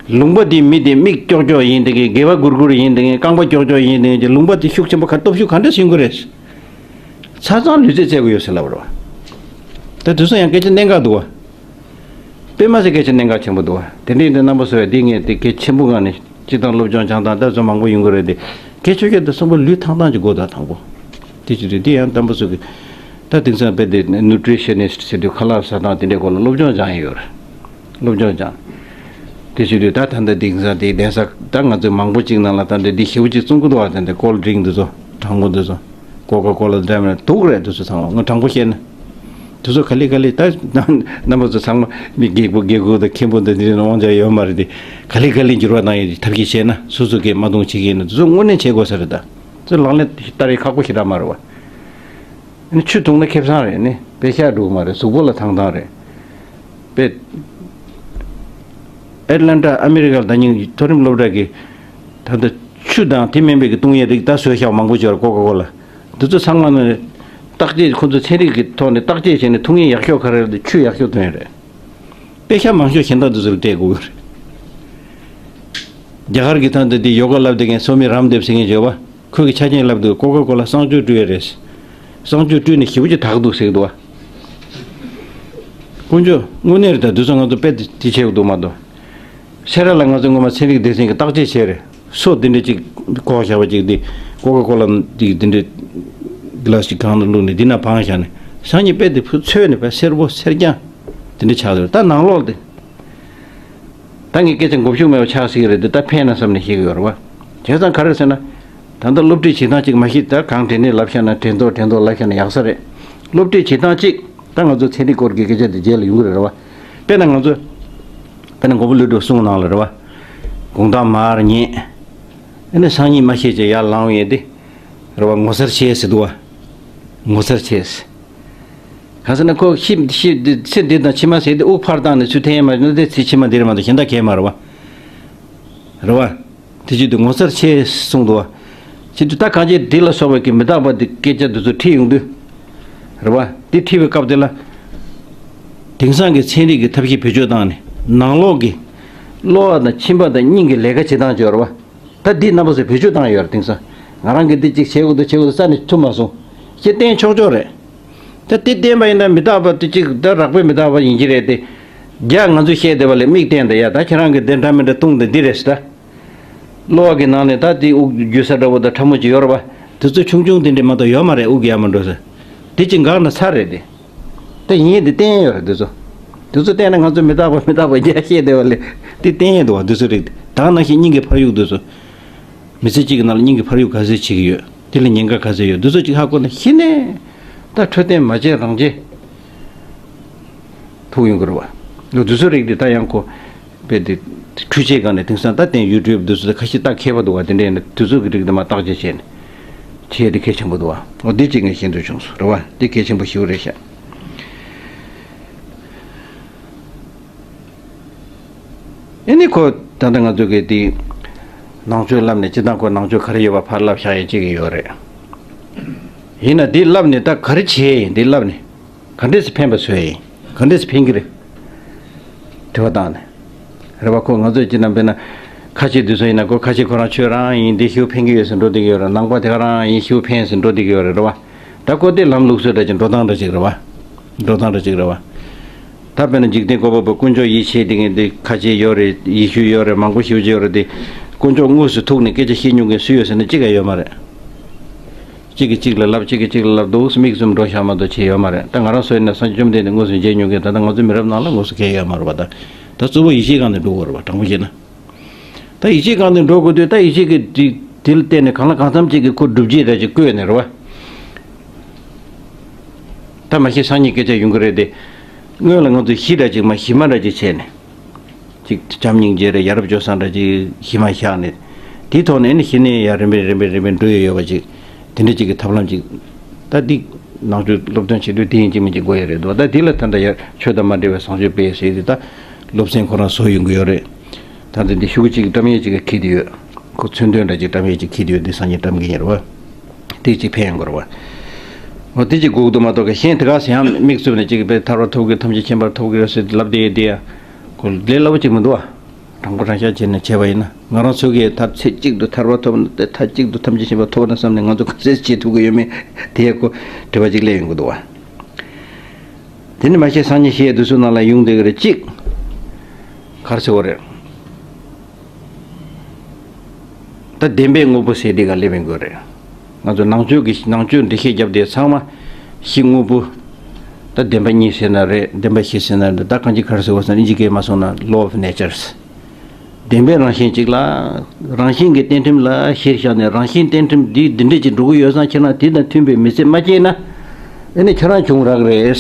ཡོད། ལུང་པ་འདིའི་མི་དེ་མིག་ཀྱོག་ཀྱོག་ཡིན་བསྡད་མཁན། སྒལ་པ་སྒུར་སྒུར་ཡིན་བསྡད་མཁན། རྐང་པ་ཀྱོག་ཀྱོག་ཡིན་བསྡད་མཁན་གྱི་ལུང་པ་དེ་ཤུགས་ཆེན་པོ་ག་སྟོབས་ཤུགས་ག་འདྲས་ཡོང་གི་རེད། ཆ་ཚང་ལུས་རྩལ་རྩེད་དགོས་ཡོད་ཟེར་ལབ་པ་རེད་བ། ད་དུས་སང་ཡང་སྐད་ཆ་གནད་འགག་འདུག་བ། དཔེ་མ་ཟད་སྐད་ཆ་གནད་འགག་ཆེན་པོ་འདུག་བ། དེ་འདྲའི་འདི་རྣམ་པ་ཚོས་འདི་ངས་འདི་གལ་ཆེན་པོ་ངང་ནས་སྤྱིར་བཏང་སློབ་སྦྱོང་སྦྱང་སྟངས་ད་ཚོ་མང་པོ་ཡོང་གི་རེད་དེ། སྐད་ཆ་སྐད་དུ་གསུངས་པ་ལུས་ཐང་ཐང་ཅིག་དགོས་ད་དང་པོ། དེ་ཅི་རེད། དེ་ཡང་རྣམ་པ་ཚོ་གི་ད་དེང་སང་དཔེ་དེ་ནུ་ཊི་རི་ཤ་ནི་སི་ཊི་ཟེར་དུས་ཁ་ལག་ཟ་སྟངས་དེ་འདྲའི་སྐོར་ལ་སློབ་སྦྱོང་སྦྱང་ཡི་ཡོད་རེད། སློབ་སྦྱོང་སྦྱང་། དེ་བྱེད་དུས་ད་ད་ལྟ་དེང་སང་དེ་གདན་ས་ད་ང་ཚོའི་མང་པོ་ཅིག་ནང་ལ་ད་ལྟ་འདི་ཞེ་པོ་ཅིག་བཙོང་གི་འདུག་བ། ད་ལྟ་ཀོལ་ཌི་རིང་འདི་ཚོ། གྲང་མོ་འདི་ཚོ། ཀོ་ཀ་ཀོ་ལ་འདྲ་མིན་འདུག་རེད། འདི་ཚོ་ཚང་མ་ང་དྲང་པོ་བཤད་ན། འདི་ཚོ་ག་ལེ་ག་ལེ་ད་རྣམ་པ་ཚོ་ཚང་མ་མི་སྒེར་པོ་སྒེར་པོ་དང་མཁན་པོ་འདི་འདྲའི་དབང་ཆ་ཡོད་མ་རེད་དེ། ག་ལེ་ག་ལེ་འགྱུར་བ་བཏང་ཡོད་ཐབས་ཤེས་བྱས་ན། སོ་སོ་གིས་མ་གཏོང་བྱེད་ཀྱི་ཡིན་ན་འདི་ཚོ་དངོས་གནས་བྱེད་དགོས་ས་རེད་ད། ཚོ་ལག་ལེན་བསྟར་ཡས་ཁག་པོ་ཞེ་དྲག་མ་རེད་བ། ཨ་ནི་ཆུ་བཏུང་ན་ཁེ་བཟང་རེད། ཨ་ནི་དཔེ་ཤག་འགྲོ་གི་མ་རེད། གཟུགས་པོ་ལ་ཐང་ཐང་རེད། དཔེ། ཨེ་ཊ་ལན་ཊ་ཨ་མི་རི་ཀ་ལ་ད་ཉིན་མཐོ་རིམ་སློབ་གྲྭ་གི་ད་ལྟ་ཆུ་དང་དེ་མིན་པའི་གི་བཏུང་ཡས་རིགས་ད་བཟོས་བཞག་མང་པོ་ཅིག་ཡོད་རེད། ཀོ་ཀ་ཀོ་ལ། འདི་ཚོ་ཚང་མ་ནི་བརྟག་དཔྱད། ཁོ་ཚོ་ཚན་རིག་གི་ཐོག་ནས་བརྟག་དཔྱད་བྱས་ནས་འཐུང་ཡས་ཡག་ཤོས་ག་རེ་རེད་དེ། ཆུ་ཡག་ཤོས་བཏུང་ཡས་རེད། དཔེ་ཤག་མང་ཤོས་གཞན་དག་འདི་ཚོ་ལ་སྤྲད་དགོས་ཀྱི་རེད། རྒྱ་གར་གྱི་ད་ལྟ་འདི་ཡོ་ག་བསླབ་བསྡད་མཁན་སོ་མི་རམ་དེབ་ཟེར་མཁན་ཅིག་ཡོད་པ། ཁོས་ཀྱི་ཆ་རྐྱེན་ལབ་དུས་ཀོ་ཀ་ཀོ་ལ་གསང་སྤྱོད་སྤྲུལ་ཡས་རེད། གསང་སྤྱོད་སྤྲུལ་ནས་ཞེ་པོ་ཅིག་དྲག་འདུག་ཟེར་གི་འདུག་བ། དཀོན་མཆོག་དངོས་གནས་རེད་ད། དུས་ཚོད་ང་ཚོ་དཔེ་དེ་དེ་བྱེད་དགོས་འདུག་མ་གཏོགས། སེ་ར་ལ་ང་ཚོ་སྔོན་མ་ཚན་རིག་སྡེ་ཚན་གྱི་བརྟག་དཔྱད་བྱས་རེད། སོ་འདི་འདྲ་ཅིག་བཀོག་བཞག་པ་ཅིག་འདི། ཀོ་ཀ་ཀོ་ལ་འདི་འདི་འདྲ་གི་ལཱ་སི་ཊིག་སྒང་ལ་བླུགས་ནས་འདི་ན་བང་བཞག་ནས། སང་ཉིན་དཔེ་དེ་ཕུ་འཚོལ་ནས་དཔེ་སེར་པོ་སེར་རྐྱང་འདི་འདྲ་ཆགས་འདུག་ད་ནང་ལོགས་དེ། ད་ངས་སྐད་ཆ་མགོ་མཇུག་མེད་པ་ཆགས་སྲིད་ཀྱི་རེད་དེ། ད་ཕན་ན་བསམ་ནས་བཤད་ཀྱི་ཡོད་རེད་བ། བྱས་ཙང་ག་རེ་ཟེར་ན། ད་ལྟ་སློབ་ཁྲིད་བྱེད་སྟངས་གཅིག་མ་གཞི་ད་གང་དྲན་ནས་ལབ་བཞག་ན། དྲན་ཐོག་དྲན་ཐོག་ལབ་བཞག་ན་ཡག་ས་རེད། སློབ་ཁྲིད་བྱེད་སྟངས་གཅིག་ད་ང་ཚོ་ཚན་རིག་སྐོར་གྱི་སྐད་ཆ་དེ་རྗེས་ལ་ཡོང་གི་རེད་བ། དཔེར་ན་ང་ཚོ། དཔེར་ན་མགོན་པོ་ཀླུ་སྒྲུབ་གསུང་ནང་ལ་རེད་བ། དགོང་དག་མར་ཉལ། ཨ་ནི་སང་ཉིན་མ་ཤེས་ཀྱི་ཡར་ལངས་ཡས་དེ། རེད་བ། ངོ་མཚར་ཆེ་ཟེར་འདུག་བ། ངོ་མཚར་ཆེ་ཟེར། གང་ཟེར་ན་ཁོ་ཤི་ཤི་ཚེ་འདི་དང་ཕྱི་མ་ཟེར་དེ་དབུགས་ཕར་བཏང་ནས་ཚུར་འཐེན་ཡས་མ་ཡིན་ན་དེ་ཚེ་ཕྱི་མ་འདིར་མ་གཏོགས་གཞན་དག་གས་མ་རེད་བ། རེད་བ། དེ་བྱེད་དུས་ངོ་མཚར་ཆེ་གསུངས་འདུག་བ། བྱེད་དུས་ད་གང་ཅི་འདི་ལ་སོགས་པའི་གི་མི་རྟག་པ་འདི་སྐད་ཆ་འདི་ཚོ་ཁྲིད་ཡོང་དུས། རེད་བ། འདི་ཁྲིད་པའི་སྐབས་དེ་ལ། དེང་སང་གི་ཚན་རིག་གི་ཐབས་ཤེས་བེད་སྤྱོད་བཏང་ནས་ནང་ལོགས་ཀྱི་གློ་བ་དང་མཆིན་པ་དང་སྙིང་གི་ལས་ཀ་བྱེད་སྟངས་ཅིག་ཡོད་རེད་བ། ད་འདི་རྣམ་པ་ཚོས་བེད་སྤྱོད་བཏང་ཡོད་རེད། དེང་སང་ང་རང་གིས་འདི་གཅིག་བྱེད་དགོས་འདུག་བྱེད་དགོས་འདུག་རྩ་ནས་ཐུབ་མ་སོང་། ཞེས་བསྟན་ཆོག་ཆོག་རེད། ད་དེ་བསྟན་པ་ཡིན་ན་མི་རྟག་པ་དེ་གཅིག་ད་རགས་པའི་མི་རྟག་པ་ཡིན་གྱི་རེད་དེ། རྒྱ་ང་ཚོས་བཤད་བསྡད་པ་ལས་མིག་བསྟན་ད་ཡ། ད་ཁྱེད་རང་གིས་འདི་འདྲ་མི་འདྲ་བཏུང་དེ་འདི་རེད་ཟེར་ད། གློ་བ་གི་ནང་ནས་ད་དེ་དབུགས་རྒྱུ་ས་འདྲ་བོ་དང་ཕྲ་མོ་ཅིག་ཡོད་རེད་བ། དེ་ཚོ་ཆུང་ཆུང་དེ་འདྲས་མ་གཏོགས་ཡོད་མ་རེད། དབུགས་ཡར་མར་འགྲོ་ས། དེ་ཅིག་འགག་ན་ཚར་རེད་དེ། དེ་ཡིན་དེ་བསྟན་ཡོད་རེད་དེ་ཚོ། དེ་ཚོ་བསྟན་ན་ང་ཚོ་མི་རྟག་པ་མི་རྟག་པ་རྒྱ་བཤད་བསྡད་པ་ལས་དེ་བསྟན་ཡོད་འདུག་བ། དེ་ཚོ་རིགས་དེ་ད་ག་ནང་བཞིན་སྙིང་གི་འཕར་གཡུག་དེ་ཚོ། མི་ཚེ་གཅིག་གི་ནང་ལ་སྙིང་གི་འཕར་གཡུག་ག་ཚོད་བྱེད་ཀྱི་ཡོད། དེ་ལ་ཉེན་ཁ་ག་ཚོད་ཡོད། འདི་ཚོ་གཅིག་ཧ་གོ་ན་གཞི་ནས་ད་འཕྲོད་བསྟེན་མ་བྱས་རང་བྱས་ཐུག་ཡོང་གི་རེད་བ། འདི་ཚོ་རིགས་འདི་ད་ཡང་ཁོ་དཔེ་དེ་འཕྲུལ་ཆས་སྒང་ནས་དེང་སང་ད་བསྟན་ཡུ་ཊུབ་འདི་ཚོ་ད་ཁ་ཤས་ལྟ་མཁས་པ་འདུག་བ། དེ་འདྲས་ཡིན་ན་དེ་ཚོ་གི་རིགས་འདི་མ་བརྟག་དཔྱད་བྱས་ནས་བྱས་དེ་གལ་ཆེན་པོ་འདུག་བ། འོ་འདི་གཅིག་ངས་ཤེས་འདོད་བྱུང་སོང་རེད་བ། འདི་གལ་ཆེན་པོ་ཞེ་པོ་རེད་ཤག་ཨེ་ནི་ཁོ་ད་ལྟ་ང་ཚོ་གི་དེ་ནང་ཆོས་བསླབ་ནས་སྤྱིར་བཏང་ཁོ་ནང་ཆོས་ག་རེ་ཡོད་པ་ཕར་བསླབ་བཞག་ཡས་ཅིག་ཡོད་རེད། ཡིན་ན་དེ་བསླབ་ནས་ད་ག་རེ་བྱས་ཡིན། དེ་བསླབ་ནས་ག་འདྲས་སེ་ཕན་པ་བཟོས་ཡིན། ག་འདྲས་སེ་ཕན་གྱི་རེད། དྲི་བ་བཏང་ནས། རེད་བ། ཁོ་ང་ཚོས་སྤྱིར་ན་དཔེར་ན་ཁ་ཆེ་དེ་ཚོ་ཡིན་ན་ཁོ་ཁ་ཆེ་ཁོ་རང་ཆོས་རང་ཡིན། དེ་ཞེ་པོ་ཕན་གྱི་ཡོད་ཟེར་འགྲོ་བསྡད་ཀྱི་ཡོད་རེད། ནང་པ་དེ་ག་རང་ཡིན། ཞེ་པོ་ཕན་ཟེར་འགྲོ་བསྡད་ཀྱི་ཡོད་རེད། རེད་བ། ད་ཁོ་དེ་ལམ་ལུགས་སྲོལ་འདྲ་ཅིག་འགྲོ་སྟངས་འདྲ་ཅིག་རེད་བ། འགྲོ་སྟངས་འདྲ་ཅིག་རེད་བ། ད་དཔེར་ན་འཇིག་རྟེན་བཀོད་པ་པོ་དཀོན་མཆོག་ཡིད་ཆེས་དེ་ངས་འདི་ཁ་ཆེ་ཡོད་རེད། ཡེ་ཤུ་ཡོད་རེད། མང་པོ་ཞེ་པོ་ཅིག་ཡོད་རེད་དེ། དཀོན་མཆོག་དངོས་སུ་ཐུག་ནས་སྐད་ཆ་བཤད་མྱོང་མཁན་སུ་ཡོད་ཟེར་ན་གཅིག་ཀྱང་ཡོད་མ་རེད། གཅིག་གིས་གཅིག་ལ་ལབ། གཅིག་གིས་གཅིག་ལ་ལབ་འདུག་མིག་བཙུམ་འགྲོ་བཞག་མ་གཏོགས་བྱས་ཡོད་མ་རེད། ད་ང་རང་ཚོ་ཡིན་ན་སངས་རྒྱས་བཅོམ་ལྡན་འདས་དངོས་སུ་མཇལ་མྱོང་མཁན། ད་ལྟ་ང་ཚོ་མི་རབས་ནང་ལ་དངོས་སུ་མཁྱེན་ཡོད་མ་རེད་པ། ད་ད་གཙོ་བོ་ཡིད་ཆེས་སྒང་ནས་འགྲོ་དགོས་རེད་པ། དྲང་པོ་བཤད་ན། ད་ཡིད་ཆེས་སྒང་ནས་འགྲོ་དགོས་དུས་ད་ཡིད་ཆེས་ཀྱི་དེ་དེ་ལ་བརྟེན་ནས་གང་ལ་གང་འཚམ་ཅིག་གི་ཁོ་སྒྲུབ་བྱེད་འདྲ་ཅིག་བཀོད་ནས་རེད་བ། ད་མ་གཞི་སང་ཉིན་སྐད་ཆ་ཡོང་གི་རེད་དེ། སྔོན་ལ་ང་ཚོས་གཞི་འདྲ་ཅིག་མ་གཞི་མ་འདྲ་ཅིག་བྱས་ནས། ཅིག་བྱམས་སྙིང་རྗེ་རེད། ཡ་རབས་སྤྱོད་བཟང་འདྲ་ཅིག་གཞི་མ་བཞག་ནས། དེའི་ཐོག་ནས་ནི་གཞི་ནས་ཡར་རིམ་པས་རིམ་པས་རིམ་པས་འགྲོ་ཡས་ཡོད་པ་ཅིག་དེ་འདྲ་ཅིག་གི་ཐབས་ལམ་ཅིག་ད་འདི་ནང་ཆོས་སློབ་སྟོན་བྱེད་དུས་དེ་ཡིན་གཅིག་མིན་གཅིག་དགོས་ཡས་རེད་འདུག་ད་དེ་ལ་ད་ལྟ་ཡར་ཆོས་དང་མ་འབྲེལ་བའི་བཟང་སྤྱོད་སྤེལ་ཟེར་དེ་ད་སློབ་ཚན་ཁོ་རང་བཟོ་ཡོང་གི་ཡོད་རེད། ད་ལྟ་འདི་ཤོག་གུ་གཅིག་བཀྲམ་ཡས་གཅིག་གི་འཁྱེར་དུ་ཡོད། ཁོ་མཚོན་དོན་འདྲ་གཅིག་བཀྲམ་ཡས་གཅིག་འཁྱེར་དུ་ཡོད། འདི་སང་ཉིན་བཀྲམ་གི་ཡིན་རེད་བ། དེ་གཅིག་ཕན་ཡོང་གི་རེད་བ། འོ་དེ་གཅིག་དགོས་འདུག་མ་གཏོགས་གཞན་དེ་ག་ཟེ་ཡང་མིག་བཙུམ་ནས་གཅིག་དཔེ་ཐར་པ་ཐོབ་གི་ཐམས་ཅད་མཁྱེན་པར་ཐོབ་གི་རེད་ཟེར་ལབ་བསྡད་ཡས་དེ་ཡང་ཁོ་ལས་སླ་པོ་གཅིག་མི་འདུག་བ། དྲང་པོ་དྲང་བཞག་བྱས་ནས་བྱས་པ་ཡིན་ན་ང་རང་ཚོ་གིས་ད་ཚེ་གཅིག་ཏུ་ཐར་པ་ཐོབ་ན་དེ་མཐའ་གཅིག་ཏུ་ཐམས་ཅད་མཁྱེན་པ་ཐོབ་ན་བསམ་ནས་ང་ཚོ་ག་ཚོད་བྱེད་ཐུབ་ཀྱི་ཡོད་མེད་དེ་ཡས་ཁོ་དྲི་བ་གཅིག་སླེབས་ཡོང་གི་འདུག་བ། དེ་ནི་མ་གཞི་སང་ཉིན་བཤད་དུས་ཚོད་ནང་ལ་ཡོང་བསྡད་ཀྱི་རེད། གཅིག་ག་རེ་ཟེར་བ་རེད། ད་བདེན་པའི་དངོས་པོ་ཟེར་དེ་ག་སླེབས་ཡོང་གི་རེད། ང་ཚོ་ནང་ཆོས་ཀྱི་ནང་ཆོས་འགྲེལ་བཤད་རྒྱབ་དེ་ཚང་མ་གཞི་དངོས་པོ། ད་བདེན་པ་གཉིས་ཟེར་ན་རེད། བདེན་པ་བཞི་ཟེར་ན་རེད། ད་གང་ཅི་ག་རེ་ཟེར་བ་ཟེར་ན་ཨིན་ཇི་སྐད་མ་སོང་ན་law of natures། བདེན་པའི་རང་བཞིན་གཅིག་ལ། རང་བཞིན་གྱི་རྟེན་ཁྲིམས་ལ་གཞིར་བཞག་ནས་རང་བཞིན་རྟེན་ཁྲིམས་འདི་འདི་འདྲས་ཅིག་འགྲོ་གི་ཡོད་ཙང་ཁྱེད་རང་དེ་དང་མཐུན་པའི་མི་ཚེ་མ་སྐྱེལ་ན། ཨེ་ནི་ཁྱེད་རང་བྱུང་རག་རེད།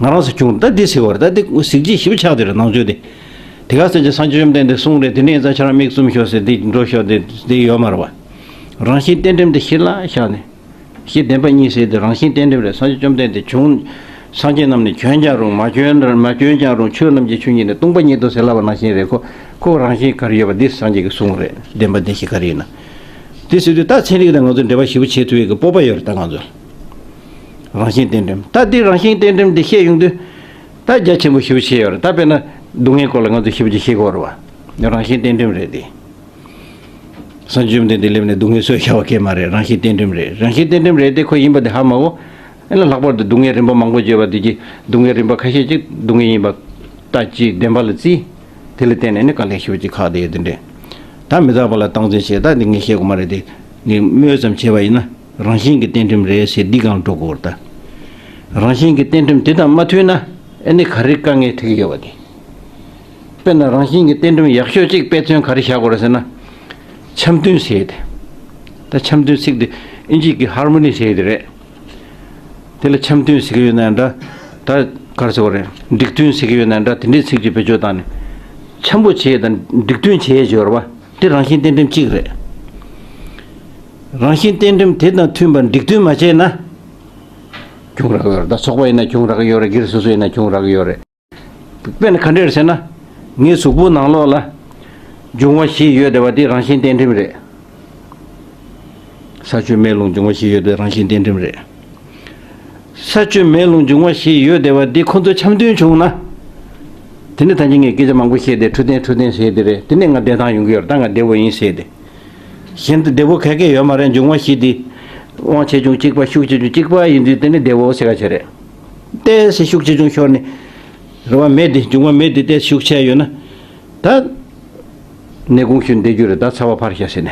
ང་རང་ཚོ་བྱུང་ད་འདི་ཟེར་བ་རེད། ད་འདི་གཟི་བརྗིད་ཞིབ་ཆགས་དེ་རེད། ནང་ཆོས་དེ། དེ་ག་ཟེར་གྱི་སངས་རྒྱས་བཅོམ་ལྡན་འདས་གསུངས་རེད། དེ་ནས་ཡིན་ཙང་ཁྱེད་རང་མིག་བཙུམ་ཤོག་ཟེར་འདི་འགྲོ་ཤོག་འདི་འདི་ཡོད་མ་རེད་བ། རང་བཞིན་རྟེན་ཁྲིམས་དེ་གཞི་ལ་བཞག་ནས། གཞི་བདེན་པ་གཉིས་ཟེར་དེ་རང་བཞིན་རྟེན་ཁྲིམས་རེད། སངས་རྒྱས་བཅོམ་ལྡན་འདས་བྱུང་། སངས་རྒྱས་རྣམས་ནི་བྱོན་ཀྱང་རུང་མ་བྱོན་མ་བྱོན་ཀྱང་རུང་ཆོས་རྣམས་ཀྱི་ཆོས་ཉིད་ནི་སྟོང་པ་ཉིད་དོ་ཟེར་ལབ་པ་ནང་བཞིན་རེད། ཁོ་ཁོ་རང་བཞིན་ག་རེ་ཡོད་པ་འདི་སངས་རྒྱས་ཀྱིས་གསུངས་རེད། བདེན་པ་བདེན་བཞི་ག་རེ་ཡིན་ན། དེ་ཟེར་དུས་ད་ཚན་རིག་དང་ང་ཚོ་འབྲེལ་བ་ཞེ་པོ་བྱེད་ཐུབ་ཡས་ཀྱི་སྤོབས་པ་ཡོད་རེད། ད་ང་ཚོ་རང་བཞིན་རྟེན་ཁྲིམས་ད་འདི་རང་བཞིན་རྟེན་ཁྲིམས་འདི་བཤད་ཡོང་དུས་ད་རྒྱ་ཆེན་པོ་ཞེ་པོ་བྱས་ཡོད་རེད། ད་དཔེར་ན་སྡུག་བསྔལ་སྐོར་ལ་ང་ཚོ་ཞེ་པོ་ཅིག་ཤེས་དགོས་རེད་བ། རང་བཞིན་རྟེན་ཁྲིམས་རེད་དེ། སངས་རྒྱས་བཅོམ་ལྡན་འདས་སླེབས་ནས་སྡུག་བསྔལ་བཟོད་བྱ་བ་སྐྱེས་མ་རེད། རང་བཞིན་རྟེན་ཁྲིམས་རེད། རང་བཞིན་རྟེན་ཁྲིམས་རེད་དེ་ཁོ་ཡིན་པ་དེ་ཧ་མ་གོ། ཨེ་ལ་ལྷག་པར་དུ་སྡུག་བསྔལ་རིམ་པ་མང་པོ་བརྗོད་པ་དེ་གྱིས་སྡུག་བསྔལ་རིམ་པ་ཁ་ཤས་ཅིག་སྡུག་བསྔལ་ཡིན་པ་ལྟ་ཅི་བདེན་པ་ལ་བརྩིས། དེ་ལ་བརྟེན་ནས་ནི་དཀའ་ལས་ཞེ་པོ་ཅིག་ཁག་བསྡད་ཡོད་དེ་འདྲས། ད་མི་རྟག་པ་ལ་སྟངས་འཛིན་བྱེད་ད་འདི་ངས་བཤད་དགོས་མ་རེད་དེ། ངས་སྨོས་ཙམ་བྱས་པ་ཡིན་ན་རང་བཞིན་གྱི་རྟེན་ཁྲིམས་རེད་ཟེར་འདི་སྒང་འགྲོ་དགོས་རེད་ད། རང་བཞིན་གྱི་རྟེན་ཁྲིམས་དེ་དང་མ་མཐུན་ན་ཨེ་ནི་ག་རེ་དཀའ་ངལ་འཕྲད་ཀྱི་ཡོད་པ་དེ། དཔེར་ན་རང་བཞིན་གྱི་རྟེན་ཁྲིམས་ཡག་ཤོས་གཅིག་དཔེ་མཚོན་ག་རེ་བཞག་དགོས་རེད་ཟེར་ན། འཆམ་མཐུན་ཟེར་ཏེ། ད་འཆམ་མཐུན་ཚིག་འདི་ཨིན་ཇི་གི་ཧར་མོ་ནི་ཟེར་ཏེ་རེད། དེ་ལ་འཆམ་མཐུན་ཟེར་གྱི་ཡོད་ན་འདྲ། ད་ག་རེ་ཟེར་དགོས་རེད། འགྲིག་མཐུན་ཟེར་གྱི་ཡོད་ན་འདྲ། དེ་འདྲའི་ཚིག་ཅིག་བེད་སྤྱོད་བཏང་ནས། འཆམ་པོ་བྱེད་དང་འགྲིག་མཐུན་བྱེད་ཡས་ཡོད་རེད་བ། དེ་རང་བཞིན་རྟེན་ཁྲིམས་གཅིག་རེད། རང་བཞིན་རྟེན་ཁྲིམས་དེ་དང་མཐུན་པར་འགྲིག་མཐུན་མ་བྱས་ན། གྱོང་རག་ཡོད་རེད། ད་ཚོགས་པ་ཡིན་ན་གྱོང་རག་ཡོད་རེད། སྒེར་སོ་སོ་ཡིན་ན་གྱོང་རག་ཡོད་རེད། དཔེར་ན་ག་འདྲ་རེད་ཟེར་ན། ངའི་གཟུགས་པོ་ནང་ལོགས་ལ་འབྱུང་བ་བཞི་ཡོད་བསྡད་པ་དེ་རང་བཞིན་རྟེན་ཁྲིམས་རེད། ས་ཆུ་མེ་རླུང་འབྱུང་བ་བཞི་ཡོད་བསྡད་རང་བཞིན་རྟེན་ཁྲིམས་རེད། ས་ཆུ་མེ་རླུང་འབྱུང་བ་བཞི་ཡོད་བསྡད་པ་འདི་ཁོ་ཚོ་འཆམ་མཐུན་བྱུང་ན། དེ་ནི་ད་གིན་ངས་སྐད་ཆ་མང་པོ་བཤད་དེ་འཕྲོད་བསྟེན་འཕྲོད་བསྟེན་ཟེར་དེ་རེད། དེ་ནས་ང་བདེ་ཐང་ཡོང་གི་ཡོད་རེད། ད་ང་བདེ་བོ་ཡིན་ཟེར་དེ། གཞན་དུ་བདེ་བོ་ག་གེ་ཡོད་མ་རེད། འབྱུང་བ་བཞི་འདི་དབང་ཆེ་ཆུང་གཅིག་པ་ཤུགས་ཆེ་ཆུང་གཅིག་པ་ཡིན་དུས་དེ་ནི་བདེ་བོ་ཟེར་ག་བྱེད་རེད། ཏོག་ཙམ་ཤུགས་ཆེ་ཆུང་ཤོར་ནས། རེད་བ། མེ་འདི་འབྱུང་བ་མེ་འདི་ཏོག་ཙམ་ཤུགས་ཆེ་ཡོད་ན། ད། ནད་གུང་ཤུན་བསྡད་རྒྱུ་རེད། ད་ཚ་བ་འཕར་ཤག་ཟེར་ནས།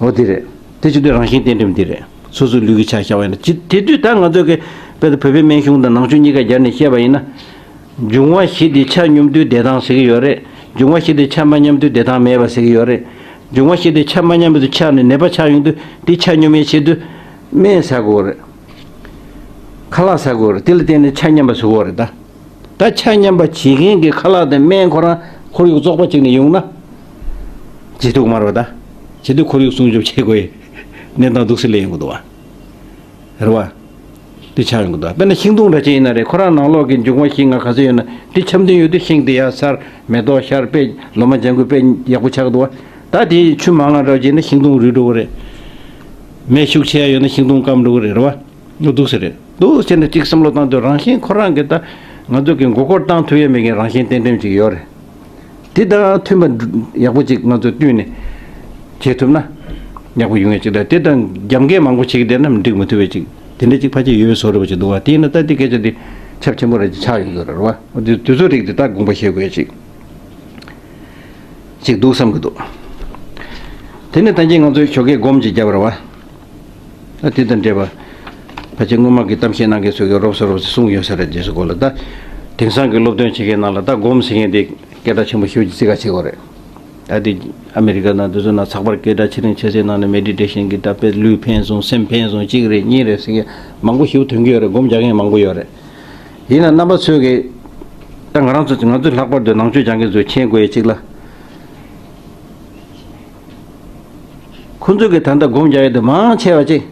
འོ་དེ་རེད། དེ་བྱེད་དུས་རང་བཞིན་གཏན་འགྲིམ་འདི་རེད། སོ་སོའི་ལུས་ཀྱི་ཆ་བཞག་པ་ཡིན་ན་ཅི་དེ་དུས་ད་ང་ཚོ་གི་དཔེ་བོད་པའི་སྨན་གཞུང་དང་ནང་ཆོས་གཉིས་ཀ་སྦྱར་ནས་བཤད་པ་ཡིན་ན། འབྱུང་བ་བཞི་དེ་ཆ་སྙོམས་དུས་བདེ་ཐང་ཟེར་གི་ཡོད་རེད། འབྱུང་བ་བཞི་དེ་ཆ་མ་སྙོམས་དུས་བདེ་ཐང་མེད་པ་ཟེར་གི་ཡོད་རེད། འབྱུང་བ་བཞི་དེ་ཆ་མ་སྙོམས་དུས་ཆགས་ནས་ནད་པ་ཆགས་ཡོང་དུས་དེ་ཆ་སྙོམས་ཡས་ཆེད་དུ་སྨན་ཟ་དགོས་རེད། ཁ་ལག་ཟ་དགོས་རེད། དེ་ལ་བརྟེན་ནས་ཆ་མཉམ་པ་བཟོ་དགོས་རེད་ད། ད་ཆ་མཉམ་པ་བྱེད་མཁན་གྱི་ཁ་ལག་དང་སྨན་ཁོ་རང་ཁོར་ཡུག་བཙོག་པ་ཅིག་ནས་ཡོང་ན། བྱེད་ཐུབ་མ་རེད་པ་ད། བྱེད་དུས་ཁོར་ཡུག་སྲུང་སྐྱོབ་བྱེད་དགོས་ཡི། གནས་སྟངས་འདུག་སེ་སླེབས་ཡོང་གི་འདུག་བ། རེད་བ། དེ་ཆགས་ཡོང་གི་འདུག་དཔེར་ན་ཤིང་སྡོང་འདྲ་ཅིག་ཡིན་ན་རེད། ཁོ་རང་ནང་ལོགས་ཀྱི་འབྱུང་བ་བཞི་ལྔ་ག་ཚོད་ཡོད་ན་དེ་འཆམ་མཐུན་ཡོད་དུས་ཤིང་དེ་ཡར་འཚར། མེ་ཏོག་ཤར། དཔེ་ལོ་མ་ལྗང་ཁུ་དཔེ་ཡག་པོ་ཆགས་འདུག་བ། ད་དེ་ཆུ་མང་ང་འདྲ་བ་ཅིག་ཡིན་ན་ཤིང་སྡོང་རུལ་འགྲོ་གི་རེད། མེ་ཤུགས་ཆེ་ཡ་ཡོད་ན་ཤིང་སྡོང་སྐམ་འགྲོ་གི་རེད། རེད་བ། འདུག་ཟེར་རེད། འདུག་ཟེར་ནས་གཅིག་བསམ་བློ་བཏང་དུས་རང་བཞིན་ཁོ་རང་གིས་ད་ང་ཚོ་གི་མགོ་སྐོར་བཏང་ཐུབ་ཡས་མེད་མཁན་རང་བཞིན་གཏན་འགྲིམ་ཅིག་ཡོད་རེད། དེ་དང་མཐུན་པ་ཡག་པོ་ཅིག་ང་ཚོ་བསྟུན་ནས་བྱེད་ཐུབ་ན་ཡག་པོ་ཡོང་ཡས་ཅིག་དང་། དེ་དང་རྒྱབ་འགལ་མང་པོ་བྱེད་ཀྱི་བསྡད་ན་འགྲིག་མི་ཐུབ་པའི་ཅིག་དེ་འདྲ་ཅིག་ཕལ་ཆེར་ཡོད་པའི་བཟོ་འདྲ་པོ་ཅིག་འདུག་བ། དེ་ཡིན་ན་ད་དེ་སྐད་ཆ་དེ་ཁྱབ་ཆེན་པོ་རེ་ཅིག་ཆགས་ཡོང་གི་རེད་བ། འོ་དེ་དུས་ཚོད་རིགས་དེ་ད་དགོངས་པ་བཞེས་དགོས་ཡས་ཅིག་ཅིག་འདུག་བསམ་གྱི་འདུག་དེ་ནས་ད་གིན་ང་ཚོས་ཞོགས་ཀས་སྒོམ་ཅིག་བརྒྱབ་པ་རེད་བ། ད་དེ་དང་འབྲེལ་བ། ཕལ་ཆེར་སྔོན་མ་གི་གཏམ་བཤད་གནང་མཁན་ཚོས་ཀྱི་རོབ་ཙམ་རོབ་ཙམ་གསུངས་ཡོད་ས་རེད། རྗེས་སུ་གོ་ལ་ད། དེང་སང་གི་སློབ་སྟོན་བྱེད་མཁན་ནང་ལ་ད་སྒོམ་ཟེར་མཁན་དེ་སྐད་གྲགས་ཆེན་པོ་ཞེ་པོ་ཅིག་བརྩི་ག་བྱེད་དགོས་རེད། ད་དེ་ཨ་མེ་རི་ཀ་ནང་དེ་ཚོ་ནང་ཚགས་པར་སྐད་གྲགས་ཆེ་རིང་ཆེ་ཚད་ནང་ནས་མེ་ཌི་ཊེ་ཤན་གྱི་ད་དཔེ་ལུས་ཕན་སོང་། སེམས་ཕན་སོང་། གཅིག་རེད་གཉིས་རེད་ཟེར་མཁན་མང་པོ་ཞེ་པོ་ཐོན་གྱི་ཡོད་རེད། སྒོམ་རྒྱག་མཁན་མང་པོ་ཡོད་རེད། ཡིན་ན་རྣམ་པ་ཚོས་ཀྱི། ད་ང་རང་ཚོ་ང་ཚོས་ལྷག་པར་དུ་ནང་ཆོས་སྦྱང་མཁན་ཚོས་མཁྱེན་དགོས་ཡས་གཅིག་ལ། ཁོ་ཚོས་ཀྱི་ད་ལྟ་སྒོམ་རྒྱག་ཡས་དེ་མང་ཆེ་བ་ཅིག་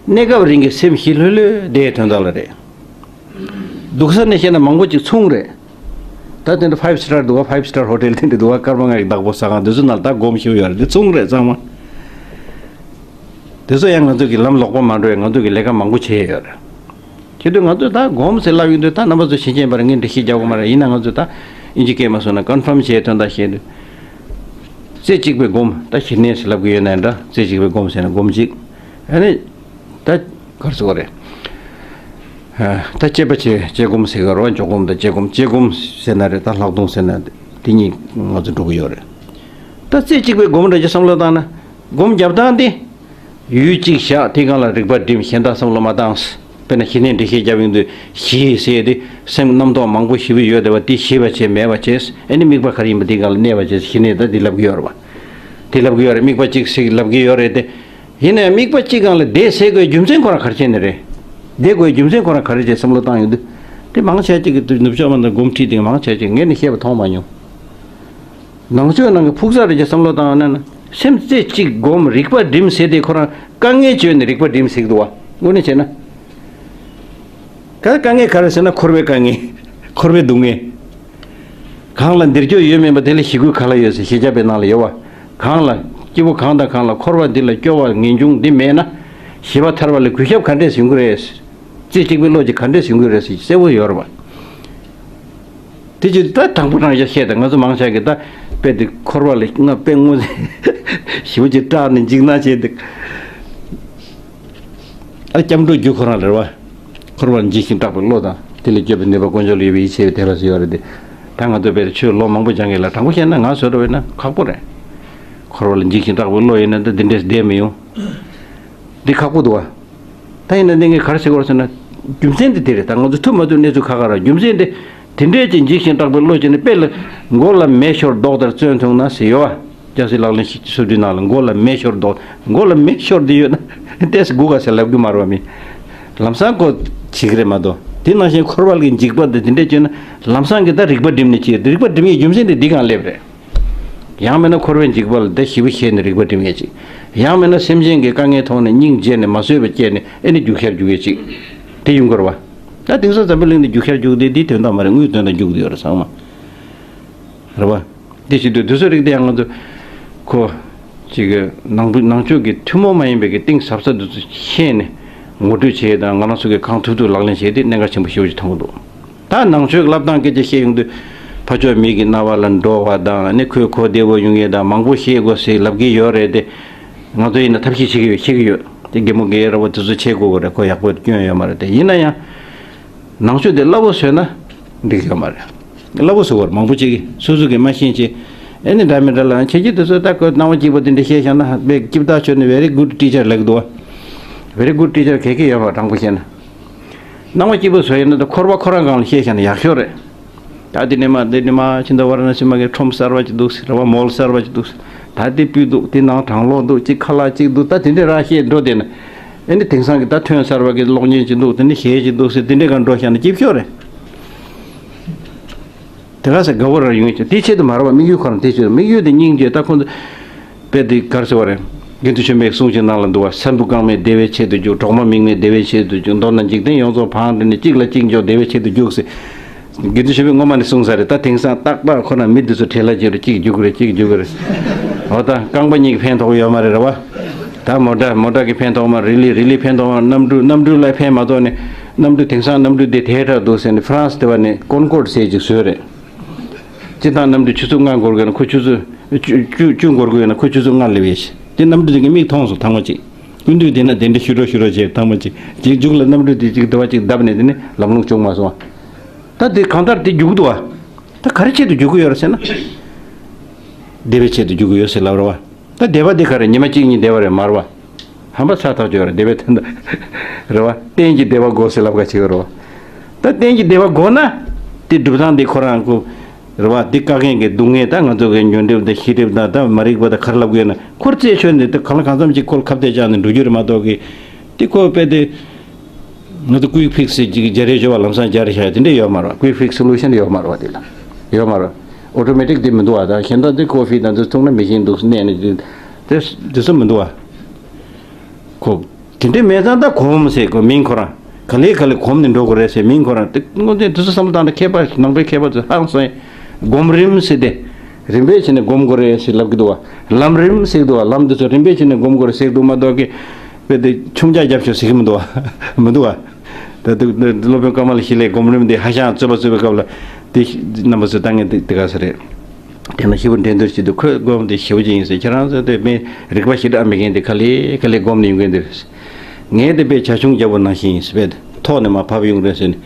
གནས་སྐབས་རིང་གི་སེམས་ཞི་ལྷོད་ལྷོད་བསྡད་ཡས་དོན་དག་ལ་རེད། སྡུག་ས་ནས་བཤད་ན་མང་པོ་ཅིག་ཚོང་རེད། ད་དེ་འདྲ་ཕའིབ་སི་ཊར་འདུག་བ། ཕའིབ་སི་ཊར་ཧོ་ཊེལ་དེ་འདྲ་འདུག་བ། སྐར་མ་ལྔ་ཡི་བདག་པོ་ཟ་ཁང་དེ་ཚོ་ནང་ལ་ད་སྒོམ་ཞེ་པོ་ཡོད་རེད། དེ་ཚོང་རེད་ཚང་མ། དེ་ཚོ་ཡང་ང་ཚོ་གི་ལམ་ལོག་པ་མ་འགྲོ་ཡས་ང་ཚོ་གི་ལས་ཀ་མང་པོ་བྱེད་ཡས་ཡོད་རེད། བྱེད་དུས་ང་ཚོས་ད་སྒོམ་ཟེར་ལབ་ཡོང་དུས་ད་རྣམ་པ་ཚོ་ཤེས་ཀྱིན་པར་ངས་འགྲེལ་བཤད་རྒྱག་དགོས་མ་རེད། ཡིན་ན་ང་ཚོས་ད་ཨིན་ཇི་སྐད་མ་སོང་ན་ཀོན་ཕརམ་བྱས་དོན་དག་བཤད་དུས། རྩེ་གཅིག་པའི་སྒོམ་ད་ཞི་གནས་ཟེར་ལབ་ཀྱི་ཡོད་ན་འདྲ། རྩེ་གཅིག་པའི་སྒོམ་ཟེར་ན་སྒོམ་གཅིག་ཨ་ནི། ད་གར་སོང་བ་རེད། ད་དཔྱད་པ་བྱེད་དཔྱད་སྒོམ་ཟེར་གི་རེད་བ། འཇོག་སྒོམ་དང་དཔྱད་སྒོམ། དཔྱད་སྒོམ་ཟེར་ན་རེད། ད་ལྷག་མཐོང་ཟེར་ན་དེ་གཉིས་ང་ཚོ་འགྲོ་གི་ཡོད་རེད། ད་རྩེ་གཅིག་པའི་སྒོམ་འདྲ་ཅིག་བསམ་བློ་བཏང་ན་སྒོམ་རྒྱབ་སྟངས་དེ། ཡུལ་གཅིག་བཞག་དེ་སྒང་ལ་རིག་པ་སྒྲིམ། གཞན་དག་བསམ་བློ་མ་བཏང་། དཔེར་ན་ཞི་གནས་འགྲེལ་བཤད་རྒྱབ་ཡོང་དུས་ཞི་ཟེར་ཏེ་སེམས་རྣམ་རྟོག་མང་པོ་ཞེ་པོ་ཡོད་བསྡད་པ་དེ་ཞི་བ་བྱས་མེད་པ་བྱས། ཨ་ནི་དམིགས་པ་ག་རེ་ཡིན་པ་དེ་སྒང་ལ་གནས་པ་བྱས། ཞི་གནས་ད་དེ་ལབ་ཀྱི་ཡོད་རེད་བ། དེ་ལབ་ཀྱི་ཡོད་རེད། དམིགས་པ་གཅིག་ཟེར་ལབ་ཀྱི་ཡོད་རེད་དེ། ཡིན་ནའི་དམིགས་པ་གཅིག་སྒང་ལ་བསྡད་ཟེར་དགོས་རྒྱུ་མཚན་ཁོ་རང་ག་རེ་བྱས་ནས་རེད། བསྡད་དགོས་རྒྱུ་མཚན་ཁོ་རང་ག་རེ་བྱས་བསམ་བློ་བཏང་ཡོང་དུས། དེ་མང་ཆེ་ཅིག་གིས་དུས་ནུབ་ཕྱོགས་མ་དང་སྒོམ་ཁྲིད་དེ་མང་ཆེ་ཅིག་ངས་ནི་བཤད་པ་མཐོང་མ་མྱོང་། ནང་ཆོས་ནང་གི་ཕུགས་བསམ་རེ་ཅིག་བསམ་བློ་བཏང་ན་ན། སེམས་རྩེ་གཅིག་སྒོམ་རིག་པ་སྒྲིམ་ཟེར་དེ་ཁོ་རང་དཀའ་ངལ་བརྗོད་ནས་རིག་པ་སྒྲིམ་ཟེར་གི་འདུག་བ། དངོས་གནས་བྱས་ན། ད་དཀའ་ངལ་ག་རེ་ཟེར་ན་འཁོར་བའི་དཀའ་ངལ། འཁོར་བའི་སྡུག་བསྔལ། གང་ལ་འདིར་སྐྱོ་ཡོད་མིན་པ་དེ་ལ་ཞི་རྒོལ་ག་ལ་ཡོད་ཟེར་ཞི་བྱ་བའི་ནང་ལ་ཡོད་བ། གང་ལ་སྐྱིད་པོ་གང་དང་གང་ལ་འཁོར་བ་འདི་ལ་སྐྱོ་བ་ངེས་འབྱུང་འདི་མེད་ན། ཞི་བ་ཐར་བ་ལ་གུས་ཞབས་ག་འདྲས་ཡོང་གི་རེད། རྩེ་གཅིག་པའི་བློ་ཅིག་ག་འདྲས་ཡོང་གི་རེད་ཟེར་གསལ་པོ་ཡོད་རེད་བ། དེ་ཅི་ད་དང་པོ་རང་ཡ་བཤད་དང་ང་ཚོ་མང་ཆེ་གི་ད་དཔེ་དེ་འཁོར་བ་ལ་ང་དཔེ་དངོས་ཞི་བ་ཅིག་སྐྲག་ནས་འཇིགས་སྣང་བྱས་འདུག་ཨ་སྐྱབས་འགྲོ་རྒྱུ་ཁོ་རང་རེད་བ། འཁོར་བར་འཇིགས་ཤིང་སྐྲག་པའི་བློ་དང་དེ་ལས་སྐྱོབ་པའི་ནུས་པ་དཀོན་མཆོག་ལ་ཡོད་པའི་ཡིད་ཆེས་པའི་དད་པ་ཟེར་ཡོད་རེད་དེ། ད་ང་ཚོ་དཔེ་ཆོས་ལོ་མང་པོ་སྦྱང་གི་ལ་དྲང་པོ་བཤད་ན་ང་བཟོ་འདྲ་བས་ན་ཁག་པོ་རེད། འཁོར་བ་ལ་འཇིགས་ཤིང་སྐྲག་པའི་བློ་ཡིན་ན་ད་འདི་འདྲས་བསྡད་མི་ཡོང་། འདི་ཁག་པོ་འདུག་བ། ད་ཡིན་ན་འདི་ངས་ག་རེ་ཟེར་དགོས་རེད་ཟེར་ན། རྒྱུ་མཚན་དེ་དེ་རེད། ད་ང་ཚོ་ཐུབ་མ་ཐུབ་གནས་ཚུལ་ཁག་ཁག་རེད། རྒྱུ་མཚན་དེ་དེ་འདྲས་ཀྱི་འཇིགས་ཤིང་སྐྲག་པའི་བློ་ཅན་ནི་དཔེ་ལ་མགོ་ལ་མེ་ཤོར་མདོག་ལྟར་བཙོན་ཐུང་ན་ཟེར་ཡོད་བ། སྐྱ་སེར་ལག་ལེན་ཞིག་སོ་བདུན་ནང་ལ་མགོ་ལ་མེ་ཤོར་མདོག་མགོ་ལ་མེ་ཤོར་དེ་ཡོད་ན་ཏེས་སྒུག་ག་ཟེར་ལབ་གི་མ་རེད་བ་མི། ལམ་སང་ཁོ་བྱེད་གི་རེད་མ་གཏོགས། དེ་ནང་བཞིན་འཁོར་བ་ལ་འཇིགས་པ་དེ་དེ་འདྲས་བྱུང་ན་ལམ་སང་གི་ད་རིག་པ་སྒྲིམ་ནས་བྱེད། རིག་པ་སྒྲིམ་ཡའི་རྒྱུ་མཚན་དེ་འདི་གང་སླེབས་རེད། ཡང་མིན་ན་འཁོར་བའི་འཇིགས་པ་ལ་དེ་ཞི་བ་ཤེས་ནས་རིག་པ་སྒྲིམ་ཡས་ཅིག་ཡང་མིན་ན་སེམས་ཅན་གྱི་དཀའ་ངལ་མཐོང་ནས་སྙིང་རྗེ་ནས་མ་བཟོད་པ་སྐྱེས་ནས་ཨེ་ནི་རྒྱུག་ཤར་རྒྱུག་ཡས་ཅིག་དེ་ཡོང་གི་རེད་བ། ད་དེང་སང་འཛམ་བུ་གླིང་འདི་རྒྱུག་ཤར་རྒྱུག་དེ་འདིའི་དོན་དག་མ་རེད། དངུལ་དོན་དག་རྒྱུག་དེ་ཡོད་རེད་ཚང་མ། རེད་བ། དེ་བྱེད་དུས་དེ་ཚོ་རིགས་དེ་ཡང་ང་ཚོ་ཁོ་ཅིག་གི་ནང་བུ་ནང་ཆོས་ཀྱི་ཐུན་མོང་མ་ཡིན་པའི་གི་གཏིང་ཟབ་ས་དེ་ཚོ་ཤེས་ནས་ ངོ་སྤྲོད་བྱས་དང་ང་རང་ཚོ་གི་གང་ཐུབ་ཐུབ་ལག་ལེན་བྱས་ཏེ་གནད་འགག་ཆེན་པོ་ཞེ་པོ་ཅིག་མཐོང་གི་འདུག་ད་ནང་ཆོས་ཀྱི་བསླབ་སྟངས་སྐད་ཆ་བཤད་ཡོང་དུས་ཕ་ཕྱོགས་མི་གི་རྣ་བ་ལ་འགྲོ་བ་དང་ནི་ཁོས་གོ་བདེ་བོ་ཡོང་ཡས་དང་མང་པོ་བཤད་དགོས་ཟེར་ལབ་ཀྱི་ཡོད་རེད་དེ། ང་ཚོ་ཡིན་ན་ཐབས་ཤེས་བྱེད་ཀྱི་ཡོད་ཤེས་ཀྱི་ཡོད་དེ། རྒན་མོ་རྒན་རབས་པ་དེ་ཚོ་བྱེད་དགོས་ཀྱི་རེད། ཁོ་ཡག་པོ་སྐྱོན་ཡོད་མ་རེད་དེ། ཡིན་ན་ཡང་། ནང་ཆོས་དེ་སླ་བོ་བཟོས་ན་འགྲིག་ཡོད་མ་རེད། སླ་བོ་བཟོ་བར་མང་པོ་ཅིག་གིས་སོ་སོ་གིས་མ་ཤེས་ཅེས། ཨེ་ནི་འདྲ་མི་འདྲ་ལ་ཁྱེད་ཀྱིས་དེ་ཚོ་ད་ཁོ་སྣང་བ་སྐྱིད་པོ་དེ་འདྲ་བཤད་བཞག་ན་དཔེ་སྐྱིད་ཐག་ཆོད་ནས་very good teacher ལབ་འདུག་བ། Very good teacher ག་གེ་ཡོད་པ་དྲང་པོ་བཤད་ན། སྣང་བ་སྐྱིད་པོ་བཟོ་ཡིན་ན་ད་འཁོར་བ་ཁོ་རང་སྒང་ལ་བཤད་བཞག་ན་ཡག་ཤོས་རེད། ད་འདི་ནས་མ་འདི་ནས་མ་ཕྱི་ཟླ་ཝ་ར་ཎ་སི་མ་གི་ཁྲོམ་གསར་བ་ཅིག་འདུག་ཟེར་བ། མོལ་གསར་བ་ཅིག་འདུག་ཟེར། ད་དེ་སྤུས་འདུག་དེ་ནང་གྲང་གློག་འདུག་གཅིག་ཁ་ལག་གཅིག་འདུག་ད་དེ་འདྲས་རང་བཤད་འགྲོ་བསྡད་ན། ཨེ་ནི་དེང་སང་གི་ད་ཐོན་གསར་བ་གི་གློག་བརྙན་ཅིག་འདུག་དེ་ནི་གཞས་ཅིག་འདུག་ཟེར་དེ་འདྲས་གང་འགྲོ་བཞག་ན་སྐྱིད་ཤོས་རེད། དེ་ག་ཟེར་དགའ་བོ་རང་ཡོང་ཅིག་དེ་ཆེད་དུ་མ་རེད་བ། དམིགས་ཡུལ་ཁོ་རང་དེ་ཆེད་དུ་དམིགས་ཡུལ་དེ་སྙིང་རྗེ་ད་ཁོང་ཚོ་དཔེ་དེ་གར་ཟེར་བ་རེད། དགེ་འདུན་ཆོས་འཕེལ་གསུང་ཅིག་ནང་ལ་འདུག་བ། ས་འབུ་རྐང་མའི་བདེ་བའི་ཆེད་དུ་རྒྱུག་གྲོག་མ་མིག་ནི་བདེ་བའི་ཆེད་དུ་རྒྱུག་མདོར་ན་འཇིག་རྟེན་ཡོངས་རྫོགས་ཕངས་འདྲེན་ནས་གཅིག་ལ་གཅིག་འཇོག་བདེ་བའི་ཆེད་དུ་རྒྱུག་ཟེར། དགེ་འདུན་ཆོས་འཕེལ་སྔོན་མ་ནས་གསུངས་ས་རེད། ད་དེང་སང་རྟག་པར་ཁོ་ན་མི་འདི་ཚོ་བྲེལ་ལ་བྱེད་རེད། གཅིག་རྒྱུག་གི་རེད། གཅིག་རྒྱུག་གི་རེད། འོ་ད་རྐང་པ་གཉིས་ཀྱི་ཕན་ཐོགས་ཡོད་མ་རེད་རེད་བ། ད་མོ་ཊ་མོ་ཊ་གི་ཕན་ཐོགས་མ་རེད། རི་ལི་རི་ལི་ཕན་ཐོགས་མ་རེད། གནམ་གྲུ་གནམ་གྲུ་ལ་ཕན་མ་ཐོགས་ནས་གནམ་གྲུ་དེང་སང་གནམ་གྲུ་དེ་དེ་འདྲ་འདུག་ཟེར་ནས་ཧྥ་རན་སི་དེ་བ་ནས་ཀོན་ཀོར་ཌི་ཟེར་ཅིག་བཟོས་རེད། སྤྱིར་བཏང་གནམ་གྲུ་ཆུ་ཚོད་ལྔ་འགོར་དགོས་ན་ཁོ་ཆུ་ཚོད་བཅུ་བཅུ་བཅུ་འགོར་དགོས་ན་ཁོ་ཆུ་ཚོད་ལྔ་སླེབས་ཡས་ཤིག་དེ་གནམ་གྲུ་དེ་གི་མིག་མཐོང་སོང་ཐང་མ་ཅིག་སྐུ་མདུན་དེ་ན་དེ་འདྲ་ཞུ་རོགས་ཞུ་རོགས་བྱས་ཐང་མ་ཅིག་ཅིག་མཇུག་ལ་གནམ་གྲུ་དེ་ཅིག་དེ་བ་ཅིག་བརྡབས་ནས་དེ་ནི་ལམ་ལྷོང་བྱུང་མ་སོང་བ། ད་དེ་གང་ལྟར་དེ་རྒྱུག་འདུག་བ། ད་ག་རེ་ཆེད་དུ་རྒྱུག་གི་ཡོད་རེད་ཟེར་ན། བདེ་བའི་ཆེད་དུ་རྒྱུག་གི་ཡོད་ཟེར་ལབ་རེད་བ། ད་བདེ་བ་འདི་ག་རེ་ཉི་མ་གཅིག་གཉིས་བདེ་བ་རེད་མ་རེད་བ། ཧམ་པ་ཚ་ཐག་ཆོད་རེད་བདེ་བའི་དོན་དུ། རེད་བ། གཏན་གྱི་བདེ་བ་དགོས་ཟེར་ལབ་ག་བྱེད་ཀྱི་རེད་བ། ད་གཏན་གྱི་བདེ་བ་དགོས་ན། དེ་སྒྲུབ་སྟངས་དེ་ཁོ་རང་ཁོ། རེད་བ། འདི་བཀག་མཁན་གྱི་སྡུག་བསྔལ་ད་ང་ཚོ་གི་ཉོན་སྒྲིབ་དང་ཤེས་སྒྲིབ་དང་ད་མ་རིག་པ་དང་ག་རེ་ལབ་དགོས་ན་ཁོར་རྩད་ཆོད་ནས་དེ་གང་ལ་གང་འཚམ་ཅིག་ཁོར་ཁ་གཏད་བཅག་ནས་འགྲོ་རྒྱུ་རེད་མ་གཏོགས་གི། དེ་ཁོ་དཔེ་དེ། ང་ཚོ་ཀུའིག་ཕིག་སི་ཅིག་སྦྱར་རེ་ཞོ་བ་ལམ་སང་སྦྱར་བྱ་དེ་འདྲས་ཡོད་མ་རེད། ཀུའིག་ཕིག་སོ་ལུ་ཤན་ཡོད་མ་རེད་བ། དེ་ལ་ཡོད་མ་རེད། ཨོ་ཊོ་མེ་ཊིག་དེ་མི་འདུག་བ། ད་གཞན་དག་དེ་ཀོ་ཕི་དང་དེ་འཐུང་ན་མེ་ཤིན་འདུག་སྣས་ནས་དེ་དེ་ཚོ་མི་འདུག་བ། ཁོ་དེ་འདྲས་མེད་ཙང་ད་གོམས་ཟེར་གོ་མིང་ཁོ་རང་ག་ལེ་ག་ལེ་གོམས་ནས་འགྲོ་དགོས་རེད་ཟེར་མིང་ཁོ་རང་དེ་དངོས་དེ་དེ་ཚོ་བསམ་བློ་བཏང་ན་མཁས་པ་ནང་པའི་མཁས་པ་ཚོ་ཧང་སང་། སྒོམ་རིམ་ཟེར་དེ་རིམ་པས་བྱས་ནས་སྒོམ་དགོས་རེད་ཟེར་ལབ་ཀྱི་འདུག་བ། ལམ་རིམ་ཟེར་གྱི་འདུག་བ། ལམ་དེ་ཚོ་རིམ་པས་བྱས་ནས་སྒོམ་དགོས་རེད་ཟེར་གྱི་འདུག་མ་གཏོགས་ཀི། དཔེ་དེ་ཆུང་ཅག་རྒྱབ་ཤོག་ཟེར་གྱི་མི་འདུག་བ། མི་འདུག་བ། ད་དུ་སློབ་དཔོན་ཀ་མ་ལ་ཤཱི་ལའི་སྒོམ་རིམ་དེ་ཧ་ཅང་རྩོད་པ་རྩོད་པའི་སྐབས་ལ་དེ་རྣམ་པ་ཚོས་ལྟ་ངན་དེ་དེ་ག་ས་རེད། དེ་ན་ཞེ་པོ་འགྲན་བསྡུར་བྱེད་དུས་ཁོས་སྒོམ་དེ་ཞེ་པོ་ཅིག་ཡིན་ཟེར། ཁྱེད་རང་ཚོ་དེ་མི་རིག་པ་ཞེ་དྲག་མེད་མཁན་དེ་ག་ལེ་ག་ལེ་སྒོམ་ནས་ཡོང་མཁན་དེ་རེད། ངས་དེ་དཔེ་བྱ་ཁྱུང་རྒྱལ་པོ་ནང་བཞིན་ཡིན་ཟེར་བས་ཐོག་ནས་མར་བབས་ཡོང་རེད་ཟེར་ནས་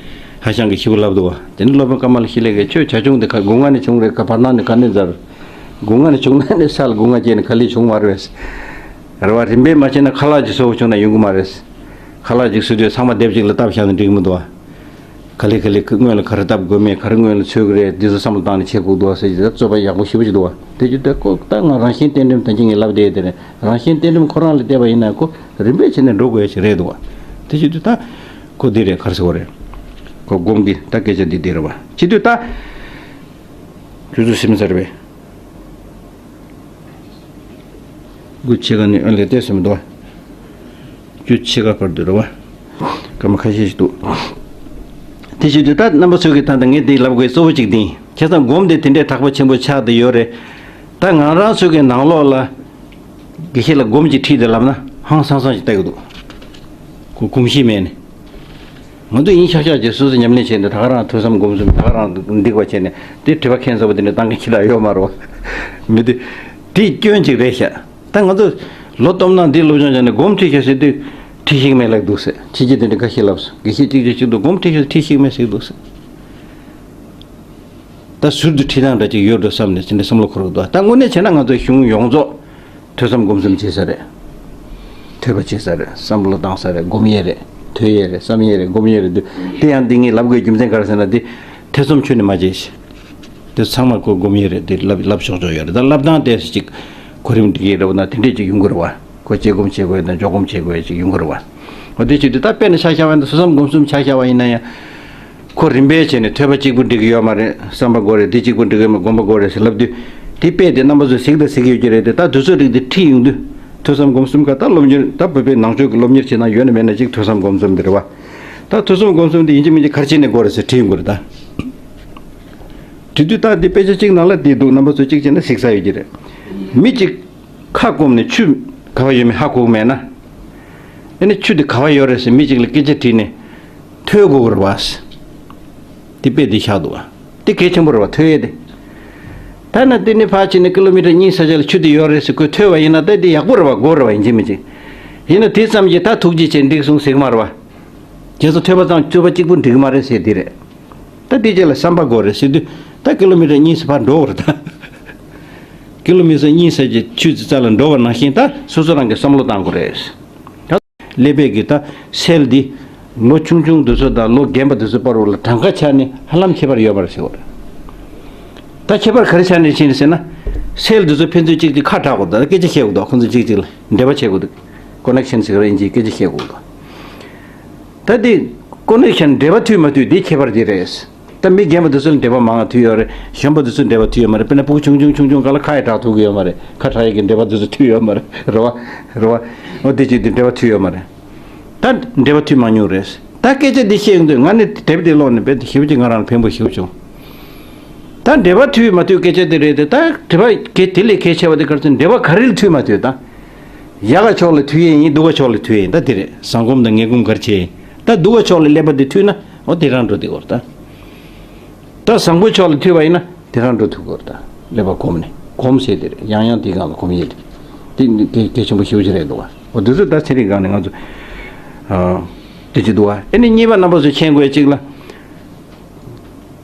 ཧ་ཅང་གི་ཞེ་པོ་ལབ་འདུག་བ། དེ་ནི་སློབ་དཔོན་ཀ་མ་ལ་ཤཱི་ལའི་གིས་ཁྱོད་བྱ་ཁྱུང་དེ་ག་སྒོ་ང་ནས་བྱུང་རེད་ག་བར་སྣང་ནས་ག་ནས་འཛར། སྒོ་ང་ནས་བྱུང་ན་ནི་ས་ལ་སྒོ་ང་སྐྱེས་ནས་ག་ལེ་བྱུང་མ་རེད། རེད་བ། རིམ་པས་མ་བྱས་ན་ཁ་ལག་ཅིག་གསོ་བྱུང་ན་ཡོང་གི་མ་རེད། ཁ་ལག་ཅིག་གསོ་དུས་ཚང་མ་སྡེབ་གཅིག་ལ་བཏབ་བཞག་ན་འགྲིག་གི་མི་འདུག་བ། ག་ལེ་ག་ལེ་སྔོན་ལ་ག་རེ་བཏབ་དགོས་མེད་ག་རེ་སྔོན་ལ་འཚོལ་གི་རེད་འདི་ཚོ་བསམ་བློ་བཏང་ནས་བྱེད་དགོས་འདུག་བ་ཟེར་གྱི་རྩོད་པ་ཡག་པོ་ཞེ་པོ་ཅིག་འདུག་བ། དེ་ཅི་སྟེ་ཁོ་ད་ང་རང་བཞིན་གཏན་འགྲིམ་ད་ཅི་ངས་ལབ་བསྡད་དེ་རེད། རང་བཞིན་གཏན་འགྲིམ་ཁོ་རང་ལ་བལྟས་པ་ཡིན་ན་ཁོ་རིམ་པས་བྱས་ནས་འགྲོ་དགོས་ཡ་ཞིག་རེད་འདུག་བ། དེ་ཅི་སྟེ་ད་ཁོ་འདི་རེད་ག་རེ་ཟེར་བ་རེད། ཁོ་སྒོམ་གི་ད་སྐད་ཆ་འདི་འདི་རེད་བ། ཅི་སྟེ་ད། ཁྱོད་ཚོ་སེམས་ཚར་བས། དགུ་ཕྱེད་ཀ་ནས་ཨ་ལས་བལྟས་སེམས་འདུག་བ། བཅུ་ཕྱེད་ཀ་བར་དུ་རེད་བ། སྐར་མ་ཁ་ཤས་ཤིག་འདུག་དེ་བཞིན་དུ་ད་རྣམ་པ་ཚོས་ཀྱི་ད་ལྟ་ངས་འདི་ལབ་དགོས་གཙོ་བོ་གཅིག་འདི་ཡིན། བྱས་ཙང་སྒོམ་དེ་དེ་འདྲའི་དྲག་པོ་ཆེན་པོ་ཆགས་བསྡད་ཡོད་རེད། ད་ང་རང་ཚོ་གི་ནང་ལོགས་ལ། དགེ་བཤེས་ལ་སྒོམ་གྱི་ཁྲིད་དེ་ལབ་ན་ཧང་སང་སང་ཞིག་ལྟ་གི་འདུག་ཁོ་གོམས་གཤིས་མེད་ནས། ང་ཚོ་ཡིན་ཤག་ཤག་ཅེས་སོ་སོ་ཉམས་ལེན་བྱས་ནས་ད་ག་རང་ཐོས་བསམ་སྒོམ་གསུམ་ད་ག་རང་འདི་པ་བྱས་ནས་དེ་དྲི་བ་ཁྱད་མཚར་པོ་དེ་འདྲ་བཏང་མཁན་ཁྱི་ལ་ཡོད་མ་རེད་བ། མི་དེ་དེ་སྐྱོན་ཅིག་རེད་ཤག་ད་ང་ཚོ་ལོ་སྟོང་ནང་འདི་སློབ་སྦྱོང་བྱས་ནས་སྒོམ་ཁྲིད་ཤག་ཟེར་དུས་ཁྲིད་ཤེས་མེད་ལབ་འདུག་ཟེར། ཁྱི་ཁྱི་དེ་འདྲ་ཁ་ཤས་ལབ་སོང་། དགེ་བཤེས་གཅིག་གཅིག་གཅིག་ཏུ་སྒོམ་ཁྲིད་ཤག་ཁྲིད་ཤེས་མེད་ཟེར་འདུག་ཟེར། ད་ཟུར་དུ་ཁྲིད་སྟངས་འདྲ་ཅིག་ཡོད་འགྲོ་བསམ་ནས་དེ་འདྲ་བསམ་བློ་འཁོར་གི་འདུག་ད་དངོས་གནས་བྱས་ན་ང་ཚོ་གཞུང་ཡོངས་རྫོགས། ཐོས་བསམ་སྒོམ་གསུམ་བྱེད་ས་རེད། ཐོས་པ་བྱེད་ས་རེད། བསམ་བློ་བཏང་ས་རེད། སྒོམ་ཡས་རེད། ཐོས་ཡས་རེད། བསམ་ཡས་རེད། སྒོམ་ཡས་རེད་འདུག་དེ་ཡང་འདི་ངས་ལབ་དགོས་རྒྱུ་མཚན་ག་རེ་ཟེར་ན་འདི་ཐེ་ཚོམ་ཁྱོན་ནས་མ་བྱེད་ཤིག་དེ་ཚང་མ་ཁོ་སྒོམ་ཡས་རེད་དེ་ལབ་ལབ་ཆོག་ཆོག་ཡོད་རེད། ད་ལབ་སྟངས་དེ་ཅིག་གོ་རིམ་འགྲིག་གི་རེད་བ་ན་དེ་འདྲས་ཅིག་ཡོང་གི་རེད་བ། ཁོ་དཔྱད་སྒོམ་བྱེད་དགོས་ཡས་དང་འཇོག་སྒོམ་བྱེད་དགོས་ཡས་ཅིག་ཡོང་གི་རེད་བ། འོ་དེ་བྱེད་དུས་ད་དཔེར་ན་ཆ་བཞག་པ་ཡིན་ན་ཐོས་བསམ་སྒོམ་གསུམ་ཆ་བཞག་པ་ཡིན་ན་ཡང་། ཁོ་རིམ་པས་བྱས་ནས་ཐོས་པ་གཅིག་པུ་འགྲིག་གི་ཡོད་མ་རེད། བསམ་པ་དགོས་རེད། འདི་གཅིག་པུ་འགྲིག་གི་ཡོད་མ་རེད། སྒོམ་པ་དགོས་རེད་ཟེར་ལབ་དུས། དེ་དཔེ་དེ་རྣམ་པ་ཚོས་གཟིགས་དང་གཟིགས་ཀྱི་ཡོད་ཀྱི་རེད་དེ། ད་དུས་ཚོད་རིགས་དེ་ཁྲིད་ཡོང་དུས། ཐོས་བསམ་སྒོམ་གསུམ་ག་ད་སློབ་གཉེར་ད་བོད་པའི་ནང་ཆོས་ཀྱི་སློབ་གཉེར་བྱེད་སྟངས་ཡོད་ན་མེད་ན་གཅིག་ཐོས་བསམ་སྒོམ་གསུམ་དེ་རེད་བ། ད་ཐོས་བསམ་སྒོམ་གསུམ་དེ་ཡིན་གཅིག་མིན་གཅིག་ག་རེ་བྱས་ནས་དགོས་རེད་ཟེར་ཁྲིད་ཡོང་གི་རེད་ད། དེ་དུས་ད་འདི་དཔེ་ཆ་གཅིག་ནང་ལ་འདི་འདུག་རྣམ་པ་ཚོས་གཅིག་བྱས་ན་གཟིགས་ས་ཡོད་ཀྱི་རེད། མི་གཅིག་ཁ་སྐོམ་ནས་ཆུ་ག་བ་ཡོད་མེད་ཧ་གོ་གི་མེད་ན། ཨ་ནི་ཆུ་དེ་ག་བ་ཡོད་རེད་ཟེར་མི་གཅིག་ལ་སྐད་ཆ་དྲིས་ནས་ཐོས་དགོས་རེད་བ། དེ་དཔེ་དེ་བཞག་འདུག་བ། དེ་གལ་ཆེན་པོ་རེད་བ། ཐོས་ཡས་དེ། ད་ན་དེ་ནས་ཕར་ཕྱིན་ནས་ཀི་ལོ་མི་ཊར་གཉིས་ས་ཆ་ལ་ཆུ་དེ་ཡོད་རེད་ཟེར་ཁོས་ཐོས་པ་ཡིན་ན་ད་དེ་ཡག་པོ་རེད་བ། དགོས་རེད་བ། ཡིན་གཅིག་མིན་གཅིག་ཡིན་ན་དེ་ཙམ་གྱིས་ད་ཐུགས་རྗེ་ཆེ་འགྲིག་སོང་ཟེར་གི་མ་རེད་བ། རྗེས་སུ་ཐོས་པ་ཙམ་རྩོད་པ་གཅིག་པུ་འགྲིག་གི་མ་རེད་ཟེར་དེ་རེད། ད་དེ་རྗེས་ལ་བསམ་པ་དགོས་རེད་ཟེར་དུས་ད་ཀི་ལོ་མི་ཊར་གཉིས་ཙམ་ཕར་འགྲོ་དགོས་རེད་ད། ཀི་ལོ་མི་ཊར་གཉིས་ཙམ་གྱི་ཆུ་ཚོད་རྩ་ལ་འགྲོ་བ་ནང་བཞིན་ད་སོ་སོ་རང་གིས་བསམ་བློ་བཏང་དགོས་རེད། ཀླད་པའི་གི་ད་སེལ་འདི་ལོ་ཆུང་ཆུང་འདི་ཚོ་དང་ལོ་རྒན་པ་འདི་ཚོ་བར་ལ་གྲངས་ཀ་ཆ་ནས་ཧ་ལམ་ཁྱད་པར་ཡོད་མ་རེད་ཟེར་བ་རེད། ད་ཁྱད་པར་ག་རེ་ཆ་ནས་ཕྱིན་ཟེར་ན། སེལ་འདི་ཚོ་ཕན་ཚུན་གཅིག་གཅིག་ཁ་གྲག་དགོས། ད་སྐད་ཆ་བཤད་དགོས་འདུག་ཁོང་ཚོ་གཅིག་གཅིག་ལ་འབྲེལ་བ་བྱེད་དགོས་འདུག་ཀོ་ནེག་ཤན་ཟེར་གི་རེད། ཨིན་ཇིའི་སྐད་ཆ་བཤད་དགོས་འདུག་ད་དེ་ཀོ་ནེག་ཤན་འབྲེལ་བ་མཐུད་མ་མཐུད་དེ་ཁྱད་པར་དེ་རེད། ད་མི་རྒན་པ་དེ་ཚོ་ལ་འབྲེལ་བ་མང་ང་མཐུད་ཡོད་རེད། གཞོན་པ་དེ་ཚོ་འབྲེལ་བ་མཐུད་ཡོད་མ་རེད། དཔེར་ན་སྤུ་གུ་ཆུང་ཆུང་ཆུང་ཆུང་སྒང་ལ་ཁ་ཡི་གྲག་ཐུབ་ཀྱི་ཡོད་མ་རེད། ཁ་གྲག་ཡས་ཀྱི་འབྲེལ་བ་དེ་ཚོ་མཐུད་ཡོད་མ་རེད། རེད་བ། རེད་བ། འོ་དེ་ཅིག་དེ་འབྲེལ་བ་མཐུད་ཡོད་མ་རེད། ད་འབྲེལ་བ་མཐུད་མ་མྱོང་རེད། ད་སྐད་ཆ་འདི་བཤད་ཡོང་དུས་ང་ནི་དེབ་དེ་ཀློག་ནས་རྦད་དེ་ཞེ་པོ་ཅིག་ང་རང་ལ་ཕན་པོ་ཞེ་པོ་བྱུང་། ད་འབྲེལ་བ་མཐུད་མ་མཐུད་སྐད་ཆ་དེ་རེད་དེ། ད་འབྲེལ་བ་གལ་དེ་ལས་གལ་ཆེ་བ་དེ་ག་རེ་ཟེར་ན་འབྲེལ་བ་ག་རེ་ལ་མཐུད་མ་མཐུད་ད། ཡག་ག་ཕྱོགས་ལ་མཐུད་ཡས་ཡིན། སྡུག་ག་ཕྱོགས་ལ་མཐུད་ཡས་ཡིན། ད་དེ་རེད། བཟང་སྒོམ་དང་ངན་སྒོམ་ག་རེ་བྱས་ཡིན། ད་སྡུག་ག་ཕྱོགས་ལ་ཀླད་པ་དེ་མཐུད་ན་འོ་དེ་རང་འགྲོ་དེ་འོར་ད། ད་བཟང་པོའི་ཕྱོགས་ལ་མཐུད་པ་ཡིན་ན་དེ་རང་འགྲོ་ཐུབ་དགོས་རེད་ད། ཀླད་པ་གོམས་ནས་གོམས་བྱས་དེ་རེད། ཡང་ཡང་དེའི་སྒང་ལ་གོམས་ཡས་དེ། དེ་གལ་གལ་ཆེན་པོ་ཞེ་པོ་ཅིག་རེད་འདུག་བ། འོ་དེ་ཚོ་ད་ཚན་རིག་སྒང་ནས་ང་ཚོ་ཨ་དེ་ཅིག་འདུག་བ། ཨ་ནི་གཉིས་པ་རྣམ་པ་ཚོས་མཁྱེན་དགོས་གཅིག་ལ།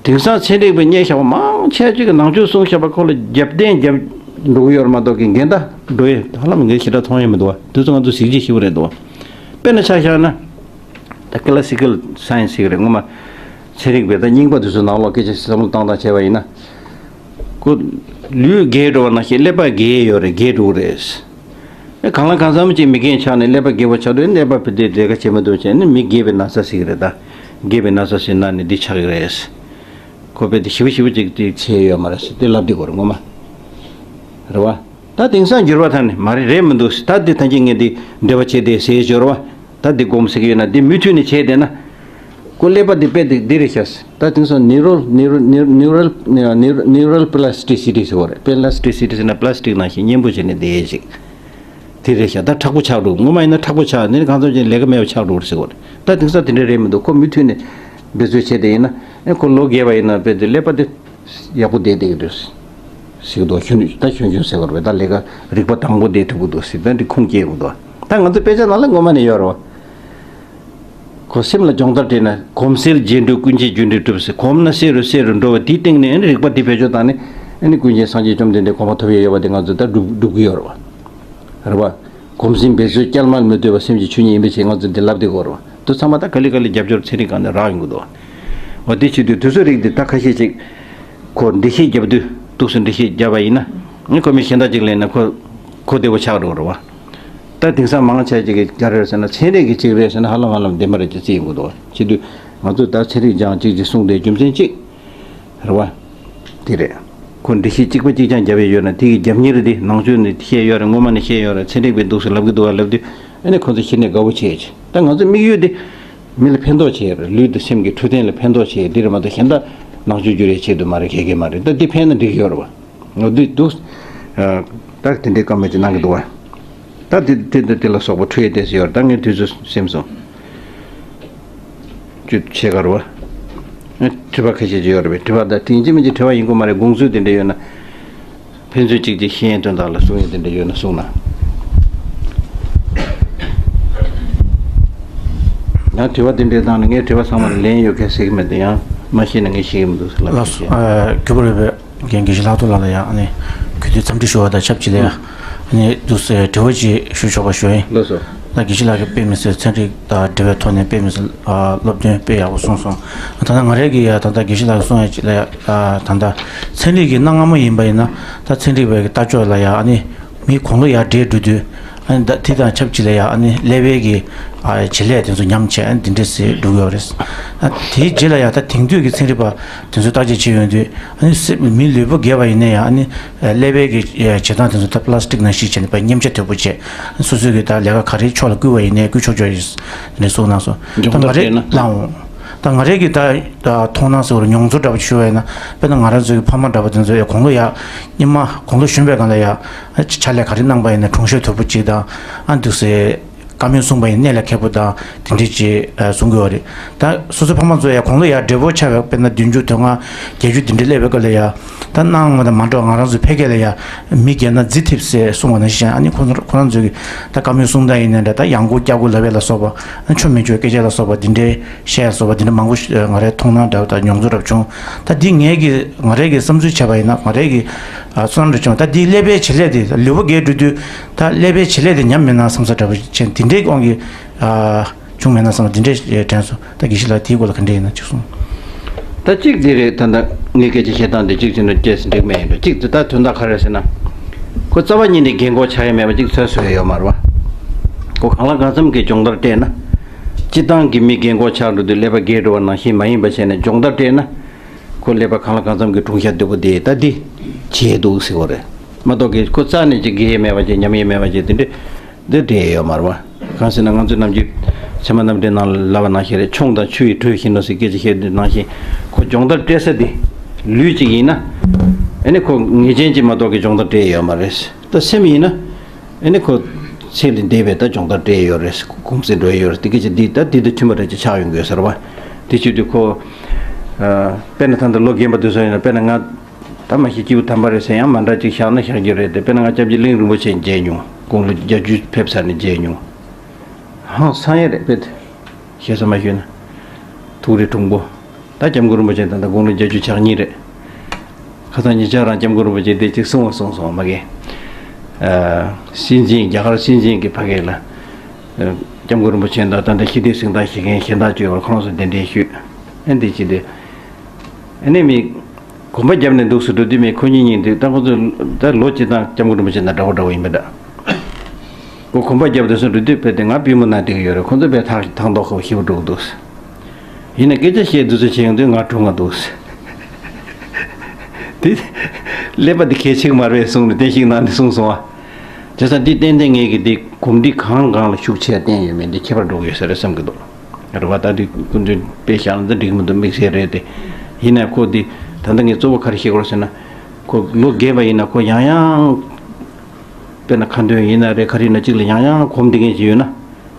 དེང་སང་ཚན་རིག་པས་རྙེད་བཞག་པ་མང་ཆེ་ཅིག་གིས་ནང་ཆོས་གསུངས་བཞག་པ་ཁོ་ལ་རྒྱབ་རྟེན་རྒྱབ་འགྲོ་གི་ཡོད་རེད་མ་གཏོགས་ཀྱི་འགལ་ཟླ་འགྲོ་ཡས་ཧ་ལམ་ངས་ཞེ་དྲག་མཐོང་ཡས་མི་འདུག་བ། དེ་ཚོ་ང་ཚོ་གཟི་བརྗིད་ཞེ་པོ་རེད་འདུག་བ། དཔེར་ན་ཆ་བཞག་ན། ད་ཀི་ལ་སི་ཀལ་སའེན་སི་ཞིག་རེད། ངོ་མ་ཚན་རིག་པས་ད་རྙིང་པ་དེ་ཚོའི་ནང་ལོགས་སྐད་ཆ་བསམ་བློ་བཏང་སྟངས་བྱས་པ་ཡིན་ན། ཁོ་ལུས་རྒས་འགྲོ་བ་ནང་བཞིན་ཀླད་པ་རྒས་ཡོད་རེད། རྒས་འགྲོ་གི་རེད། ཨེ་གང་ལ་གང་འཚམ་ཅིག་མི་རྒན་ཆགས་ནས་ཀླད་པ་རྒས་པོ་ཆགས་དུས་ཀླད་པ་བུ་དེ་འབྲེལ་ཁ་བྱེད་མི་འདུག་བྱས་ནས་མི་རྒས་པའི་ན་ཚ་ཟེར་གི་རེད་ད། རྒས་པའི་ན་ཚ་ཟེར་ན་ནི་འདི་ཆགས་ཀྱི་རེད། ཁོ་དཔེ་དེ་ཞིབ་ཞིབ་ཅིག་དེ་བྱས་ཡོད་མ་རེད་ཟེར་དེ་ལབ་དེ་གོ་རེད་ངོ་མ། རེད་བ། ད་དེང་སང་འགྱུར་བ་ཐང་ནས་མ་རེད་རེད་མི་འདུག་ཟེར། ད་འདི་ཐང་ཅིག་ངས་འདི་འབྲེལ་བ་བྱས་དེ་ཟེར་འབྱོར་བ། ད་འདི་སྒོམ་ཟེར་གི་ཡོད་ན་འདི་མུ་མཐུད་ནས་བྱས་བསྡད་ན། ཀོ་ཀླད་པ་འདི་དཔེ་འདི་འདི་རེད་ཤག་ད་དེང་སང་neural neural neural neural neural plasticity ཟེར་བ་རེད། plasticity ཟེར་ན་པ་ལ་སི་ཊིག་ནང་བཞིན་མཉེན་པོ་བྱས་ནས་བསྡད་ཡས་ཅིག་དེ་རེད་ཤག་ད་མཁྲེགས་པོ་ཆགས་འགྲོ། ངོ་མ་ཡིན་ན་མཁྲེགས་པོ་ཆགས། འདི་ནི་གང་འཚམ་ཅིག་ལས་ཀ་མེད་པ་ཆགས་འགྲོ་ཟེར་བ་རེད། ད་དེང་སང་དེ་འདྲ་རེད་མི་འདུག་ཁོ་མུ་མཐུད་ནས་འབད་རྩོལ་བྱས་བསྡད་ཡིན་ན་ཨེ་ཁོ་ལོ་རྒས་པ་ཡིན་ན་དཔེ་འདི་ཀླད་པ་འདི། ཡག་པོ་བསྡད་བསྡད་ཀྱི་འདུག་ཟེར་གི་འདུག་ཁྱོན་ད་ཁྱོན་ཁྱོན་ཟེར་གི་རེད། ད་ལས་ཀ་རིག་པ་དྭངས་པོ་བསྡད་ཐུབ་ཀྱི་འདུག་ཟེར་ད་འདི་ཁུངས་སྐྱེལ་གི་འདུག་ད་ང་ཚོ་དཔེ་ཆ་ནང་ལ་ངོ་མ་ནས་ཡོད་རེད་བ། ཁོ་སེམས་ལ་སྦྱོང་བརྡར་སྤྲད་ན་གོམས་སེལ་རྗེས་འགྲོ་ཀུན་གྱི་རྒྱུ་འབྲས་གྲུབ་ཟེར། གོམས་ན་གསལ་རུ་གསལ་རུ་འགྲོ་བ་དེའི་སྟེང་ནས་ཨ་ནི་རིག་པ་འདི་བེད་སྤྱོད་བཏང་ནས་ཨ་ནི་ཀུན་མཁྱེན་སངས་རྒྱས་བཅོམ་ལྡན་འདས་གོ་འཕང་ཐོབ་ཡས་ཡོད་པ་དེ་ང་ཚོ་ད་སྒྲུབ་སྒྲུབ་ཀྱི་ཡོད་རེད་བ། རེད་བ། གོམས་ཟིན་འབད་རྩོལ་བསྐྱལ་མར་མི་ལྟོས་པ་སེམས་ཀྱི་ཆོས་ཉིད་ཡིན་པའི་ཕྱིར། ང་ཚོ་འདི་ལབ་བསྡད་ཀྱི་ཡོད་རེད་བ། དེ་ཚང་མ་ད་ག་ལེ་ག་ལེ་རྒྱབ་སྐྱོར་ཚན་རིག་སྒང་ནས་རག་ཡོང་གི་འདུག་བ། འོ་དེ་བྱེད་དུས་དུས་ཚོད་རིགས་འདི་ད་ཁ་ཤས་ཅིག་ཁོ་འགྲེལ་བཤད་བརྒྱབ་དུས་འདུག་སེ་འགྲེལ་བཤད་བརྒྱབ་པ་ཡིན་ན། ཨ་ཁོ་མི་གཞན་དག་ཅིག་ལེན་ན་ཁོ་ཁོ་བདེ་བོ་ཆགས་འགྲོ་གི་རེད་བ། ད་དེང་སང་མང་ཆེ་ཅིག་གིས་ག་རེ་རེད་ཟེར་ན་ཚན་རིག་གི་ཅིག་རེད་ཟེར་ན་ཧ་ལམ་ཧ་ལམ་བདེན་པ་རེད་ཅེས་བརྩི་ཡོང་གི་འདུག་བ། བྱེད་དུས་ང་ཚོས་ད་ཚན་རིག་སྦྱང་ཅིག་ཅིག་གསུངས་ཏེ་རྒྱུ་མཚན་གཅིག་རེད་བ། དེ་རེད། ཁོ་འགྲེལ་བཤད་གཅིག་པ་གཅིག་རྐྱང་བརྒྱབ་ཡས་ཡོད་ན་དེ་གི་རྒྱབ་གཉེར་དེ་ནང་ཆོས་ནས་བཤད་ཡོད་རེད། སྔོན་མ་ནས་བཤད་ཡོད་རེད། ཚན་རིག་པས་འདུག་སེ་ལབ་གི་འདུག་བ་ལབ་དུས་ཨ་ནི་ཁོ་ཚོ་གཞི་ནས་དགའ་བོ་བྱས་ཅིག་ད་ང་ཚོ་དམིགས་ཡུལ་དེ་མི་ལ་ཕན་ཐོགས་བྱས་རེད། ལུས་དང་སེམས་ཀྱི་འཕྲོད་བསྟེན་ལ་ཕན་ཐོགས་བྱས་འདི་རེད་མ་གཏོགས་གཞན་དག་ནང་ཆོས་བསྒྱུར་ཡས་ཆེད་དུ་མ་རེད། གལ་གལ་མ་རེད། ད་འདི་ཕན་ན་འགྲིག་གི་ཡོད་རེད་བ། འོ་འདི་འདུག་ད་དེ་འདྲའི་བཀའ་མོལ་ཅིག་གནང་གི་འདུག་བ། ད་དེ་དེ་དེ་དེ་ལ་སོགས་པ་འཕྲོས་ཏེ་ཡོད་རེད། ད་ངས་དུས་ཚོད་སེམས་སོང་། བཅུ་ཕྱེད་ཀ་རེད་བ། ཨ་དྲི་བ་ཁ་ཤས་ཅིག་ཡོད་རེད་པས། དྲི་བ་ད་དེ་ཡིན་གཅིག་མིན་གཅིག་དྲི་བ་ཡིན་དགོས་མ་རེད། དགོངས་ཚུལ་དེ་འདྲ་ཡོད་ན། ཕན་ཚུན་གཅིག་གཅིག་ཤེས་ཡོན་དོན་དག་ལ་གསུང་ཡས་དེ་འདྲ་ཡོད་ན་གསུང་ན། ཡང་དྲི་བ་དེ་འདྲའི་སྟེང་ནས་ངས་དྲི་བ་ཚང་མ་ལ་ལན་ཡོད་མཁན་ཟེར་གྱི་མེད་དེ། ཡང་མ་ཤེས་ན་ངས་ཤེས་ཀྱི་མི་འདུག་ཟེར་ལབ་ལགས་སོ། ཤེས། ཨ་གུས་པ་རེད་པས། རྒན་དགེ་བཤེས་ལྷག་རྡོར་ལགས་ལ་ཡང་ཨ་ནི་གུས་འདུད་འཚམས་འདྲི་ཞུ་བ་དང་ཆབས་ཅིག་ལ་ཡང་ཨ་ནི་འདུག་སེ་དྲི་བ་ཅིག་ཞུ་ཆོག་པ་ཞུ་ཡིན། ལགས་སོ། ད་དགེ་བཤེས་ལགས་ཀྱིས་དཔེ་མི་སྲིད་ཚན་རིག་དང་འབྲེལ་བའི་ཐོག་ནས་དཔེ་མི་སྲིད་ཨ་སློབ་སྟོན་དཔེ་ཡག་པོ་གསུངས་སོང་། ད་ལྟ་ང་རང་གིས་ཡང་ད་ལྟ་དགེ་བཤེས་ལགས་ཀྱིས་གསུངས་ཡ་ཅིག་ལ་ཡང་ཨ་ད་ལྟ་ཚན་རིག་གི་གནའ་སྔ་མོ་ཡིན་པ་ཡིན་ན་ད་ཚན་རིག་པའི་ལྟ་ཕྱོགས་ལ་ཡང་ཨ་ནི་མི་དགུང་ལོ་ཡར་བགྲེས་འགྲོ་དུས། ཨ་ནི་ད་དེ་དང་ཆབས་ཅིག་ལ་ཡང་ཨ་ནི་ཀླད་པའི་གི་ཨ་བྱེད་ལས་དེ་ཚོ་ཉམས་བྱས་ཨ་ནི་དེ་འདྲ་སེ་འགྲོ་གི་ཡོད་རེད། ཨ་དེའི་རྗེས་ལ་ཡང་ད་དེང་དུས་ཀྱི་ཚན་རིག་པ་དེ་ཚོས་བརྟག་དཔྱད་བྱེད་ཡོང་དུས་ཨ་ནི་སེམས་མི་ལུས་པོ་རྒས་པ་ཡིན་ན་ཡང་ཨ་ནི་ཀླད་པའི་གི་བྱེད་སྟངས་དེ་ཚོ་ད་པ་ལ་སི་ཊིག་ནང་བཞིན་བྱས་ནས་ཕར་མཉེན་ཆ་དོད་པོ་བྱས། སོ་སོའི་གི་ད་ལས་ཀ་ག་རེའི་ཕྱོགས་ལ་བསྐུལ་བ་ཡིན་ནའི་བསྐུལ་ཆོག་ཆོག་ཡིན་ནས་གསུངས་གནང་སོང་། ད་ང་རེ་ལའང་ད་ང་རེ་གི་ད་ད་མཐོང་སྣང་ཟེར་བ་མྱོང་ཚོར་འདྲ་པོ་ཞུ་བ་ཡིན་ན། དཔེར་ན་ང་རང་ཚོའི་གི་ཕ་མ་འདྲ་པོ་དེ་ཚོ་ཡང་དགུང་ལོ་ཡར་སྔོན་མ་དགུང་ལོ་གཞོན་པའི་སྒང་ལ་ཡང་ཕྱག་ལས་ག་རེ་གནང་པ་ཡིན་ན་གྲོང་གཤོག་དོད་པོ་ཅིག་དང་ཨ་འདུག་སེ། བཀའ་མོལ་གསུངས་པ་ཡིན། གནད་ལ་འཁེལ་པོ་དང་དེ་འདྲས་ཅིག་གསུང་གི་ཡོད་རེད། ད་སོ་སོའི་ཕ་མ་ཚོ་ཡང་དགུང་ལོ་ཡར་བགྲེས་པོ་ཆགས་པའི་དཔེར་ན་བདུན་ཅུ་དོན་ལྔ་བརྒྱད་ཅུ་དེ་འདྲས་སླེབས་པའི་སྐབས་ལ་ཡང་ད་གནང་བ་དང་མ་འགྲོ་ང་རང་ཚོའི་ཕལ་སྐད་ལ་ཡང་མི་རྒས་ན་རྫི་ཐེབས་ཟེར་གསུངས་པ་ནང་བཞིན། ཨ་ནི་ཁོ་ཁོ་རང་ཚོའི་གི་ད་བཀའ་མོལ་གསུང་སྟངས་ཡིན་ན་འདྲ། ད་ཡང་སྒོ་བསྐྱར་སྒོ་ལབ་ཡ་ལ་སོགས་པ། ཨ་ཆོ་མི་ཆོའི་སྐད་ཆ་ལ་སོགས་པ་འདི་འདྲའི་བཤད་ཡ་ལ་སོགས་པ་འདི་འདྲ་མང་པོ་ཞིག་ང་རའི་མཐོང་སྣང་འདྲ་བོ་དང་མྱོང་ཚོར་རབ་བྱུང་། ད་འདི་ངའི་གི་ང་རའི་གི་བསམ་ཚུལ་བྱས་པ་ཡིན་ན། ང་རའི་གི་ཨ་བསམ་བློ་འདྲ་བྱུང་། ད་འདི་ཀླད་པའི་བྱེད་ལས་དེ་ལུས་པོ་རྒས་འགྲོ་དུས་ད་ཀླད་པའི་བྱེད་ལས་དེ་ཉམས་མེད་ན་བསམ་ས་འདྲ་བོ་ཅན་འདི་འདྲའི་དབང་གིས་ཨ་བྱུང་མེད་ན་བསམ་པ་འདི་འདྲའི་དྲན་སོང་། ད་དགེ་བཤེས་ལགས་དེའི་སྐོར་ལ་ག་འདྲ་ཡིན་ན་ཅིག་གསུངས། ད་གཅིག་འདི་རེད། ད་ལྟ་ངས་སྐད་ཆ་བཤད་སྟངས་འདི་གཅིག་བྱས་ན་སྐྱེས་སུ་འགྲིག་མེད་ཡིན་འགྲོ། གཅིག་འདི་ད་དོན་དག་ག་རེ་ཟེར་ན། ཁོ་རྩ་བ་ཉིད་ནས་རྒན་གོག་ཆགས་ཡ་མེད་པ་གཅིག་ཚོད་བཟོ་ཡ་ཡོད་མ་རེད་བ། ཁོ་གང་ལ་གང་འཚམ་གྱི་སྦྱོང་བརྡར་སྤྲད་ན། སྤྱིར་བཏང་གི་མི་རྒན་གོག་ཆགས་འགྲོ་དུས་ཀླད་པ་རྒས་འགྲོ་བ་ནང་བཞིན་མ་ཡིན་པ་བྱས་ནས་སྦྱོང་བརྡར་སྤྲད་ན། ཁོ་ཀླད་པ་གང་ལ་གང་འཚམ་གྱི་གྲུང་ཤ་རྡོག་པོ་དེ་ད་འདི་བྱས་འདུག་ཟེར་བ་རེད་མ་གཏོགས་ཀྱི་ཁོ་རྩ་ནས་ཅིག་རྒས་ཡས་མེད་པ་ཅིག་ཉམས་ཡས་མེད་པ་ཅིག་དེ་འདྲ་འདི་འདྲ་ཡོད་མ་རེད་བ། གང་ཟེར་ན་ང་ཚོས་ནམ་རྒྱུན་ཚད་མ་རྣམ་འགྲེལ་ནང་ལ་ལབ་པ་ནང་བཞིན་རེད། ཆུང་དང་ཆུ་ཡི་དྲོད་བཞིན་ནོ་ཟེར་སྐད་ཆ་བཤད་དུས་ནང་བཞིན་ཁོ་སྦྱོང་བརྡར་སྤྲད་ས་དེ་ལུས་ཅིག་ཡིན་ན། ཨ་ནི་ཁོ་ངེས་ཅན་ཅིག་མ་གཏོགས་ཀྱི་སྦྱོང་བརྡར་སྤྲད་ཡས་ཡོད་མ་རེད། ད་སེམས་ཡིན་ན། ཨ་ནི་ཁོ་ཚེ་འདི་འདས་པའི་ད་སྦྱོང་བརྡར་སྤྲད་ཡོད་རེད། གུང་སེང་འགྲོ་ཡི་ཡོད་རེད། དེ་སྐད་ཆ་འདི་ད་འདི་དང་མཐུན་པ་འདྲ་ཅིག་ཆགས་ཡོང་གི་ཡོད་ཟེར་བ། དེ་བྱེད་དུས་ཁོ་ཨ་དཔེར་ན་ད་ལྟ་ལོ་རྒན་པ་དེ་ཚོ་ཡིན་ན། དཔེར་ན་ང་ད་མ་གཞི་སྐྱེས་བུ་དམ་པ་རེད་ཟེར་ཡང་མ་འདྲ་ཅིག་བཞག་ན་བཞག་རྒྱུ་རེད་དེ། དཔེར་ན་ང་སྐྱབས་རྗེ་གླིང་རིན་པོ་ཆེ་མཇལ་མྱོང་། དགུང་ལོ་བརྒྱད་ཅུ་ཕེབས་ཚར་ནས་མཇལ་མྱོང་། ཧང་སང་ཡ་རེད་དཔེ་དེ། ཞེ་ས་མ་ཞུས་ན། ཐུགས་རེ་གྲུང་པོ། ད་སྐྱབས་མགོན་རིན་པོ་ཆེ་ད་ལྟ་དགུང་ལོ་བརྒྱད་ཅུ་གྱ་གཉིས་རེད། ཁ་སང་ཉེ་ཆར་རང་སྐྱབས་མགོན་རིན་པོ་ཆེ་དེ་ཅིག་གསུང་བ་གསུངས་སོང་མ་གི། ཨ་སྲིད་འཛིན་རྒྱ་གར་སྲིད་འཛིན་གྱི་ཕ་གི་ལ། ཨ་སྐྱབས་མགོན་རིན་པོ་ཆེ་དང་ད་ལྟ་ཤེས་ལྡན་གཟེངས་རྟགས་བཞེས་མཁན་གཞན་དག་བཅས་པར་ཁོང་ཚོ་གདན་འདྲེན་ཞུས། ཨ་འདི་ཅི་སྟེ། ཨ་ནི་མི། གོམ་པ་བརྒྱབ་ནས་འདུག་སེ་འགྲོ་དུས་མི་ཁོ་གཉིས་གཉིས་འདུག་ད་ཁོ་ཚོ་ད་ལོ་གཅིག་དང་སྐྱབས་མགོན་རིན་པོ་ཆེ་དང་འདྲ་བོ་འདྲ་བོ་ཡིན་པ་འདྲ། ཁོ་གོམ་པ་བརྒྱབ་འདུག་སེ་འགྲོ་དུས་དཔེ་དེ་ང་པུས་མོ་ན་བསྡད་ཀྱི་ཡོད་རེད། ཁོ་ཚོ་དཔེ་ཐག་ཐག་མདོག་ཁ་པོ་ཞེ་པོ་འགྲོ་གི་འདུག་ཡིན་ན་སྐད་ཆ་བཤད་འདུག་སེ་བྱེད་ཡོང་དུས་ང་གྲུང་ང་འདུག་དེ་ཀླད་པ་འདི་གལ་ཆེ་གི་མ་རེད་གསུངས་ནས་བསྟན་བཤིག་གནང་ནས་གསུངས་སོང་བ། བྱས་ཙང་འདི་ཏན་ཏན་ངེད་ཀྱི་འདི་གོམས་འདྲིས་གང་གང་ལ་ཤུགས་ཆེ་བསྟན་ཡོད་མེད་འདི་ཁྱད་པར་འགྲོ་གི་ཡོད་ས་རེད་བསམ་གྱི་འདུག་རེད་བ། ད་འདི་སྐུ་མདུན་དཔེ་བཞག་ན་ད་འགྲིག་མི་འདུག་དམིགས་བསལ་རེད་དེ། ཡིན་ནའི་ཁོ་འདི་ད་ལྟ་ངས་གཙོ་བོ་ག་རེ་བཤད་དགོས་རེད་ཟེར་ན། ཁོ་ལོ་རྒས་པ་ཡིན་ན་ཁོ་ཡང་ཡང་། དཔེར་ན་ཁ་འདོན་ཡིན་ན་རེད། ག་རེ་ཡིན་ན་གཅིག་ལ་ཡང་ཡང་གོམས་བསྡད་མཁན་ཅིག་ཡོད་ན།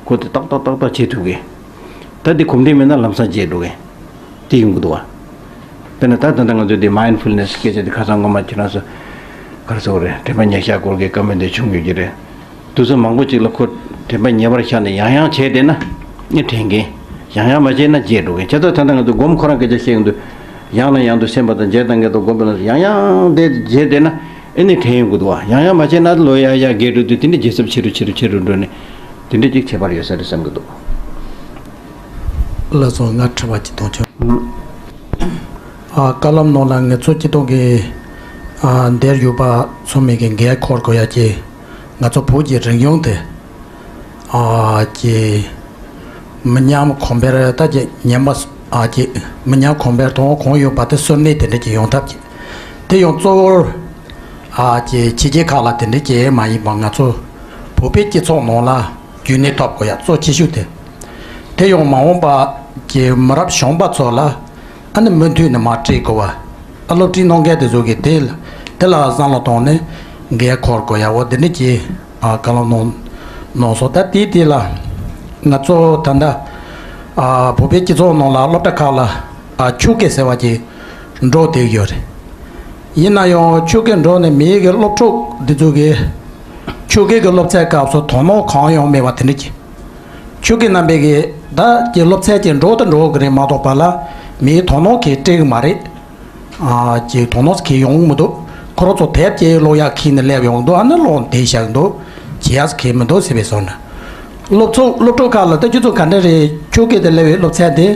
ཁོ་དེ་ཏག་ཏག་ཏག་ཏག་བྱེད་ཐུབ་གི། ད་འདི་གོམས་འདྲིས་མེད་ན་ལམ་སང་བརྗེད་འགྲོ་གི། དེ་ཡོང་གི་འདུག་བ། དཔེར་ན་ད་ད་ལྟ་ང་ཚོས་འདི་མའིན་ཌ་ཕུལ་ནེ་སི་སྐད་ཆ་འདི་ཁ་སང་སྔོན་མ་ཁྱེད་རང་ཚོ་ག་རེ་ཟེར་དགོས་རེད། དྲན་པ་ཉེར་བཞག་སྐོར་གྱི་བཀའ་མོལ་འདི་བྱུང་ཡོད་ཀྱི་རེད། དུས་ཚོད་མང་པོ་ཅིག་ལ་ཁོ་དྲན་པ་ཉེ་བར་བཞག་ནས་ཡང་ཡང་བྱས་བསྡད་ན་ནི་དྲན་གི། ཡང་ཡང་མ་བྱས་ན་བརྗེད་འགྲོ་གི། བྱས་ཙང་ད་ལྟ་ང་ཚོ་སྒོམ་ཁོ་རང་སྐད་ཆ་བཤད་ཡོང་དུས། ཡང་ནས་ཡང་དུ་སེམས་པ་དང་བརྗེད་དང་འགལ་དུ་སྒོམ་པ་ན་ཡང་ཡང་དེ་བརྗེད་བསྡད་ན་ཨེ་ནི་དྲན་ཡོང་གི་འདུག་བ། ཡང་ཡང་མ་བྱས་ན་ལོ་ཡར་ཡར་རྒས་འགྲོ་དུས་དེ་འདྲ་བརྗེད་ཚབས་ཆེ་རུ་ཆེ་རུ་ཆེ་རུ་འགྲོ་ནས་དེ་འདྲ་ཅིག་ཁྱད་པར་ཡོད་ས་རེད་བསམ་གྱི་འདུག་ལགས་སོ། ང་དྲི་བ་གཅིག་གཏོང་ཆོག་ཨ། བཀའ་སློབ་ནང་ལ་ངེད་ཚོ་སྤྱི་ཚོགས་ཀྱི་ཨ་འདིར་ཡོད་པ་ཚོ་མི་གི་འགན་འཁུར་དགོས་ཡ་གི། ང་ཚོ་བོད་ཀྱི་རིག་གཞུང་དེ་ཨ་ཀྱི་མི་ཉམས་གོང་འཕེལ་ད་ཀྱི་ཉམས་པ་ཨ་ཀྱི་མི་ཉམས་གོང་འཕེལ་དང་གོང་ཡོད་པ་དེ་གསོན་གནས་དེ་འདྲ་ཀྱི་ཡོང་ཐབས་ཀྱི། དེ་ཡང་གཙོ་བོར་ཨ་ཀྱི་ཕྱི་རྒྱལ་ཁག་ལ་དེ་འདྲ་ཀྱི་མ་ཡིན་པ་ང་ཚོ་བོད་པའི་སྤྱི་ཚོགས་ནང་ལ་རྒྱུན་གནས་ཐོབ་དགོས་ཡ་གཙོ་ཆེ་ཤོས་དེ། དེ་ཡང་མ་འོངས་པ་ཀྱི་མི་རབས་གཞོན་པ་ཚོ་ལ། ཨ་ནི་མུ་མཐུད་ནས་མར་སྤྲད་དགོས་པ། ཨ་སློབ་ཁྲིད་གནང་མཁན་དེ་ཚོ་གིས་དེ་ལ་དེ་ལ་བསམ་བློ་བཏང་ནས་འགན་འཁུར་དགོས་ཡ་འོ་དེ་འདྲ་གྱི་ཨ་བཀའ་སློབ་གནང་གནང་སོང་། ད་དེའི་དེ་ལ་ང་ཚོ་ད་ལྟ་ཨ་བོད་པའི་སྤྱི་ཚོགས་ནང་ལ་སློབ་གྲྭ་ཁག་ལ་ཨ་ཆོས་སྐད་ཟེར་བ་ཅིག་འགྲོ་བསྡད་ཡོད་རེད། ཡིན་ན་ཡང་ཆོས་སྐད་འགྲོ་ནས་མིའི་གི་སློབ་ཕྲུག་འདི་ཚོ་གིས་ཆོས་སྐད་ཀྱི་སློབ་ཚན་སྐབས་སུ་དོ་སྣང་གང་ཡང་མེད་པ་དེ་འདྲ་གྱི། ཆོས་སྐད་རྣམ་པའི་གི་ད་ཀྱི་སློབ་ཚན་གྱི་འགྲོ་དང་འགྲོ་གི་རེད་མ་གཏོགས་པ་ལ་མིའི་དོ་སྣང་གིས་སྤྲད་གི་མ་རེད། ཨ་ཀྱི་དོ་སྣང་གིས་ཡོང་གི་མི་འདུག་ཁོ་རང་ཚོ་དེབ་ཀྱི་ཀློག་ཡག་ཁྱེར་ནས་སླེབས་ཡོང་གི་འདུག་ཨ་ནི་ཀློག་བསྡད་བཞག་གི་འདུག་བྱེད་ཡག་གི་མི་འདུག་ཟེར་བའི་བཟོ་འདྲ། སློབ་ཚོགས་སློབ་ཕྲུག་ཁག་ལ་ད་ཁྱོད་ཚོ་ག་འདྲ་རེད། ཆོས་སྐད་དེ་སླེབས་པའི་སློབ་ཚན་དེ་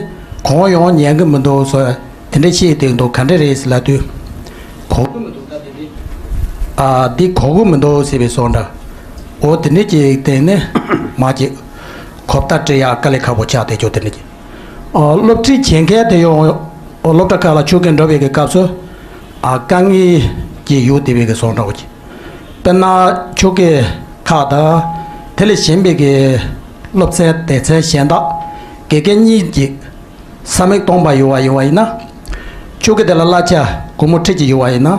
གང་ཡང་ཉན་གི་མི་འདུག་ཟེར་དེ་འདྲ་བཤད་བསྡད་འདུག་ག་འདྲ་རེད་ཟེར་ལབ་དུས། གོ་གི་མི་འདུག་ད་དེ་འདྲ། ཨ་འདི་གོ་གི་མི་འདུག་ཟེར་བའི་བཟོ་འདྲ། འོ་དེ་འདྲ་ཅིག་བསྟན་ནས་མ་ཅིག་གོ་བརྡ་སྤྲད་ཡག་དཀའ་ལས་ཁག་པོ་ཆགས་བསྡད་ཀྱོག་དེ་འདྲ་ཅིག་ཨ་སློབ་ཁྲིད་བྱེད་མཁན་དེ་ཡང་སློབ་གྲྭ་ཁག་ལ་ཆོས་སྐད་འགྲོ་བའི་གི་སྐབས་སུ་ཨ་དཀའ་ངལ་ཅིག་ཡོད་བསྡད་པའི་གི་བཟོ་འདྲ་བོ་ཅིག་དཔེར་ན་ཆོས་སྐད་ཁག་དང་དེ་ལས་གཞན་པའི་གི་སློབ་ཚན་སྡེ་ཚན་གཞན་དག་དགེ་རྒན་གཉིས་ཀྱིས་ས་མིག་སྟོང་པ་ཡོད་པ་ཡིན་པ་ཡིན་ན། ཆོས་སྐད་དེ་ལ་གླ་ཆ་སྒོར་མོ་ཁྲི་གཅིག་ཡོད་པ་ཡིན་ན།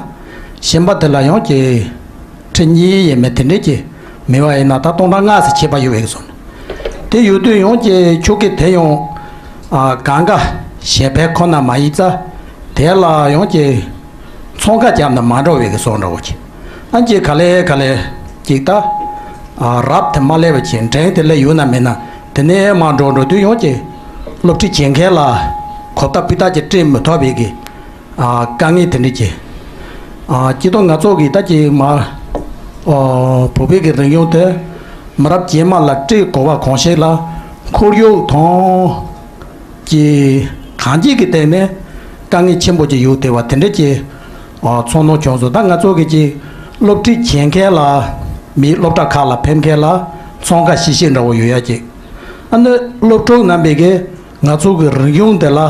གཞན་པ་དེ་ལ་ཡང་གི་ཁྲི་གཉིས་ཡས་མས་དེ་འདྲས་ཀྱི་མེད་པ་ཡིན་ན་ད་སྟོང་ཕྲག་ལྔ་ཙམ་ཁྱད་པར་ཡོད་པའི་གི་བཟོ་འདྲ། དེ་ཡོད་དུས་ཡང་ཅིག་ཆོལ་ཁ་དེ་ཡང་ཨ་གང་ག་གཞན་ཕན་ཁོ་ན་མ་ཡིན་ཙང་། དེ་ལ་ཡང་ཅིག་ཚོང་ཁ་རྒྱབ་ན་མ་འགྲོ་བའི་གི་བཟོ་འདྲ་བོ་ཅིག་ཨ་ཅིག་ག་ལེ་ག་ལེ་ཅིག་ད་ཨ་རབ་དེ་མ་སླེབས་པ་ཅིག་འགྲན་དེ་སླེབས་ཡོད་ན་མེད་ན། དེ་ནས་མར་འགྲོ་འགྲོ་དུས་ཡང་ཅིག་སློབ་ཁྲིད་བྱེད་མཁན་ལ་གོ་བརྡ་སྤུས་དག་ཅིག་སྤྲད་མི་ཐུབ་པའི་གི་ཨ་དཀའ་ངལ་དེ་འདྲ་ཅིག་ཨ་སྤྱིར་བཏང་ང་ཚོ་གི་ད་ཅིག་མ་ཨོ་བོད་པའི་གི་རིག་གཞུང་དེ་མི་རབས་རྗེས་མ་ལ་སྤྲད་དགོས་པ་གང་ཤེས་ལ་ཁོར་ཡུག་དང་ཅིག་གང་ཅིའི་གི་སྟེང་ནས་དཀའ་ངལ་ཆེན་པོ་ཅིག་ཡོད་བསྡད་པ་དེ་འདྲ་ཅིག་ཨ་ཚོར་སྣང་བྱུང་སོང་། ད་ང་ཚོ་གི་ཅིག་སློབ་ཁྲིད་བྱེད་མཁན་ལ་མི་སློབ་གྲྭ་ཁག་ལ་ཕེབས་མཁན་ལ་ཚོང་ཁ་ཤིག་ཤིག་འདྲ་བོ་ཡོད་ཡ་ཅིག་ཨ་ནི་སློབ་ཕྲུག་རྣམ་པས་གི་ང་ཚོ་གི་རིག་གཞུང་དེ་ལ་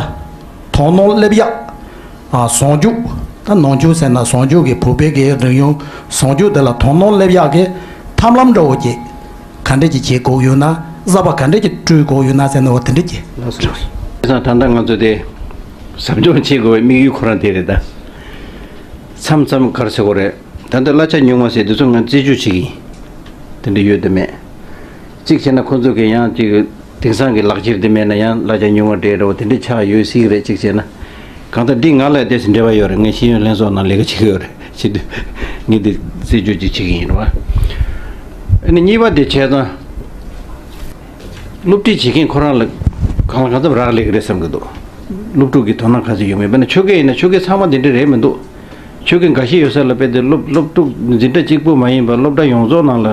དོ་སྣང་སླེབས་ཡག་ཨ་ཟུང་འཇུག་ད་ནང་ཆོས་ཟེར་ན་ཟུང་འཇུག་གི་བོད་པའི་གི་རིག་གཞུང་ཟུང་འཇུག་དེ་ལ་དོ་སྣང་སླེབས་ཡག་གི་ཐབས་ལམ་འདྲ་བོ་ཅིག་ག་འདྲ་ཅིག་བྱེད་དགོས་ཡོད་ན། གསར་པ་ག་འདྲ་ཅིག་བསྐྲུན་དགོས་ཡོད་ན་ཟེར་ན་འོ་དེ་འདྲ་ཅིག་ལགས་སོ། བྱས་ཙང་ད་ལྟ་ང་ཚོ་དེ་ཟབ་སྦྱོང་བྱེད་དགོས་པའི་དམིགས་ཡུལ་ཁོ་རང་དེ་རེད་ད། མཚམས་མཚམས་ག་རེ་ཟེར་དགོས་རེད། ད་ལྟ་གླ་ཆ་ཉུང་བ་ཟེར་དེ་ཚོ་ང་རྩད་གཅོད་བྱེད་ཀྱི་ཡིན། དེ་འདྲ་ཡོད་དམ་མེད། གཅིག་བྱས་ན་ཁོ་ཚོ་གི་ཡང་ཅིག་དེང་སང་གི་ལག་ཁྱེར་དེ་མེད་ན་ཡང་གླ་ཆ་ཉུང་བ་སྤྲད་འདྲ་བོ་དེ་འདྲ་ཆགས་ཡོད་སྲིད་ཀྱི་རེད། གཅིག་བྱས་ན་གང་ལྟར་འདི་ང་ལ་དེ་འབྲེལ་བ་ཡོད་རེད། ངས་ཤེས་ཡོན་ལྷན་ཚོགས་ནང་ལས་ཀ་བྱེད་ཀྱི་ཡོད་རེད། བྱེད་དུས་ངས་དེ་རྩད་གཅོད་ཅིག་བྱེད་ཀྱི་ཡིན་རེད་བ། ཨ་ནི་གཉིས་པ་དེ་བྱས་ཙང་སློབ་ཁྲིད་བྱེད་མཁན་ཁོ་རང་ལ་གང་ལ་གང་འཚམ་རག་ལས་ཀྱི་རེད་བསམ་གྱི་འདུག་སློབ་ཕྲུག་གི་དོ་སྣང་ག་ཚོད་ཡོང་མིན། དཔེར་ན་ཆོལ་ཁ་ཡིན་ན་ཆོལ་ཁ་ཚང་མ་འདི་འདྲ་རེད་མི་འདུག་ཆོལ་ཁ་འགའ་ཤས་ཡོད་ས་ལ་དཔེ་དེ་སློབ་སློབ་ཕྲུག་འཛིན་གྲྭ་གཅིག་པུ་མ་ཡིན་པར་སློབ་གྲྭ་ཡོངས་རྫོགས་ནང་ལ་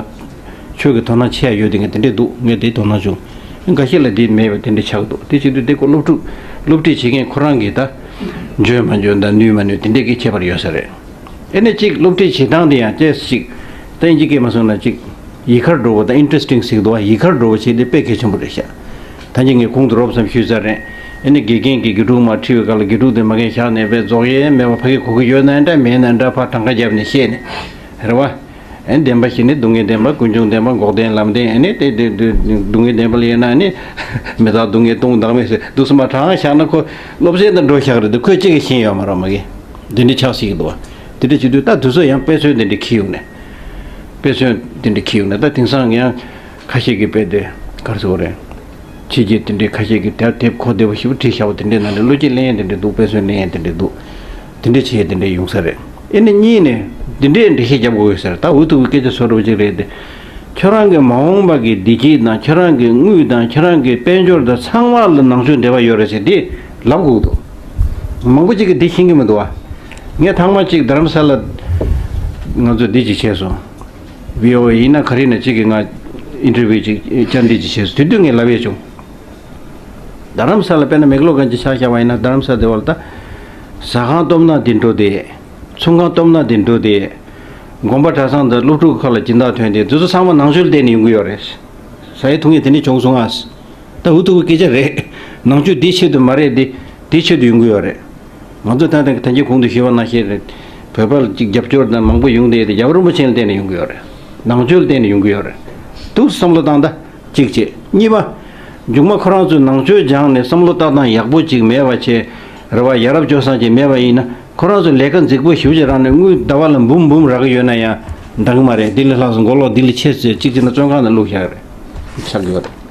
ཆོལ་ཁའི་དོ་སྣང་ཆེ་ཡ་ཡོད་དེ་ངས་དེ་འདྲས་འདུག་ངས་དེའི་དོ་སྣང་བྱུང་། འགའ་ཤས་ལ་དེ་མེད་པ་དེ་འདྲས་ཆགས་འདུག་དེ་བྱེད་དུས་དེ་ཁོ་སློབ་ཕྲུག་སློབ་ཁྲིད་བྱེད་མཁན་ཁོ་རང་གིས་ད་འཇོན་མ་འཇོན་དང་ནུས་མ་ནུས་དེ་འདྲས་ཀྱི་ཁྱད་པར་ཡོད་ས་རེད། ཨེ་ནས་གཅིག་སློབ་ཁྲིད་བྱེད་སྟངས་དེ་ཡང་ཅེས་ཤིག་ད་ཨིན་ཇི་སྐད་མ་སོང་ན་གཅིག་ཡིད་ཁར་འགྲོ་བ་དང་ཨིན་ཊི་རེ་སི་ཊིང་ཟེར་གི་འདུག་བ། ཡིད་ཁར་འགྲོ་བ་བྱེད་དེ་དཔེ་གལ་ཆེན་པོ་རེད་ཤག་ད་གིན་ངས་གོང་དུ་རོབ་ཙམ་ཞུས་ཚར་རེད། ཨེ་ནི་དགེ་རྒན་གྱིས་དགེ་ཕྲུག་མར་ཁྲིད་པའི་སྐབས་ལ་དགེ་ཕྲུག་དེ་མ་གིན་བཞག་ནས་དཔེ་རྫོགས་ཡས་མེད་པ་ཕ་གི་གོ་གི་ཡོད་ན་འདྲ་མེད་ན་འདྲ་ཕར་གྲངས་ཀ་བརྒྱབ་ནས་བཤད་ནས་རེད་བ། ཨེ་བདེན་པ་བཞི་ནི་སྡུག་བསྔལ་བདེན་པ་ཀུན་འབྱུང་བདེན་པ་འགོག་བདེན་ལམ་བདེན་ཨེ་ནི་དེ་དེ་དེ་སྡུག་བསྔལ་བདེན་པ་ལ་ཡོད་ན་ཨེ་ནི་མི་རྟག་སྡུག་བསྔལ་སྟོང་བདག་མེད་ཟེར་འདུག་སེ་མར་དྲངས་བཞག་ན་ཁོ་སློབ་ཚན་དང་འགྲོ་བཞག་རེད་དེ་ཁོས་གཅིག་གིས་ཤེས་ཡོད་མ་རེད་མ་གིན། འདི་འདྲ་ཆགས་སྲིད་ཀྱི་འདུག་བ། འདི་འདྲ་བྱེད་དུས་ད་དུས་ཚོད་ཡང་དཔེ་མཚོན་འདི་འདྲ་འཁྱེར་ཡོང་ནས། དཔེ་མཚོན་འདི་འདྲ་འཁྱེར་ཡོང་ནས་ད་དེང་སང་ཡང་ཁ་ཤས་ཀྱིས་དཔེ་དེ་ག་རེ་ཟེར་དགོས་རེད། ཕྱི་རྒྱལ་དེ་འདྲའི་ཁ་ཤས་ཀྱིས་དེབ་དེབ་གོ་བདེ་པོ་ཞེ་པོ་བྲིས་བཞག་པ་དེ་འདྲའི་ནང་ནས་བློ་སྐྱེད་ལེན་ཡས་དེ་འདྲ་འདུག་དཔེ་མཚོན་ལེན་ཡས་དེ་འདྲ་འདུག་དེ་འདྲ་བྱེད་ཡས་དེ་འདྲ་ཡོང་ས་རེད། ཨེ་ནི་གཉིས་ནས་དེ་འདྲའི་འགྲེལ་བཤད་རྒྱབ་དགོས་ཡོད་ས་རེད། ད་འུ་ཐུག་གི་སྐད་ཆ་བཟོ་འདྲ་པོ་ཅིག་རེད་དེ། ཁྱོད་རང་གི་མ་འོངས་པ་གི་བདེ་སྐྱིད་དང་ཁྱོད་རང་གི་དངུལ་དང་ཁྱོད་རང་གི་དཔལ་འབྱོར་དང་ཚང་མ་ལ་ནང་ཆོས་འབྲེལ་བ་ཡོད་རེད་ཟེར་དེ་ལབ་དགོས་འདུག་མང་པོ་ཅིག་གིས་འདི་ཤེས་ཀྱི་མི་འདུག་བ། ངས་ཐེངས་མ་གཅིག་རྡ་རམ་ས་ལ་ང་ཚོ་འདི་ཅིག་བྱས་སོང་། བྷི་ཨོ་ཨེ་ཡིན་ན་ག་རེ་ཡིན་ན་གཅིག་གིས་ང་ཨིན་ཊར་བིའུ་ཅིག་བཅར་འདྲི་ཅིག་བྱས་སོང་། དེ་དུས་ངས་ལབ་ཡས་བྱུང་། རྡ་རམ་ས་ལ་དཔེར་ན་མེག་ལོ་གན་ཅིག་ཆ་བཞག་པ་ཡིན་ན་རྡ་རམ་ས་དེ་བ་ལ་ད་ཟ་ཁང་སྟོབས་ན་དེ་འགྲོ་དེ། ཚོང་ཁང་སྟོབས་ན་དེ་འགྲོ་དེ། དགོན་པ་གྲྭ་ཚང་དང་སློབ་ཕྲུག་ཁག་ལ་སྦྱིན་བདག་ཐོན་དེ་དེ་ཚོ་ཚང་མ་ནང་ཆོས་ལ་བརྟེན་ནས་ཡོང་གི་ཡོད་རེད། ཟ་ཡས་འཐུང་ཡས་དེ་འདྲ་བྱུང་སོང་ཨ། ད་འུ་ཐུག་གི་སྐད་ཆ་རེད། ནང་ཆོས་འདི་ཆེད་དུ་མ་རེད་དེ། དེ་ཆེད་དུ་ཡོང་གི་ཡོད་རེད། ང་ཚོ་ད་ལྟ་ད་གིན་གོང་དུ་ཞུས་པ་ནང་བཞིན་རེད། བོད་པ་ལ་ཅིག་རྒྱབ་སྐྱོར་དང་མང་པོ་ཡོང་བསྡད་དེ་རྒྱལ་བ་རིན་པོ་ཆེ་ལ་བརྟེན་ནས་ཡོང་གི་ཡོད་རེད། ནང་ཆོས་ལ་བརྟེན་ནས་ཡོང་གི་ཡོད་རེད། འདུག་བསམ་བློ་བཏང་ད། གཅིག་བྱས། གཉིས་པ། མཇུག་མ་ཁོ་རང་ཚོས་ནང་ཆོས་སྦྱངས་ནས་བསམ་བློ་བཏང་སྟངས་ཡག་པོ་ཅིག་མེད་པ་བྱས། རེད་བ། ཡ་རབས་སྤྱོད་བཟང་ཅིག་མེད་པ་ཡིན་ན། ཁོ་རང་ཚོ་ལས་ཀ་རྫིག་པོ་ཞེ་པོ་ཅིག་རག་ནས་དངུལ་ཟླ་བ་ལ་འབུམ་འབུམ་རག་གི་ཡོད་ན་ཡང་འདང་གི་མ་རེད། འདི་ལས་ལྷག་སོང་མགོ་ལོག་འདི་ལས་ཆེ་ཟེར་གཅིག་བྱས་ན་བཙོན་ཁང་ནང་བླུགས་བཞག་གི་རེད། ཆགས་ཀྱི་ཡོད་རེད།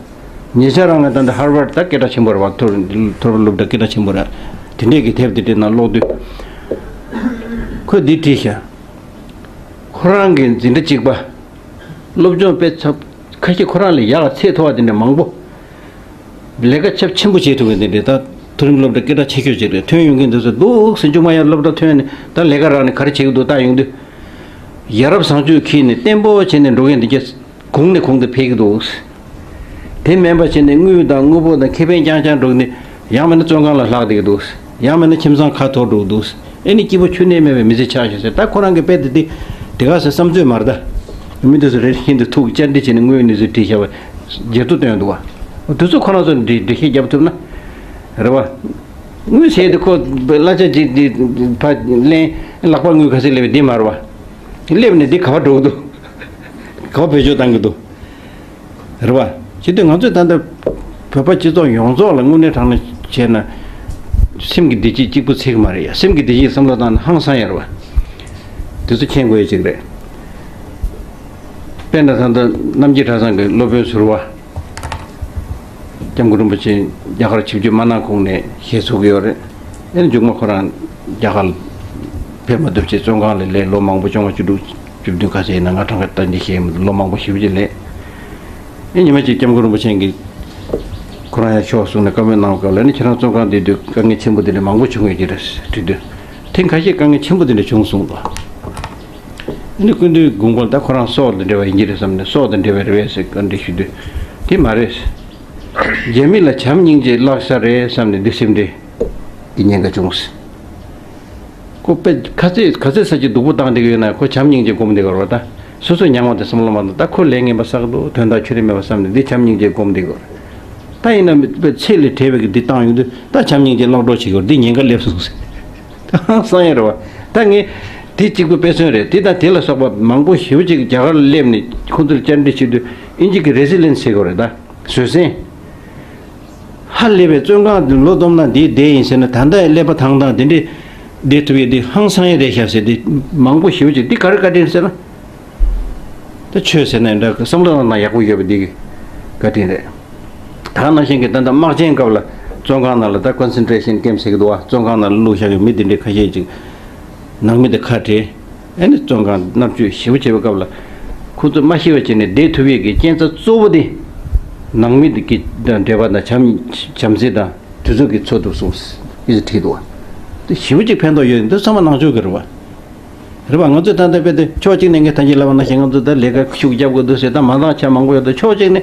ཉེ་ཆར་རང་ང་ད་ལྟ་ཧར་ཝར་ཌི་ད་སྐད་གྲགས་ཆེན་པོ་རེད་བ། མཐོ་མཐོ་རིམ་སློབ་གྲྭ་སྐད་གྲགས་ཆེན་པོ་རེད། དེ་འདྲས་ཀྱི་དེབ་དེ་འདྲས་ནང་ཀློག་དུས། ཁོས་འདི་བྲིས་ཤག་ཁོ་རང་གི་འཛིན་གྲྭ་གཅིག་པ། སློབ་སྦྱོང་དཔེ་ཚབ། ཁ་ཤས་ཁོ་རང་ལས་ཡག་ཚད་མཐོ་བ་དེ་འདྲ་མང་པོ། ལས་ཀ་ཚབས་ཆེན་པོ་བྱེད་ཐུབ་མཁན་དེ་འདྲས་ད་མཐོ་རིམ་སློབ་གྲྭ་སྐད་གྲགས་ཆེ་ཤོས་ཅིག་རེད། ཐོན་ཡོང་མཁན་དེ་ཚོ་འདུག་སེ་མཇུག་མ་ཡར་སློབ་གྲྭ་ཐོན་ནས་ད་ལས་ཀ་རག་ནས་ག་རེ་བྱེད་ཀྱི་འདུག་བལྟ་ཡོང་དུས། ཡ་རབས་བཟང་སྤྱོད་འཁྱེར་ནས་བརྟན་པོ་བྱས་ནས་འགྲོ་མཁན་དེ་གས་གོང་ནས་གོང་དུ་འཕེལ་གྱི་འདུག་དེ་མིན་པ་བྱས་ནས་དངུལ་དང་དངོས་པོ་དང་ཁེ་ཕན་རྐྱང་རྐྱང་འགྲོ་ནས་ཡང་མིན་ན་བཙོན་ཁང་ལ་ལྷག་བསྡད་ཀྱི་འདུག་ཡང་མིན་ན་ཁྱིམ་ཚང་ཁ་འཐོར་འགྲོ་གི་འདུག་ཨེ་ནི་སྐྱིད་པོ་ཆུ་གནས་མེད་པའི་མི་ཚེ་ཆགས་ཤག་ཟེར། ད་ཁོ་རང་གི་དཔེ་དེ་དེ་དེ་ག་ཟེར་བསམ་ཚོད་མ་རེད་ད། མི་དེ་ཚོ་རེ་རེ་བཞིན་དུ་ཐུག་བཅར་འདྲི་བྱས་ནས་དངོས་ཡོད་གནས་ཚུལ་དྲིས་བཞག་པ་བརྗེད་ཐོ་བཏོན་འདུག་བ། དེ་ཚོ་ཁོ་རང་ཚོ་འདྲི་འགྲེལ་བཤད་རྒྱབ་ཐུབ་ན། རེད་བ། དངུལ་ཟེར་དེ་ཁོ་གླ་ཆ་ཅིག་དེ་ཕ་ལེན་ལག་པ་དངུལ་ག་ཚོད་སླེབས་པའི་དེ་མ་རེད་བ། སླེབས་ནས་འདི་ག་པར་འགྲོ་གི་འདུག་ག་པར་བེད་སྤྱོད་བཏང་གི་འདུག་རེད་བ། བྱེད་དུས་ང་ཚོས་ད་ལྟ་བོད་པ་སྤྱི་ཚོགས་ཡོངས་རྫོགས་ལ་དངོས་གནས་དྲང་གནས་བྱས་ན། སེམས་ཀྱི་བདེ་སྐྱིད་གཅིག་པུ་ཚད་ཀྱི་མ་རེད་ཡ། སེམས་ཀྱི་བདེ་སྐྱིད་བསམ་བློ་བཏང་ན་ཧང་སང་ཡ་རེད་བ། དེ་ཚོ་མཁྱེན་དགོས་ཡ་ཅིག་རེད། དཔེར་ན་ད་ལྟ་རྣམ་རྒྱལ་གྲྭ་ཚང་གི་སློབ་དཔོན་ཟུར་པ། སྐྱབས་མགོན་རིན་པོ་ཆེ་རྒྱ་གར་ཆིབས་བསྒྱུར་མ་གནང་གོང་ནས་ཞལ་བཞུགས་ཀྱི་ཡོད་རེད། ཨེ་ནི་མཇུག་མ་ཁོ་རང་རྒྱ་གར་ཕེབས་མ་ཐུབ་ཅེས་བཙོན་ཁང་ལ་ལས་ལོ་མང་པོ་བཅོ་ལྔ་བཅུ་དྲུག་བཅུ་བདུན་ཁ་ཤས་ཡིན་ན་ང་གྲངས་ཀ་ལྟ་འདི་ཤེས་མི་འདུག་ལོ་མང་པོ་ཞེ་པོ་ཅིག་ལས། ཨེ་ཉི་མ་གཅིག་སྐྱབས་མགོན་རིན་པོ་ཆེ་གིས་ཁོ་རང་ཡང་ཤོག་གསུངས་ནས་བཀའ་མོལ་གནང་བ་སྐབས་ལ་ནི་ཁྱེད་རང་བཙོན་ཁང་བསྡད་དུས་དཀའ་ངལ་ཆེན་པོ་དེ་འདྲ་མང་པོ་བྱུང་ཡོད་ཀྱི་རེད་དྲིས་དུས། ཐེངས་ཁ་ཤས་དཀའ་ངལ་ཆེན་པོ་དེ་འདྲ་བྱུང་གསུངས་འདུག་ཨ་ནི་སྐུ་མདུན་དགོངས་པར་ད་ཁོ་རང་སྲོག་དང་འབྲེལ་བ་ཡིན་གྱི་རེད་བསམ་ནས་སྲོག་དང་འབྲེལ་བ་རེད་པས་ཟེར་བཀའ་འདྲི་ཞུ་དུས། དེ་མ་རེད། རྒྱ་མི་ལ་བྱམས་སྙིང་རྗེ་བརླག་ས་རེད་བསམ་ནས་འདི་སེམས་ཁྲལ་གྱི་ཉེན་ཁ་བྱུང་ཟེར། ཁོ་དཔེ་ག་ཚད་ག་ཚད་ས་ཅིག་སྡུག་པོ་བཏང་བསྡད་ཀྱི་ཡོད་ན་ཁོ་བྱམས་སྙིང་རྗེ་སྒོམ་བསྡད་ཀྱི་རེད་པ། ད་སོ་སོ་ཉམས་མྱོང་དེ་བསམ་བློ་མ་བཏང་། ད་ཁོ་ལས་ངན་པ་བསགས་འདུག་དོན་དག་ཆུ་རེ་མེད་པ་བསམ་ནས་འདི་བྱམས་སྙིང་རྗེ་སྒོམ་བསྡད་ཀྱི་རེད། ད་ཡིན་ན་དཔེ་ཚད་ལས་བྲལ་བའི་གི་འདི་བཏང་ཡོང་དུས་ད་བྱམས་སྙིང་རྗེ་བརླག་འགྲོ་བྱེད་ཀྱི་རེད། འདི་ཉེན་ཁ་སླེབས་སོང་ཟེར། ད་ཧང་སང་ཡ་རེད་པ། ད་ངས་དེ་གཅིག་པུ་དཔེ་མཚོན་རེད། དེ་དང་དེ་ལ་སོགས་པ་མང་པོ་ཞེ་པོ་ཅིག་རྒྱ་གར་ལ་སླེབས་ནས་ཁོང་ཚོར་བཅར་འདྲི་བྱེད་དུས་ཨིན་ཇི་གི་རེ་སི་ལེན་སི་ཟེར་གྱི་རེད། ད་བཟོད་བསྲན། ཧ་ལས་པའི་བཙོན་ཁང་དུ་ལོ་བསྡོམས་ན་འདིའི་བསྡད་ཡིན་ཟེར་ན། ད་ལྟ་ཀླད་པ་ཐང་ཐང་དེ་འདྲས་བསྡད་ཐུབ་ཡས་འདི་ཧང་སང་ཡས་རེད་ཤག་ཟེར། འདི་མང་པོ་ཞེ་པོ་ཅིག་འདི་ག་རེ་བཀའ་དྲིན་ཟེར་ན། ད་ཆོས་ཟེར་ན་འདྲ་བསམ་བློ་ནང་ཡག་པོ་ཡོད་པ་འདི་གི་བཀའ་དྲིན་རེད། ད་ནང་བཞིན་གྱི་ད་ལྟ་དམག་ཆེན་སྐབས་ལ་བཙོན་ཁང་ནང་ལ་ད་ཀོན་སེན་ཊྲེ་ཤན་ཀེམ་ཟེར་གི་འདུག་བ། བཙོན་ཁང་ནང་ལ་བླུགས་བཞག་གི་མི་འདི་འདྲས་ཁ་ཤས་ཅིག་ནང་མི་དེ་ཁ་བྲལ། ཨ་ནི་བཙོན་ཁང་མནར་གཅོད་ཞེ་པོ་བྱེད་པའི་སྐབས་ལ་ཁོ་ཚོ་མ་ཤི་བ་བྱས་ནས་བསྡད་ཐུབ་ཡས་ཀྱི་རྐྱེན་རྩ་གཙོ་བོ་དེ་ནང་མི་དེ་གི་འབྲེལ་བ་དང་བྱམས་བྱམས་བརྩེ་དང་དེ་ཚོ་གི་འཚོ་ཐུབ་སོང་ཟེར་བྲིས་འདུག་བ། དེ་ཞེ་པོ་ཅིག་ཕན་ཐོགས་ཡོད། འདི་ཚང་མ་ནང་ཆོས་ཀྱི་རེད་བ། རེད་བ། ང་ཚོས་ད་ལྟ་དཔེ་དེ་ཕྱོགས་གཅིག་ནས་ངས་ད་གིན་ལབ་པ་ནང་བཞིན་ང་ཚོ་ད་ལས་ཀ་ཤུགས་རྒྱབ་དགོས་འདུག་ཟེར། ད་མ་འདང་ཆ་མང་པོ་ཡོད། ད་ཕྱོགས་གཅིག་ནས་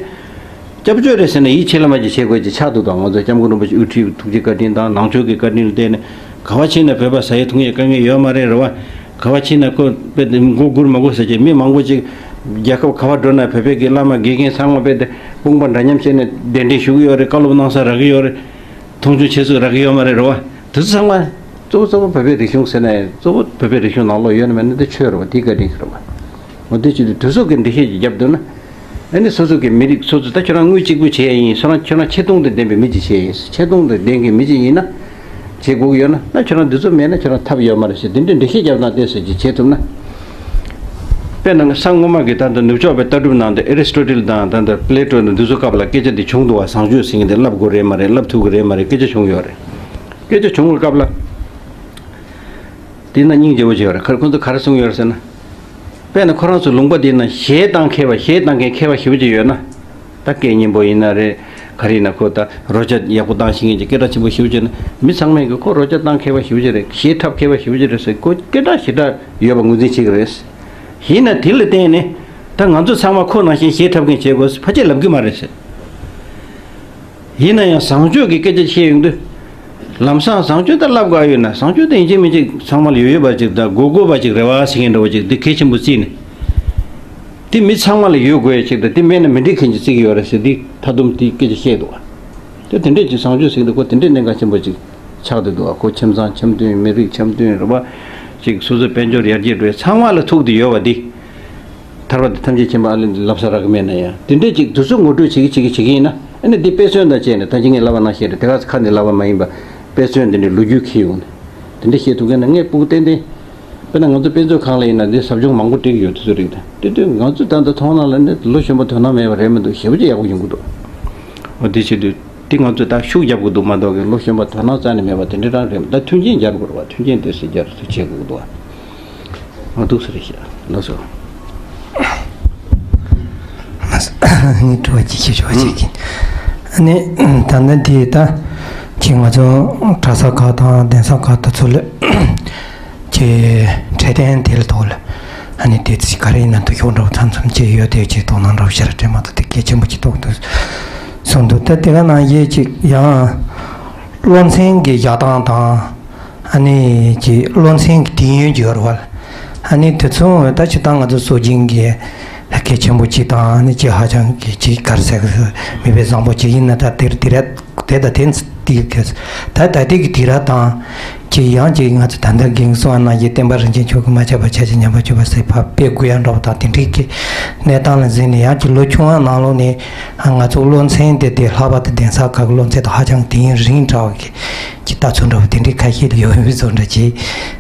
སྐྱབས་བཅོལ་རེད་ཟེར་ནས་ཡིད་ཆེས་ལ་མ་ཅིག་བྱེད་དགོས་ཅིག་ཆགས་འདུག་ད་ང་ཚོ་སྐྱབས་མགོན་རིན་པོ་ཆེ་དབུ་ཁྲིད་ཐུགས་རྗེ་བཀའ་དྲིན་དང་ནང་ཆོས་ཀྱི་བཀའ་དྲིན་ལ་བརྟེན་ནས་ག་བ་ཕྱིན་ན་བོད་པ་ཟ་ཡས་འཐུང་ཡས་དཀའ་ངལ་ཡོད་མ་རེད། རེད་བ། ག་བ་ཕྱིན་ན་ཁོ་དཔེ་དེ་མགོ་སྒུར་མ་དགོས་ཟེར་གྱི་མི་མང་པོ་ཅིག་རྒྱལ་ཁབ་ག་བ་འགྲོ་ན་བོད་པའི་གི་བླ་མ་དགེ་རྒན་ཚང་མ་དཔེ་དེ་དཔུང་པ་འདྲ་མཉམ་བྱས་ནས་གདན་འདྲེན་ཞུ་གི་ཡོད་རེད། བཀའ་སློབ་གནང་ས་རག་གི་ཡོད་རེད། མཐོང་ཆུང་བྱེད་ས་རག་གི་ཡོད་མ་རེད། རེད་བ། དེ་ཚོ་ཚང་མ་གཙོ་བོ་གཙོ་བོ་བོད་པའི་རིག་གཞུང་ཟེར་ནས་གཙོ་བོ་བོད་པའི་རིག་གཞུང་ནང་ལོགས་ཡོད་ན་མེད་ན་དེ་ཆོས་རེད་བ། དེའི་བཀའ་དྲིན་ཞིག་རེད་བ། འོ་དེ་བྱེད་དུས་དེ་ཚོ་གི་འགྲེལ་བཤད་ཅིག་བརྒྱབ་འདུག་ན། ཨ་ནི་སོ་སོ་གི་མི་རིགས་སོ་སོ་ད་ཁྱོད་རང་དངུལ་གཅིག་པུ་བྱེད་ཡ་ཡིན། སོ་རང་ཁྱོད་རང་ཆེ་མཐོང་དང་ལྡན་པའི་མི་ཅིག་བྱེད་ཡ་ཡིན། ཆེ་མཐོང་དང་ལྡན་གྱི་མི་ཅིག་ཡིན་ན་བྱེད་དགོས་ཀྱི་ཡོད་ན། ད་ཁྱོད་རང་འདི་ཚོ་མེད་ན་ཁྱོད་རང་ཐབས་ཡོད་མ་རེད་ཟེར་དེ་འདྲའི་འགྲེལ་བཤད་བརྒྱབ་སྟངས་དེ་ཟེར་གྱི་བྱེད་ཐུབ་ན། དཔེར་ན་ས་སྔོན་མ་གི་ད་ལྟ་ནུབ་ཕྱོགས་པའི་ལྟ་གྲུབ་ནང་དུ་ཨེ་རི་སི་ཊོ་ཊིལ་དང་ད་ལྟ་པི་ལེ་ཊོ་དང་འདི་ཚོ་སྐབས་ལ་སྐད་ཆ་འདི་བྱུང་འདུག་བ། བཟང་སྤྱོད་ཟེར་མཁན་དེ་བསླབ་དགོས་རེད་མ་རེད། བསླབ་ཐུབ་ཀྱི་རེད་མ་རེད། སྐད་ཆ་བྱུང་ཡོད་རེད། སྐད་ཆ་བྱུང་བའི་སྐབས་ལ། དེ་ན་སྙིང་རྗེ་བོ་ཅིག་ཡོད་རེད། ཁར་ཁོང་ཚོ་ག་རེ་གསུངས་ཡོད་རེད་ཟེར་ན། དཔེར་ན་ཁོ་རང་ཚོ་ལུང་པ་དེ་ན་གཞས་བཏང་མཁས་པ་གཞས་བཏང་མཁན་མཁས་པ་ཞེ་པོ་ཅིག་ཡོད་ན། ད་སྐད་སྙན་པོ་ཡིན་ན་རེད། ག་རེ་ཡིན་ན་ཁོ་ད་རོལ་ཆ་ཡག་པོ་བཏང་ཤེས་མཁན་གྱི་སྐད་གྲགས་ཆེན་པོ་ཞེ་པོ་ཅིག་ན་མི་ཚང་མས་གི་ཁོ་རོལ་ཆ་བཏང་མཁས་པ་ཞེ་པོ་ཅིག་རེད། གཞས་འཁྲབ་མཁས་པ་ཞེ་པོ་ཅིག་རེད་ཟེར་ཁོ་སྐད་གྲགས་ཞེ་དྲག་ཡོད་པ་ངོས་འཛིན་བྱེད་ཀྱི་རེད། ཡིན་ན་དེ་ལ་བརྟེན་ནས་ད་ང་ཚོ་ཚང་མ་ཁོ་ནང་བཞིན་གཞས་འཁྲབ་མཁན་བྱེད་དགོས་ཕལ་ཆེར་ལབ་གི་མ་རེད་ཟེར། ཡིན་ན་ཡང་བཟང་སྤྱོད་ཀྱི་སྐད་ཆ་བཤད་ཡོང་དུས། ལམ་སང་བཟང་སྤྱོད་ད་ལབ་དགོས་ཡོད་ན་བཟང་སྤྱོད་ད་ཡིན་གཅིག་མིན་གཅིག་ཚང་མ་ལ་ཡོད་ཡོད་པ་ཅིག་དང་དགོས་དགོས་པ་ཅིག་རེད་བ་ཟེར་མཁན་འདྲ་བོ་ཅིག་འདི་གལ་ཆེན་པོ་བརྩིས་ནས། འདི་མི་ཚང་མ་ལ་ཡོད་དགོས་ཡ་ཅིག་དང་འདི་མེད་ན་མི་འགྲིག་མཁན་ཅིག་བརྩི་གི་ཡོད་རེད་ཟེར་འདི་ད་དུང་འདི་སྐད་ཆ་བཤད་འདུག་བ། དེ་དེ་འདྲས་ཅིག་བཟང་སྤྱོད་ཟེར་གི་འདུག་ཁོ་དེ་འདྲས་གནད་འགག་ཆེན་པོ་ཅིག་ཆགས་བསྡད་འདུག་བ། ཁོ་ཁྱིམ་ཚང་འཆམ་མཐུན་མི་རིགས་འཆམ་མཐུན་རེད་བ། ཅིག་སོ་སོའི་དཔལ་འབྱོར་ཡར་རྒྱས་འགྲོ་ཡ་ཚང་མ་ལ་ཐུག་བསྡད་ཡོད་བ་འདི། ཐར་པ་དང་ཐམས་ཅད་མཁྱེན་པ་ཨ་ལས་ལབ་ས་རག་གི་མེད་ན་ཡང་དེ་འདྲས་ཅིག་དུས་ཚོད་ངོ་སྤྲོད་བྱེད་ཀྱི་བྱེད་ཀྱི་བྱེད་ཀྱི་ཡིན་ན་ཨ་ནི་འདི་དཔེ་མཚོན་དང་བཅས་ནས་ད་ཅི་ངས་ལབ་པ་ནང་བཞིན་རེད། དེ་ག་ཚོད་ཁ་ནས་ལབ་པ་མ་ཡིན་པ་དཔེ་མཚོན་འདི་འདྲའི་ལོ་རྒྱུས་འཁྱེར་ཡོང་ནས་དེ་འདྲས་བཤད་ཐུབ་མཁན་ན་ངས་སྤུ་གུ་ཏན་ཏན་དཔེར་ན་ང་ཚོ་དཔེ་མཛོད་ཁང་ལ་ཡིན་ན་འདི་ཟབ་སྦྱོང་མང་པོ་སྤྲད་ཀྱི་ཡོད། དེ་ཚོ་རིགས་དང་དེ་དུས་ང་ཚོས་ད་ལྟ་མཐོང་སྣང་ལ་ནི་ལོ་གཞོན་པ་དོ་སྣང་མེད་པ་རེད་མི་འདུག་ཞེ་པོ་ཅིག་ཡག་པོ་ཡོང་གི་འདུག་འོ་དེ་བྱེད་དུས་དེ་ང་ཚོས་ད་ཤུགས་རྒྱབ་དགོས་འདུག་མ་གཏོགས་ཀྱི་ལོ་གཞོན་པ་དོ་སྣང་རྩ་ནས་མེད་པ་དེ་འདྲས་རང་རེད། ད་མཐུན་རྐྱེན་སྦྱར་དགོས་རེད་བ། མཐུན་རྐྱེན་དེ་ཚོ་སྦྱར་ཚུལ་བྱེད་དགོས་འདུག་བ། ང་འདུག་ས་རེད་ཤག་ལགས་སོ། ངས་དྲི་བ་གཅིག་ཞུ་ཆོག་ཅིག་གིན། ཨ་ནི་ད་ནི་དེ་ད་ཅིག་ང་ཚོ་གྲྭ་ས་ཁག་དང་གདན་ས་ཁག་དེ་ཚོ་ལ་ཅིག་འཕྲོད་བསྟེན་དེ་ལ་ཐོག་ལ་ཨ་ནི་དེ་ཚོ་ག་རེ་ཡིན་ན་འདུག་ཤོག་འདྲ་བོ་མཚམས་མཚམས་ཅིག་ཡོད་དེ་ཅིག་དོ་སྣང་འདྲ་བོ་ཞེ་དྲག་སྤྲད་མ་ཐུབ་དེ་གལ་ཆེན་པོ་ཅིག་མཐོང་འདུག་གསུངས་འདུག་ད་དེ་ག་ནང་བཞིན་ཅིག་ཡང་སློབ་ཚན་གྱི་བཞག་སྟངས་དང་། ཨ་ནི་ཀྱི་སློབ་ཚན་གྱི་དུས་ཡུན་གྱི་བར་བར། ཨ་ནི་དེ་ཚོ་ད་ཅི་ད་ང་ཚོ་སྲོལ་རྒྱུན་གྱི་ལྷ་སྐལ་ཆེན་པོ་གཅིག་དང་ཨ་ནི་ཅི་ཧ་ཅང་གི་ཅི་ག་རེ་ཟེར་གི་མི་དཔེ་བཟང་པོ་གཅིག་ཡིན་ན། ད་དེར་དེ་ར་དེ་ད་དེ་དེ་གི་ད་ད་དེ་གི་དེ་ར་དང་ ཀྱི་ཡང་ཀྱི་ང་ཚོ་ད་ལྟ་རྒན་གསུང་བ་ནང་བཞིན་བསྟན་པ་རིན་ཆེན་མཆོག་གིས་མ་ཆག་པར་ཆགས་ཤིང་ཉམས་པར་གྱུར་པ་ཟེར་ཕར་སྤེལ་དགོས་ཡ་འདྲ་བོ་དང་དེ་འདྲའི་གི་གནས་སྟངས་ལ་གཟིགས་ནས། ཡང་ཀྱི་ལོ་ཆུང་བ་ནང་ལོགས་ནས་ང་ཚོ་སློབ་ཚན་དེ་དེ་ལྷག་པར་དུ་གདན་ས་ཁག་གི་སློབ་ཚན་དང་ཧ་ཅང་དུས་ཡུན་རིང་དྲགས་པ་གི་ཀྱི་ལྟ་ཚུལ་འདྲ་བོ་དེ་འདྲའི་ཁ་ཤས་ཡོད་པའི་བཟོ་འདྲ་ཅིག་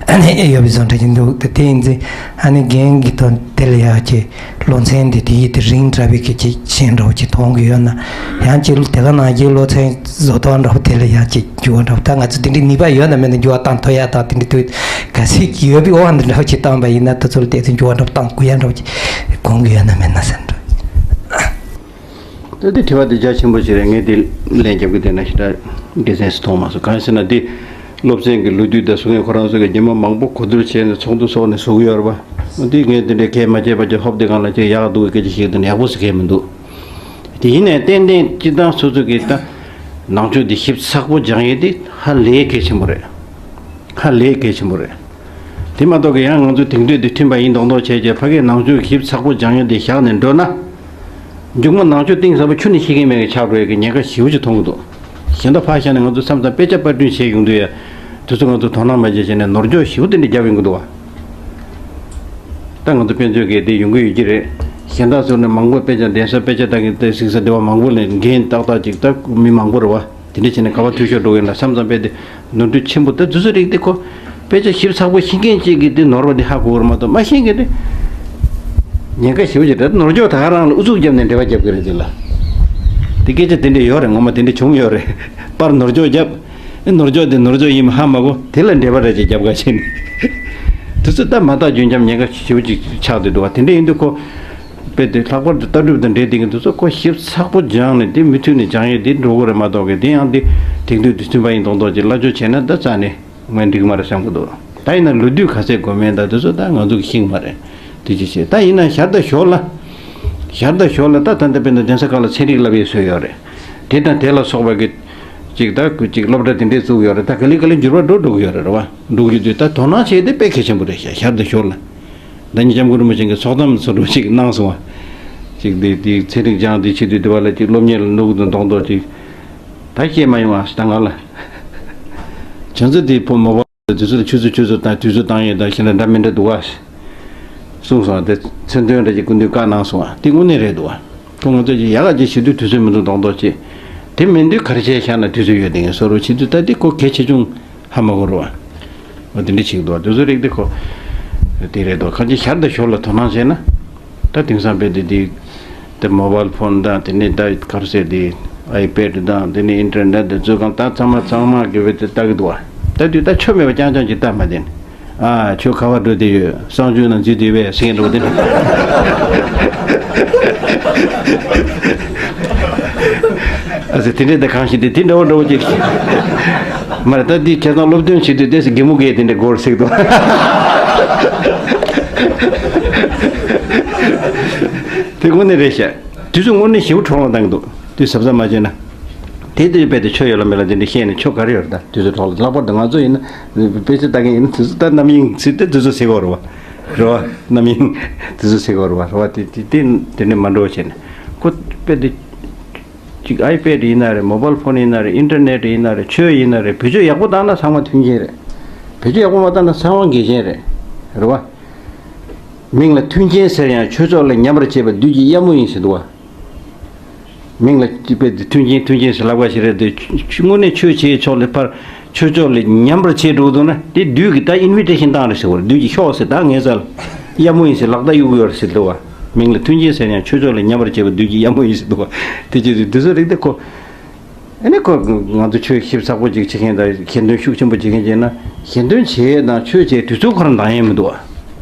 ཨ་ནི་ཡོད་པའི་བཟོ་འདྲ་ཅིག་འདུག་དེ་དེ་ཡིན་ཚེ་ཨ་ནི་རྒན་གྱི་དོན་དེ་ལ་ཡང་ཀྱི་སློབ་ཚན་དེ་དེ་ཡིད་དེ་རིང་དྲགས་པའི་གི་ཅིག་ཤེས་འདྲ་བོ་ཅིག་མཐོང་གི་ཡོད་ན། ཡང་ཅིག་དེ་ག་ནང་བཞིན་སློབ་ཚན་བཟོ་སྟངས་འདྲ་བོ་དེ་ལ་ཡང་ཅིག་འགྱུར་བ་འདྲ་བོ། ད་ང་ཚོ་དེ་འདྲའི་ནུས་པ་ཡོད་ན་མེད་ན་འགྱུར་བ་བཏང་ཐུབ་ཡ་དང་དེ་འདྲའི་དུས་ག་ཚོད་ཀྱི་ཡོད་པའི་དབང་དུ་འདྲ་བོ་ཅིག་བཏང་པ་ཡིན་ན། ད་ཚོ་ལ་དེ་ཚོ་འགྱུར་བ་འདྲ་བོ་བཏང་དགོས་ཡ་འདྲ་བོ་ཅིག་དགོངས་ཀྱི་ཡོད་ན་མེད་ན་བསམ་འདྲ། ད་དེ་དྲི་བ་དེ་རྒྱ་ཆེན་པོ་ཞིག་རེད། ངས་དེ་ལན་རྒྱབ་ཀྱི་བསྡད་ན་ཞེ་དྲག་དགེ་མཚན་ཞིག་མཐོང་མ་སོང་། གང་ཡིན་ཟེར་ན་དེ་སློབ་ཚན་གྱི་ལོ་དུས་དང་སོ་ངས་ཁོ་རང་ཚོ་གི་རྒྱུ་མ་མང་པོ་གོ་བསྡུར་བྱས་ནས་ཚོགས་འདུ་ཚོགས་ནས་བཟོ་གི་ཡོད་རེད་པ། འོ་དེ་ངས་དེ་འདྲའི་གལ་མ་བྱས་པ་ཅིག་ཧོབ་དེ་གང་ལ་ཅིག་ཡག་འདུག་གི་སྐད་ཆ་ཞིག་དེ་ནས་ཡག་པོ་ཞིག་གལ་མི་འདུག་དེ་ཡིན་ནའི་ཏན་ཏན་སྤྱི་བཏང་སོ་སོ་གི་ད་ནང་ཆོས་དེ་ཞིབ་ཚགས་པོ་སྦྱང་ཡས་དེ་ཧ་ལས་གལ་ཆེན་པོ་རེད། ཧ་ལས་གལ་ཆེན་པོ་རེད། དེ་མ་གཏོགས་ཀྱི་ཡང་ང་ཚོ་དེང་དུས་དེ་མཐུན་པ་ཡིན་མདོག་མདོག་བྱས་རྗེས་ཕ་གིའི་ནང་ཆོས་ཞིབ་ཚགས་པོ་སྦྱང་ཡས་དེ་བཞག་ནས་འགྲོ་ན། མཇུག་མ་ནང་ཆོས་གཏིང་ཟབ་པོ་ཆུ་ནས་ཤེས་ཀྱི་མེད་ཀྱི་ཆགས་འགྲོ་ཡས་ཀྱི་ཉེན་ཁ་ཞེ་པོ་ཅིག་མཐོང་གི་འདུག་གཞན་དག་ཕར་བཞག་ནས་ང་ཚོ་མཚམས་མཚམས་དཔེ་ཆ་པར་སྐྲུན་བྱས་ཡོང་དུས་ཡ། དེ་ཚོ་ང་ཚོ་དོ་སྣང་མ་བྱས་བྱས་ནས་ནོར་འཁྱོག་ཞེ་པོ་དེ་འདྲ་རྒྱབ་ཡོང་གི་འདུག་བ། ད་ང་ཚོ་དཔེ་མཛོད་ཀྱི་དེ་ཡོང་གི་ཡོད་ཀྱི་རེད། གཞན་དག་ཚོ་ནས་མང་པོ་དཔེ་ཆ་གདན་ས་དཔེ་ཆ་ལྟ་གི་དེ་གཟིགས་ས་དེ་བ་མང་པོ་ལས་འགན་ཏག་ཏག་ཅིག་ད་མི་མང་པོ་རེད་བ། དེ་འདྲ་བྱས་ནས་ག་བ་འཐུས་ཤོར་འགྲོ་གི་ཡིན་ན་བསམ་བསམ་དཔེ་དེ་ནོར་འཁྲུལ་ཆེན་པོ་ད་དེ་ཚོ་རིགས་དེ་ཁོ་དཔེ་ཆ་ཞིབ་ཚགས་པོ་ཤེས་མཁན་ཅིག་གིས་དེ་ནོར་བ་དེ་ཧ་གོ་གི་རེད་མ་གཏོགས་མ་ཤེས་མཁན་དེ་ཉེན་ཁ་ཞེ་པོ་ཅིག་རེད། ནོར་འཁྱོག་ད་ག་རང་ལ་ཨུ་ཚུགས་བརྒྱབ་ནས་འབྲེལ་བ་རྒྱབ་གི་རེད་དེ་ལ། དེ་སྐད་ཆ་དེ་འདྲ་ཡོད་རེད། ངོ་མ་དེ་འདྲ་བྱུང་ཡོད་རེད། པར་ནོར་འཁྱོག་བརྒྱབ། ཨེ་ནོར་འཁྱོག་དེ་ནོར་འཁྱོག་ཡིན་པ་ཧ་མ་གོ་དེ་ལ་འབྲེལ་བ་རེ་ཅིག་རྒྱབ་ག་བྱས་ནས། དེ་ཚོ་ད་མ་དག་རྒྱུན་འཁྱམ་ཉེན་ཁ་ཞེ་པོ་ཅིག་ཆགས་བསྡད་འདུག་བ། དེ་འདྲ་ཡིན་དུས་ཁོ། དཔེ་དེ་ལྷག་པར་དུ་ལྟ་གྲུབ་དང་འབྲེལ་བསྡད་མཁན་དེ་ཚོ་ཁོ་ཞིབ་ཚགས་པོ་སྦྱངས་ནས་དེ་མུ་མཐུད་ནས་སྦྱང་ཡས་དེ་འགྲོ་གི་རེད་མ་གཏོགས་གི་དེ་ཡང་དེ་དེང་དུས་དུས་ཚོད་པ་ཡིན་མདོག་མདོག་ཅིག་སླ་བཅོས་བྱས་ན་ད་རྩ་ནས་ངས་འགྲིག་མ་རེད་བསམ་གི་འདུག་ད་ཡིན་ན་ལོ་དུས་ག་ཚད་དགོས་མིན་ད་དེ་ཚོ་ད་ང་ཚོ་གི་ཤེས་ཀྱི་མ་རེད། དེ་ཅི་བྱེད། ད་ཡིན་ན་ཞར་དང་ཞོར་ལ། ཞར་དང་ཞོར་ལ་ད་ད་ལྟ་དཔེར་ན་གདན་ས་ཁག་ལ་ཚན་རིག་བསླབ་ཡས་སྲོལ་ཡོད་རེད། དེ་དང་དེ་ལ་སོགས་པ་གི་ཅིག་ད་ཅིག་སློབ་གྲྭ་དེ་འདྲས་བཙུགས་ཡོད་རེད། ད་ག་ལེ་ག་ལེ་འགྱུར་བ་འགྲོ་འགྲོ་གི་ཡོད་རེད། རེད་བ། འགྲོ་གི་ཡོད་དུས་ད་དོ་སྣང་བྱས་དེ་དཔེ་གལ་ཆེན་པོ་རེད་ཤག་ཞར་དང་ཞོར་ལ། ད་ཉིན་ལྕམ་སྐུ་རིན་པོ་ཆེ་གིས་ཚོགས་གཏམ་བཟོ་འདྲ་ཅིག་གནང་སོང་བ། ཅིག་འདི་འདི་ཚན་རིག་སྦྱངས་འདི་བྱེད་དུས་འདི་བ་ལ་ཅིག་སློབ་གཉེར་ལ་ནུག་དང་མདོག་མདོག་ཅིག་ད་བཤད་མ་ཡོང་ཨ་ད་ང་ལ། བྱང་ཚེ་འདི་ཕོ་མོ་བ་དུས་ཚོད་ཆུ་ཚོད་ཆུ་ཚོད་དང་དུས་ཚོད་བཏང་ཡས་དང་ཤིན་ཏུ་འདྲ་མི་འདྲ་འདུག་ཨ། གསུངས་སོང་དེ་མཚན་དོན་འདྲ་ཅིག་སྐུ་མདུན་བཀའ་གནང་སོང་ཨ། དེ་དངོས་གནས་རེད་འདུག་ཨ། ཁོ་ང་ཚོ་ཅིག་ཡག་ག་ཅིག་བྱེད་དུས་དུས་ཚོད་མི་འདུག་མདོག་མདོག་ཅིག་དེ་མིན་དུས་ག་རེ་བྱས་བཞག་ན་དུས་ཚོད་ཡོད་དེ་ངས་བཟོ་རོགས་བྱེད་དུས་ད་འདི་ཁོ་གལ་ཆེ་ཆུང་། ཧ་མ་གོ་རུ་བ། འོ་དེ་འདྲ་ཞིག་འདུག་དེ་ཚོ་རིགས་དེ་ཁོ། དེ་རེད་འདུག་གང་ཅི་ཞར་དང་ཞོར་ལ་དོ་སྣང་བྱས་ན། ད་དེང་སང་དཔེ་དེ་དེ། དེ་མོ་བལ་ཕོན་དང་དེ་ནས་ད་ག་རེ་ཟེར་དེ། ཨའི་པེ་ཌི་དང་དེ་ནས་ཨིན་ཊར་ནེཊ་དེ་ཚོ་གང་ད་ཚང་མ་ཚང་མ་གི་བེ་དེ་ལྟ་གི་འདུག་བ། ད་དུས་ད་ཆོ་མེད་པ་རྐྱང་རྐྱང་ཅིག་ལྟ་མ་བདེན། ཨ་ཁྱོད་ག་བར་འགྲོ་བསྡད་ཡོད། གསང་སྤྱོད་ནང་འཛུལ་བསྡད་པས་ཟེར་མཁན་འདྲ་བོ་དེ་འདྲ། ཨ་ཙི་དེ་འདྲས་ད་གང་ཞིག་དེ་དེ་འདྲ་བོ་འདྲ་བོ་ཅིག་མ་རེད་ད་འདི་ཁྱེད་ཚང་སློབ་སྟོན་བྱེད་དུས་ཏེ་སི་གི་མུ་གེ་དེ་འདྲས་སྒོར་སྲེག་དོ། དེ་དངོས་གནས་རེད་ཤག་དུས་ཚོད་དངོས་གནས་ཞེ་པོ་འཕྲོ་བརླག་བཏང་གི་འདུག་དུས་གཟབ་གཟབ་མ་བྱས་ན། དེ་དེ་རྦད་དེ་ཆོས་ཡོད་ལ་མེད་ལ་དེ་འདྲས་བཤད་ནས་ཆོ་ག་རེ་ཡོད་རེད། ད་དུས་ཚོད་འཕྲོ་བརླག་ལྷག་པར་དུ་ང་ཚོ་ཡིན་ན་དཔེ་ཆ་ལྟ་མཁན་ཡིན་ན་དུས་ཚོད་ད་རྣམ་གཡེང་ཚིག་དེ་དུས་ཚོད་ཟེར་གོ་རེད་བ། རེད་བ། རྣམ་གཡེང་དུས་ཚོད་ཟེར་གོ་རེད་བ། རེད་བ། དེ་དེ་དེ་དེ་འདྲས་མ་འགྲོ་བྱས་ནས་ཁོ་དཔེ་དེ། གཅིག་ཨའི་པེ་ཌི་ཡིན་ན་རེད། མོ་བལ་ཕོན་ཡིན་ན་རེད། ཨིན་ཊར་ནེཊ་ཡིན་ན་རེད། ཆོས་ཡིན་ན་རེད། བེད་སྤྱོད་ཡག་པོ་བཏང་ན་ཚང་མ་མཐུན་རྐྱེན་རེད། བེད་སྤྱོད་ཡག་པོ་མ་བཏང་ན་ཚང་མ་འགལ་རྐྱེན་རེད། རེད་བ། མིང་ལ་མཐུན་རྐྱེན་ཟེར་ཡང་ཆོས་ཕྱོགས་ལ་ཉམས་པར་བྱེད་པ་བདུད་ཀྱི་གཡབ་མོ་ཡིན་ཟེར་འདུག་བ། མིང་ལ་དཔེ་དེ་མཐུན་རྐྱེན་མཐུན་རྐྱེན་ཟེར་ལབ་པ་ཞིག་རེད་དེ། དངོས་གནས་ཆོས་བྱེད་ཕྱོགས་ལ་ཕར་ཆོས་ཕྱོགས་ལ་ཉམས་པར་བྱེད་འགྲོ་འདུག་ན་དེ་བདུད་ཀྱིས་ད་ཨིན་ཝི་ཊེ་ཤན་བཏང་རེད་ཟེར་བ་རེད། བདུད་ཀྱིས་ཤོག་ཟེར་ད་ངའི་རྩ་ལ་གཡབ་མོ་ཡིན་ཟེར་ལག་བརྡ་གཡུག་གི་ཡོད་རེད་ཟེར་འདུག་བ། མིང་ལ་མཐུན་རྐྱེན་ཟེར་ཡང་ཆོས་ཕྱོགས་ལ་ཉམས་པར་བྱེད་པ་བདུད་ཀྱི་གཡབ་མོ་ཡིན་ཟེར་འདུག་བ། དེ་ཅི་རེད། དེ་ཚོ་རིགས་དེ་ཁོ། ཨ་ནི་ཁོ་ང་ཚོ་ཆོས་ཞིབ་ཚགས་པོ་ཅིག་བྱེད་མཁན་དང་ཞལ་འདོན་ཤུགས་ཆེན་པོ་བྱེད་མཁན་བྱས་ན་ཞལ་འདོན་བྱེད་དང་ཆོས་བྱེད་དུས་ཚོད་ཁོ་རང་འདང་ཡས་མི་འདུག་བ།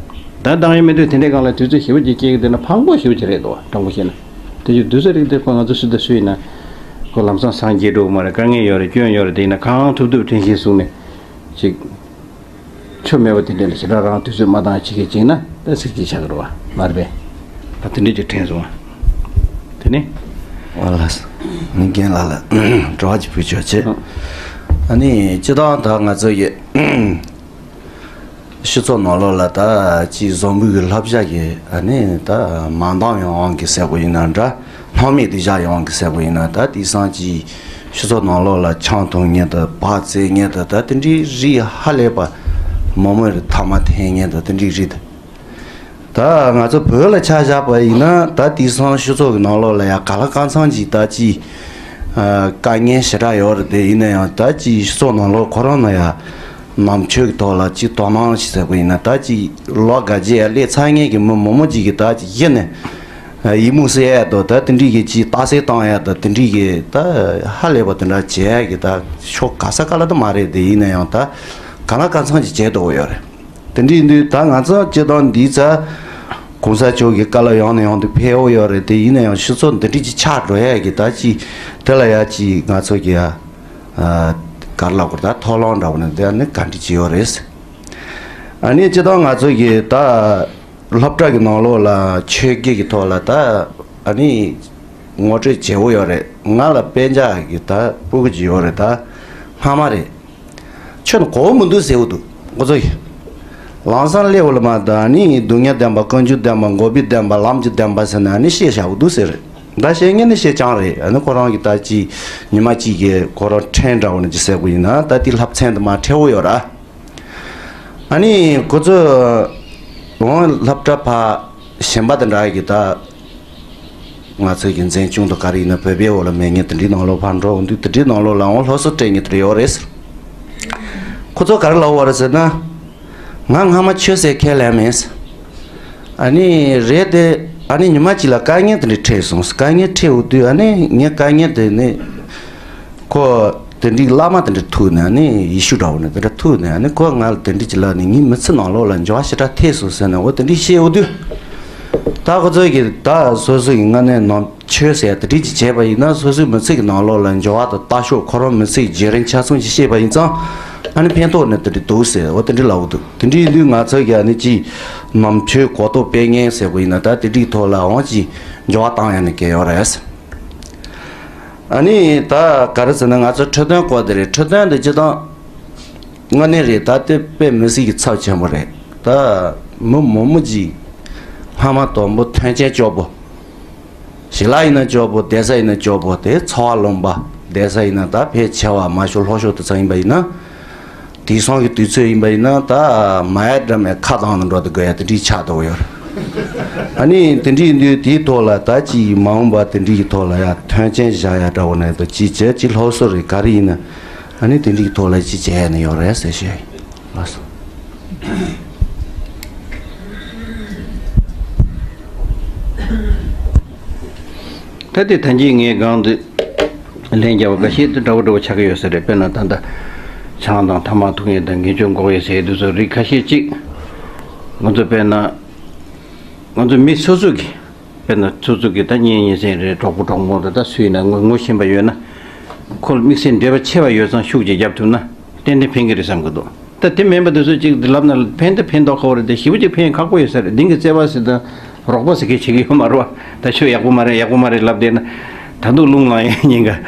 ད་འདང་ཡས་མི་འདུག་དེ་འདྲའི་སྒང་ལ་དུས་ཚོད་ཞེ་པོ་ཅིག་སྐྱེལ་གི་བསྡད་ན་ཕངས་པོ་ཞེ་པོ་ཅིག་རེད་འདུག་བ། དྲང་པོ་བཤད་ན། དེ་ཡི་དུས་ཚོད་རིགས་དེ་ཁོ་ང་ཚོ་སུ་དང་སུ་ཡིན་ན་ཁོ་ལམ་སང་སངས་རྒྱས་འགྲོ་གི་མ་རེད། དཀའ་ངལ་ཡོད་རེད། སྐྱོན་ཡོད་རེད། དེ་ཡིན་ན་གང་ཐུབ་ཐུབ་དྲན་ཤེས་བཟུང་ནས་ཅིག་ཆོ་མེད་པ་དེ་འདྲ་ལ་ཞེ་དྲག་རང་དུས་ཚོད་མ་འདང་བྱེད་མཁན་བྱུང་ན་ད་ཚིག་གཅིག་ཆགས་ཀྱི་རེད་བ། མ་རེད་པས། ད་དེ་འདྲ་ཅིག་དྲན་སོང་བ། དེ་ནི། ཨ་ལ། རྒན་ལགས་ལ་དྲི་བ་ཅིག་ཕུལ་ཆོག་བྱེད། ཨ་ནི་སྤྱིར་བཏང་ད་ང་ཚོ་ཡི་སྤྱི་ཚོགས་ནང་ལོགས་ལ་ད་ཅིག་བཟང་པོའི་གི་བསླབ་བྱ་གི་ཨ་ནི་ད་མ་འདང་ཡོང་གི་ཟེར་བ་ཡིན་ན་འདྲ། སྣང་མེད་དུ་བཞག་ཡོང་གི་ཟེར་བ་ཡིན་ན་ད་དེང་སང་ཅིག་སྤྱི་ཚོགས་ནང་ལོགས་ལ་ཆང་འཐུང་མཁན་དང་བག་བཙོང་མཁན་དང་ད་དེ་འདྲའི་རིགས་ཧ་ལས་པ་མང་མོས་རེད། ཐ་མག་འཐེན་མཁན་དང་དེ་འདྲའི་རིགས་དང་། ད་ང་ཚོ་བོད་ལ་ཆ་བཞག་པ་ཡིན་ན་ད་དེང་སང་སྤྱི་ཚོགས་ཀྱི་ནང་ལོགས་ལ་ཡང་གང་ལ་གང་འཚམ་གྱི་ད་ཅིག་དཀའ་ངལ་ཞེ་དྲག་ཡོད་རེད། དེ་ཡིན་ན་ཡང་ད་ཅིག་སྤྱི་ཚོགས་ནང་ལོགས་ཁོ་རང་ན་ཡང་ནང་ཆོས་ཀྱི་ཐོག་ལ་ཅིག་དོ་སྣང་ཞིག་ཟེར་དགོས་ཡིན་ན་ད་ཅིག་ལོ་ག་རྗེས་ཡང་སླེབས་ཚར་མཁན་གྱི་མི་མང་མོ་ཅིག་གིས་ད་ཅིག་གཞི་ནས་ཡིད་མུག་སེལ་ཡ་དང་ད་དེ་འདྲའི་གི་ཅིག་རྟགས་གསལ་བཏང་ཡ་དང་དེ་འདྲའི་གི་ད་ཧ་ལས་པ་དེ་འདྲ་བྱེད་ཡ་གི་ད་ཕྱོགས་ག་ས་ག་ལ་ད་མ་རེད། དེ་ཡིན་ན་ཡང་ད་གང་ལ་གང་འཚམ་ཅིག་བྱེད་དོ་ཡོད་རེད། དེ་འདྲ་ཡིན་དུས་ད་ང་ཚོ་སྤྱི་བཏང་འདི་ཚ་གོང་ས་མཆོག་གི་བཀའ་སློབ་ཡང་ནས་ཡང་དུ་ཕེབས་ཡོད་རེད། དེ་ཡིན་ན་ཡང་སྤྱི་ཚོགས་འདི་འདྲ་ཅིག་ཆགས་འགྲོ་ཡ་གི་ད་ཅིག་དེ་ལ་ཡ་ཅིག་ང་ཚོ་གི་ཡ་ག་རེ་ལབ་དགོས་རེད། ད་ཐོག་ལམ་འདྲ་བོ་ནས་དེ་ནི་ག་འདྲ་ཅིག་ཡོད་རེད། ཨ་ནི་སྤྱི་བཏང་ང་ཚོ་གི་ད་སློབ་གྲྭ་གི་ནང་ལོགས་ལ་ཆོས་བརྒྱུད་ཀྱི་ཐོག་ལ་ད་ཨ་ནི་ངོ་སྤྲོད་བྱེད་འོ་ཡོད་རེད། ང་ལ་དཔེ་ཆ་གི་ད་སྤུ་གུ་ཅིག་ཡོད་རེད། ད་སྔ་མ་རེད། ཆོས་ནི་གོ་བོ་མི་འདུག་ཟེར་འོ་འདུག་ཁོ་ཚོ་ཡིན། ལམ་སང་སླེབས་འོ་ལ་མ་ད་ནི་སྡུག་བསྔལ་བདེན་པ། ཀུན་འབྱུང་བདེན་པ། འགོག་པའི་བདེན་པ། ལམ་གྱི་བདེན་པ་ཟེར་ནས་ཨ་ནི་བཤད་བཞག་འོ་འདུག་ཟེར་རེད། ད་བཤད་མཁན་ནི་བཤད་རྐྱང་རེད། ཨ་ནི་ཁོ་རང་གི་ད་ཅི་ཉི་མ་གཅིག་གི་ཁོ་རང་ཕྲན་འདྲ་བོ་ནི་ཅི་ཟེར་དགོས་ཡིན་ན་ད་དེ་ལྷབ་ཚན་དུ་མ་ཁྲེལ་བོ་ཡོད་ར། ཨ་ནི་ཁོ་ཚོ་འོང་སློབ་གྲྭ་ཕ་གཞན་པ་དེ་འདྲ་གི་ད་ང་ཚོ་གི་འཛིན་སྐྱོང་དང་ག་རེ་ཡིན་ན་བོད་པའི་འོག་ལ་མེད་མཁན་དེ་འདྲའི་ནང་ལོགས་ཕར་འགྲོ་འོང་དུས་དེ་འདྲའི་ནང་ལོགས་ལའང་སློབ་གསོ་སྤྲད་མཁན་དེ་འདྲ་ཡོད་རེད། ཁོ་ཚོ་ག་རེ་ལབ་པ་རེད་ཟེར་ན། ང་སྔ་མ་ཆོས་ཟེར་ཁས་ལེན་མེད། ཨ་ནི་རེད་དེ། ཨ་ནི་ཉི་མ་གཅིག་ལ་དཀའ་ངལ་དེ་འདྲ་འཕྲད་སོང་། དཀའ་ངལ་འཕྲད་འོང་དུས་ཨ་ནི་ངའི་དཀའ་ངལ་དེ་ནི་ཁོ་དེ་འདྲའི་བླ་མ་དེ་འདྲ་ཐུག་ནས། ཨ་ནི་ཡེ་ཤུ་འདྲ་བོ་ནས་དེ་འདྲ་ཐུག་ནས། ཨ་ནི་ཁོ་ང་ལ་དེ་འདྲ་ཅིག་ལབ་ནས་ངའི་མི་ཚེ་ནང་ལོགས་ལ་འགྱུར་བ་ཞེ་དྲག་ཐེབས་སོང་ཟེར་ནས་འོ་དེ་འདྲ་བཤད་འོང་དུས། ད་ཁོ་ཚོ་གིས་ད་སོ་སོ་ཡི་སྔ་ནས་ནང་ཆོས་ཟེར་ཡ་དེ་འདྲ་ཅིག་བྱས་པ་ཡིན་ན་སོ་སོའི་མི་ཚེ་གི་ནང་ལོགས་ལ་འགྱུར་བ་དང་ལྟ་ཕྱོགས་ཁོ་རང་མི་ཚེ་གི་བརྗེ་རེས་ཆ་ཚང་ཅིག་བཤད་པ་ཡིན་ཙང་ཨ་ནི་ཕན་ཐོགས་ནས་དེ་འདྲ་འདུག་ཟེར་འོ་དེ་འདྲ་ལབ་འོང་དུས། དེ་འདྲ་ཡིན་དུས་ང་ཚོ་གིས་ཨ་ནི་ཅིག་ནང་ཆོས་གོ་རྟོགས་སྤེལ་མཁན་ཟེར་དགོས་ཡིན་ན་ད་དེ་འདྲའི་ཐོག་ལའང་ཅིག་འགྱུར་བ་བཏང་ཡ་ནི་གལ་ཡོད་རེད། ཨ་ནི་ད་ག་རེ་ཟེར་ན་ང་ཚོ་འཕྲོད་བསྟེན་སྐོར་དེ་རེད། འཕྲོད་བསྟེན་དེ་སྤྱི་བཏང་དངོས་གནས་རེད། ད་དེ་དཔེ་མི་སྲིད་ཀྱི་ཚབས་ཆེན་པོ་རེད། ད་མི་མང་མོ་ཅིག་སྔ་མ་དང་པོ་ཐོན་སྐྱེད་སྐྱོ་པོ། ཞིང་ལ་ཡིན་ན་སྐྱོ་པོ། བསྡད་ས་ཡིན་ན་སྐྱོ་པོ། དེ་འཚོ་བ་ལོངས་པ། བསྡད་ས་ཡིན་ན་ད་ཕལ་ཆེ་བ་མ་ཤོར་ལྷོ་ཤོར་དེ་ཚོ་ཡིན་པ་ཡིན་ན། དེང་སང་གི་དུས་ཚོད་ཡིན་པ་ཡིན་ན་ད་མ་ཡ་འགྲམ་ནས་ཁ་གདངས་ནས་འགྲོ་དུ་དགོས་ཡ་དེ་འདྲའི་ཆགས་འདུག་ཡོད། ཨ་ནི་དེ་འདྲ་ཡིན་དུས་དེའི་ཐོག་ལ་ད་ཅིག་མ་འོངས་པ་དེ་འདྲའི་གི་ཐོག་ལ་ཡ་མཐུན་རྐྱེན་བཞག་ཡ་འདྲ་བོ་ནས་ད་ཅིག་བྱས་ཅིག་སློབ་གསོ་རེད་ག་རེ་ཡིན་ན་ཨ་ནི་དེ་འདྲའི་གི་ཐོག་ལ་ཅིག་བྱས་ཡ་ནི་ཡོད་རེད་ཟེར་ཞུ་ཡ་ཡིན། ལགས་སོ། ད་ལྟའི་ད་གིན་ངས་སྒང་དུ་ལན་བརྒྱབ་པ་འགའ་ཤས་དེ་འདྲ་བོ་འདྲ་བོ་ཆགས་ཀྱི་ཡོད་ས་རེད། དཔེར་ན་ད་ལྟ་ཆང་དང་ཐ་མག་འཐུང་ཡས་དང་ངན་སྤྱོད་འགོག་ཡས་ཟེར་ཡས་དེ་ཚོ་རིགས་ཁ་ཤས་ཅིག་ང་ཚོ་དཔེར་ན་ང་ཚོ་མི་སོ་སོ་གི་དཔེར་ན་སོ་སོ་གི་ད་གཉེན་ཉེ་ཚན་རེད། གྲོགས་པོ་གྲོགས་མོ་རེད། ད་སུ་ཡིན་ན་ངོ་ངོ་ཤེས་པ་ཡོད་ན་ཁོ་ལ་དམིགས་བསལ་འབྲེལ་བ་ཆེ་བ་ཡོད་ཙང་ཤུགས་ཀྱིས་རྒྱབ་ཐུབ་ན་ཏན་ཏན་ཕན་གི་རེད་བསམ་གི་འདུག་ད་དེ་མིན་པ་དེ་ཚོ་གཅིག་ལབ་ན་ཕན་དེ་ཕན་ཐོགས་ཁག་པོ་རེད་དེ་ཞེ་པོ་ཅིག་ཕན་ཁག་པོ་ཡོད་ས་རེད། འདི་གི་བརྩེ་བ་ཟེར་དང་རོགས་པ་ཟེར་མཁན་བྱེད་ཀྱི་ཡོད་མ་རེད་བ། ད་ཁྱོད་ཡག་པོ་མ་རེད་ཡག་པོ་མ་རེད་ལབ་བསྡད་ན་ད་དུང་རླུང་ལངས་ཡ་ཉེན་ཁ་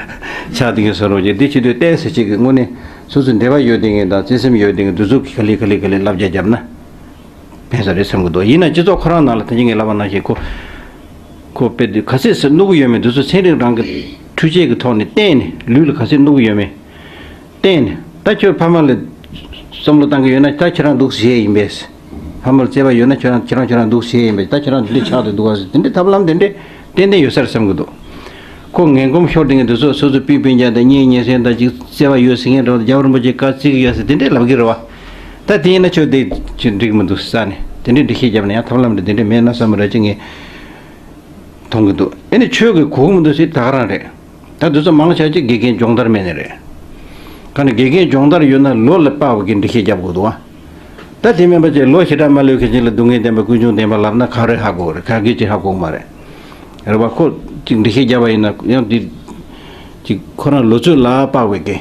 ཆགས་བསྡད་ཀྱི་བཟོ་འདྲ་ཅིག་འདི་བྱེད་དུས་ཏོག་ཙམ་ཅིག་གི་དངོས་གནས་སོ་སོ་འབྲེལ་བ་ཡོད་བསྡད་མཁན་དང་བརྩེ་སེམས་ཡོད་བསྡད་མཁན་དེ་ཚོ་གི་ག་ལེ་ག་ལེ་ག་ལེ་ལབ་རྒྱག་བརྒྱབ་ན་ཕན་ས་རེད་བསམ་གི་འདུག་ཡིན་ན་སྤྱི་ཚོགས་ཁོ་རང་ནང་ལ་ད་གིན་ངས་ལབ་པ་ནང་བཞིན་ཁོ་ཁོ་དཔེ་དེ་ག་ཚོད་ཟེར་གནོད་གི་ཡོད་མེད་དེ་ཚོ་ཚན་རིག་རང་གི་འཕྲུལ་ཆས་ཀྱི་ཐོག་ནས་བསྟན་ནས་ལུས་ལ་ག་ཚོད་གནོད་གི་ཡོད་མེད། བསྟན་ནས་ད་ཁྱོད་ཕ་མ་ལ་བསམ་བློ་བཏང་གི་ཡོད་ན་ད་ཁྱེད་རང་འདུག་བྱས་ཡིན་པས། ཕ་མ་ལ་བརྩེ་བ་ཡོད་ན་ཁྱོད་རང་ཁྱེད་རང་ཁྱོད་རང་འདུག་བྱས་ཡིན་པས། ད་ཁྱེད་རང་འདི་འདྲ་ཆགས་ཏེ་འདུག་བ་ཟེར་དེ་འདྲའི་ཐབས་ལམ་དེ་འདྲས་ཏན་ཏན་ཡོད་ས་རེད་བསམ་གི་འདུག་ཁོ་ངན་གོམས་ཤོར་དེ་ངས་འདི་ཚོ་སོ་སོ་སྤུན་སྤུན་ཀྱག་དང་གཉེན་ཉེ་ཚན་དང་ཅིག་བརྩེ་བ་ཡོད་ཟེར་མཁན་འདྲ་བོ་རྒྱལ་བ་རིན་པོ་ཆེ་བཀའ་བརྩི་གི་ཡོད་ཟེར་དེ་འདྲས་ལབ་གི་རེད་བ། ད་དེ་ཡིན་ན་ཁྱོད་དེ་ཅིག་འགྲིག་མི་འདུག་ས་ནས་དེ་འདྲས་འགྲེལ་བཤད་བརྒྱབ་ན་ཡང་ཐབས་ལམ་རེ་དེ་འདྲས་མེད་ན་བསམ་པ་རེད་ཅེས་ངས་མཐོང་གི་འདུག་ཨེ་ནི་ཆོས་ཀྱི་གོ་མི་འདུག་ཟེར་ད་ག་རང་རེད། ད་འདི་ཚོ་མང་ཆེ་ཅིག་དགེ་རྒན་སྦྱོང་བརྡར་མེད་ནི་རེད། ག་ནས་དགེ་རྒན་སྦྱོང་བརྡར་ཡོད་ན་ལོ་ལ་དཔག་པའི་གི་འགྲེལ་བཤད་རྒྱབ་དགོས་འདུག་བ། ད་དེ་མིན་པ་ཅིག་ལོ་ཞེ་དྲག་མ་ལོན་མཁན་ཅིག་ལ་སྡུག་བསྔལ་བདེན་པ་ཀུན་འབྱུང་བདེན་པ་ལབ་ན་ག་རེ་ཧ་གོ་རེད། ག་གེ་ཅིག་ཧ་གོ་མ་རེད། རེད་བ། ཁོ་ཅིག་འགྲེལ་བཤད་རྒྱབ་པ་ཡིན་ན་ཡང་འདི་ཅིག་ཁོ་རང་ལོ་ཚོད་ལ་དཔག་པའི་གི་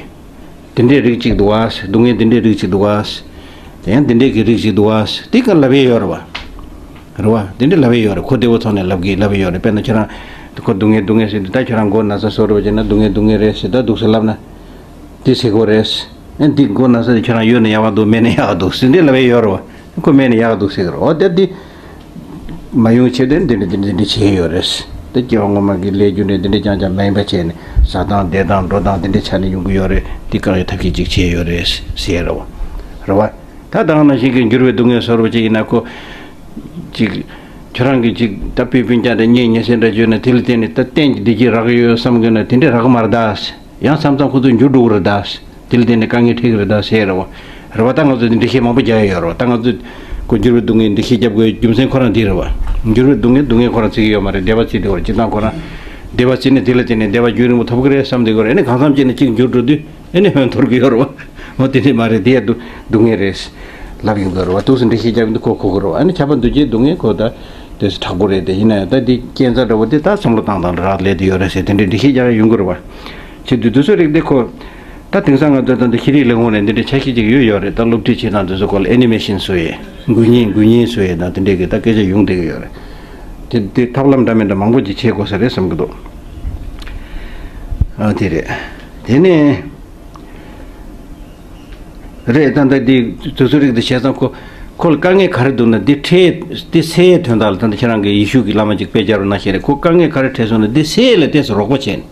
དེ་འདྲའི་རིགས་ཅིག་འདུག་བ། སྡུག་བསྔལ་དེ་འདྲའི་རིགས་ཅིག་འདུག་བ། དེ་ཡང་དེ་འདྲའི་གི་རིགས་ཅིག་འདུག་བ། དེ་ག་ལབ་ཡས་ཡོད་རེད་བ། རེད་བ། དེ་འདྲ་ལབ་ཡས་ཡོད་རེད། ཁོ་བདེ་བོ་ཐོག་ནས་ལབ་གི་ལབ་ཡས་ཡོད་རེད། དཔེར་ན་ཁྱོད་རང་ཁོ་སྡུག་བསྔལ་སྡུག་བསྔལ་ཟེར་དུས་ད་ཁྱོད་རང་མགོ་ན་ཚ་གསོ་རོགས་བྱས་ན་སྡུག་བསྔལ་སྡུག་བསྔལ་རེད་ཟེར། ད་འདུག་སེ་ལབ་ན་དེ་ཟེར་གོ་རེད། ཨེ་འདི་མགོ་ན་ཚ་དེ་ཁྱོད་རང་ཡོད་ན་ཡག་ག་འདུག་མེད་ན་ཡག་ག་འདུག་ཟེར་འདི་ལབ་ཡས་ཡོད་རེད་བ། ཁོ་མེད་ན་ཡག་ག་འདུག་ཟེར་གི་རེད། འོ་དེ་འདི་མ་ཡོང་ཆེད་དུ་འདི་འདྲ་འདི་འདྲ་འདི་འདྲ་བྱས་ཡོད་རེད། དེ་སྐྱེ་བ་སྔོན་མ་གི་ལས་རྒྱུ་འདྲ་འདི་འདྲ་རྐྱང་རྐྱང་མ་ཡིན་པ་བྱས་ནས་ ཟ་སྟངས་བསྡད་སྟངས་འགྲོ་སྟངས་དེ་འདྲའི་ཆ་ནས་ཡོང་གི་ཡོད་རེད། དེ་བཀག་ཡའི་ཐབས་ཤེས་ཅིག་བྱས་ཡོད་རེད་ཟེར་རེད་བ། རེད་བ། ད་ད་ག་ནང་བཞིན་གྱི་འགྱུར་བའི་སྡུག་བསྔལ་བཟོ་འདྲ་ཅིག་ཡིན་ན་ཁོ། ཅིག་ཁྱོད་རང་གིས་ཅིག་ད་སྤུས་སྤུན་ཀྱག་འདྲ་གཉེན་ཉེ་སྲིང་འདྲ་བརྗོད་ན་དེ་ལ་བརྟེན་ནས་ད་གཏན་གྱི་བདེ་སྐྱིད་རག་གི་ཡོད་བསམ་གྱི་ན་དེ་འདྲ་རག་གི་མ་རེད་ད། ཡང་མཚམས་མཚམས་ཁོ་ཚོ་འགྱུར་འགྲོ་གི་རེད་ད། དེ་ལ་བརྟེན་ནས་དཀའ་ངལ་འཕྲད་ཀྱི་རེད་ད་ཟེར་རེད་བ། རེད་བ། ད་ང་ཚོ་འདི་འགྲེལ་བཤད་མང་པོ་རྒྱག་ཡ་ཡོད་རེད་བ། ད་ང་ཚོ་ཁོ་འགྱུར་བའི་སྡུག་བསྔལ་འགྲེལ་བཤད་རྒྱབ་དགོས་རྒྱུ་མཚན་ཁོ་རང་འདི་རེད་བ། འགྱུར་བའི་སྡུག་བསྔལ་སྡུག་བསྔལ་ཁོ་རང་བརྩི་གི་ཡོད་མ་རེད། བདེ་བ་བརྩི་བསྡད་ཡོད་རེད། སྤྱིར་བཏང་ཁོ་རང་བདེ་བ་བརྩིས་ནས་དེ་ལ་བརྟེན་ནས་བདེ་བ་རྒྱུན་རིང་པོ་ཐོབ་ཀྱི་རེད་བསམ་བསྡད་ཡོད་རེད། ཨ་ནི་གང་འཚམ་ཅིག་ནས་གཅིག་འགྱུར་འགྲོ་དུས་ཨ་ནི་ཧོན་འཐོར་གི་ཡོད་རེད་བ། འོ་དེ་འདྲ་མ་རེད། དེ་ཡང་སྡུག་སྡུག་བསྔལ་རེད་ལབ་ཡོང་གི་རེད་བ། འདུག་སེ་འགྲེལ་བཤད་རྒྱབ་ཡོང་དུས་ཁོ་གོ་གི་རེད་བ། ཨ་ནི་ཁྱབ་པ་འདུ་བྱེད་སྡུག་བསྔལ་ཁོ་ད་དེ་དྲག་པོ་རེད། དེ་ཡིན་ན་ཡང་ད་འདི་རྐྱེན་རྩ་འདྲ་བོ་དེ་ད་བསམ་བློ་བཏང་སྟངས་ལ་རག་ལས་དེ་ཡོད་རེད་ཟེར་དེ་འདྲའི་འགྲེལ་བཤད་རྒྱག་ཡ་ཡོང་གི་རེད་བ། བྱེད་དུས་དུས་ཚོད་རིག་དེ་ཁོ། ད་དེང་སང་ང་ཚོ་ད་ལྟ་ཤེས་རིག་ལས་ཁུངས་ནས་འདི་འདྲའི་ཆ་ཤས་ཅིག་ཡོད་ཡོད་རེད། ད་སློབ་ཁྲིད་བྱེད་སྟངས་དེ་ཚོ་སྐོར་ལ་ཨེ་ནི་མེ་ཤན་བཟོ་ཡས། འགུལ་བརྙན་འགུལ་བརྙན་བཟོ་ཡས་དང་དེ་འདྲའི་གི་ད་སྐད་ཆ་ཡོང་བསྡད་ཀྱི་ཡོད་རེད། དེ་དེ་ཐབས་ལམ་འདྲ་མི་འདྲ་མང་པོ་ཅིག་བྱེད་དགོས་ས་རེད་བསམ་གྱི་འདུག་ཨ་དེ་རེད། དེ་ནས། རེད། ད་ལྟ་འདི་དུས་ཚོད་རིག་འདི་བྱས་ཙང་ཁོ། ཁོ་ལ་དཀའ་ངལ་ག་རེ་འདུག་ན་འདི་འཕྲལ་འདི་སེལ་ཡས་དོན་དག་ལ་ད་ལྟ་ཁྱེད་རང་གི་ཡེ་ཤུ་གི་བླ་མ་ཅིག་དཔེ་སྦྱར་བ་ནང་བཞིན་རེད། ཁོ་དཀའ་ངལ་ག་རེ་འཕྲད་སོང་ན་འདི་སེལ་ཡས་ལ་ཏོག་ཙམ་རོགས་པ་བྱས་ནས།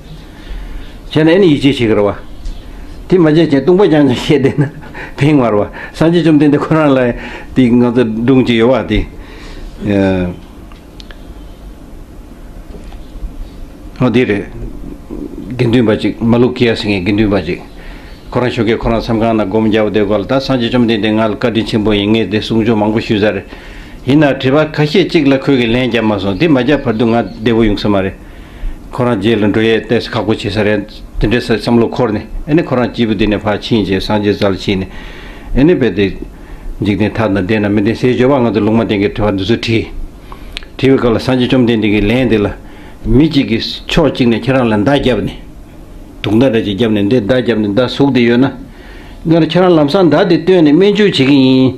བྱས་ན་ཨེ་ནི་ཡིད་ཆེས་བྱེད་ཀྱི་རེད་བ། དེ་མ་བྱས་བྱས་ལྟུང་བ་རྐྱང་རྐྱང་བཤད་བསྡད་ན་ཕན་མ་རེད་བ། སངས་རྒྱས་བཅོམ་ལྡན་འདས་ཁོ་རང་ལ་དེ་ང་ཚོ་སྒྲུང་ཅིག་ཡོད་བ་དེ། ཨ། ཨོ་དེ་རེད། དགེ་འདུན་པ་ཅིག་མ་ལུ་ཀི་ཡ་ཟེར་མཁན་དགེ་འདུན་པ་ཅིག་ཁོ་རང་ཞོགས་ཀས་ཁོ་རང་མཚམས་ཁང་ནང་སྒོམ་རྒྱག་པ་དེ་སྐོར་ལ་ད་སངས་རྒྱས་བཅོམ་ལྡན་འདས་ང་ལ་བཀའ་དྲིན་ཆེན་པོ་ཡིན། ངས་དེ་གསུང་ཆོས་མང་པོ་ཞུས་ཚར་རེད། ཡིན་ན་དྲི་བ་ཁ་ཤས་ཅིག་ལ་ཁོས་ཀྱི་ལན་རྒྱབ་མ་སོང་། དེ་མ་རྒྱབ་བར་དུ་ང་བདེ་པོ་ཡོང་ས་མ་རེད། ཁོ་རང་རྗེས་ལ་འགྲོ་ཡས་ཏོག་ཙམ་ཁག་པོ་བྱེད་ས་རེད། དེ་འདྲའི་བསམ་བློ་འཁོར་ནས་ཨ་ནི་ཁོ་རང་སྐྱིད་པོ་དེ་ནས་ཕར་ཕྱིན་བྱས་སངས་རྒྱས་རྩ་ལ་ཕྱིན་ནས་ཨ་ནི་རྦད་དེ་འཇིག་རྟེན་མཐའ་དང་བསྡད་ན་མི་བདེ་ཟེར་བརྗོད་པ་ང་ཚོ་ལུང་མ་བསྟན་གྱི་དྲི་བ་འདི་ཚོ་དྲིས། དྲི་བའི་སྐབས་ལ་སངས་རྒྱས་བཅོམ་ལྡན་འདས་ཀྱི་ལན་འདི་ལ། མི་གཅིག་གིས་ཕྱོགས་གཅིག་ནས་ཁྱེད་རང་ལ་མདའ་བརྒྱབ་ནས། དུག་མདའ་འདྲ་ཅིག་བརྒྱབ་ནས་འདི་མདའ་བརྒྱབ་ནས་མདའ་ཟུག་བསྡད་ཡོད་ན། ང་ལ་ཁྱེད་རང་ལམ་སང་མདའ་དེ་བཏོན་ནས་སྨན་བཅོས་བྱེད་ཀྱི་ཡིན།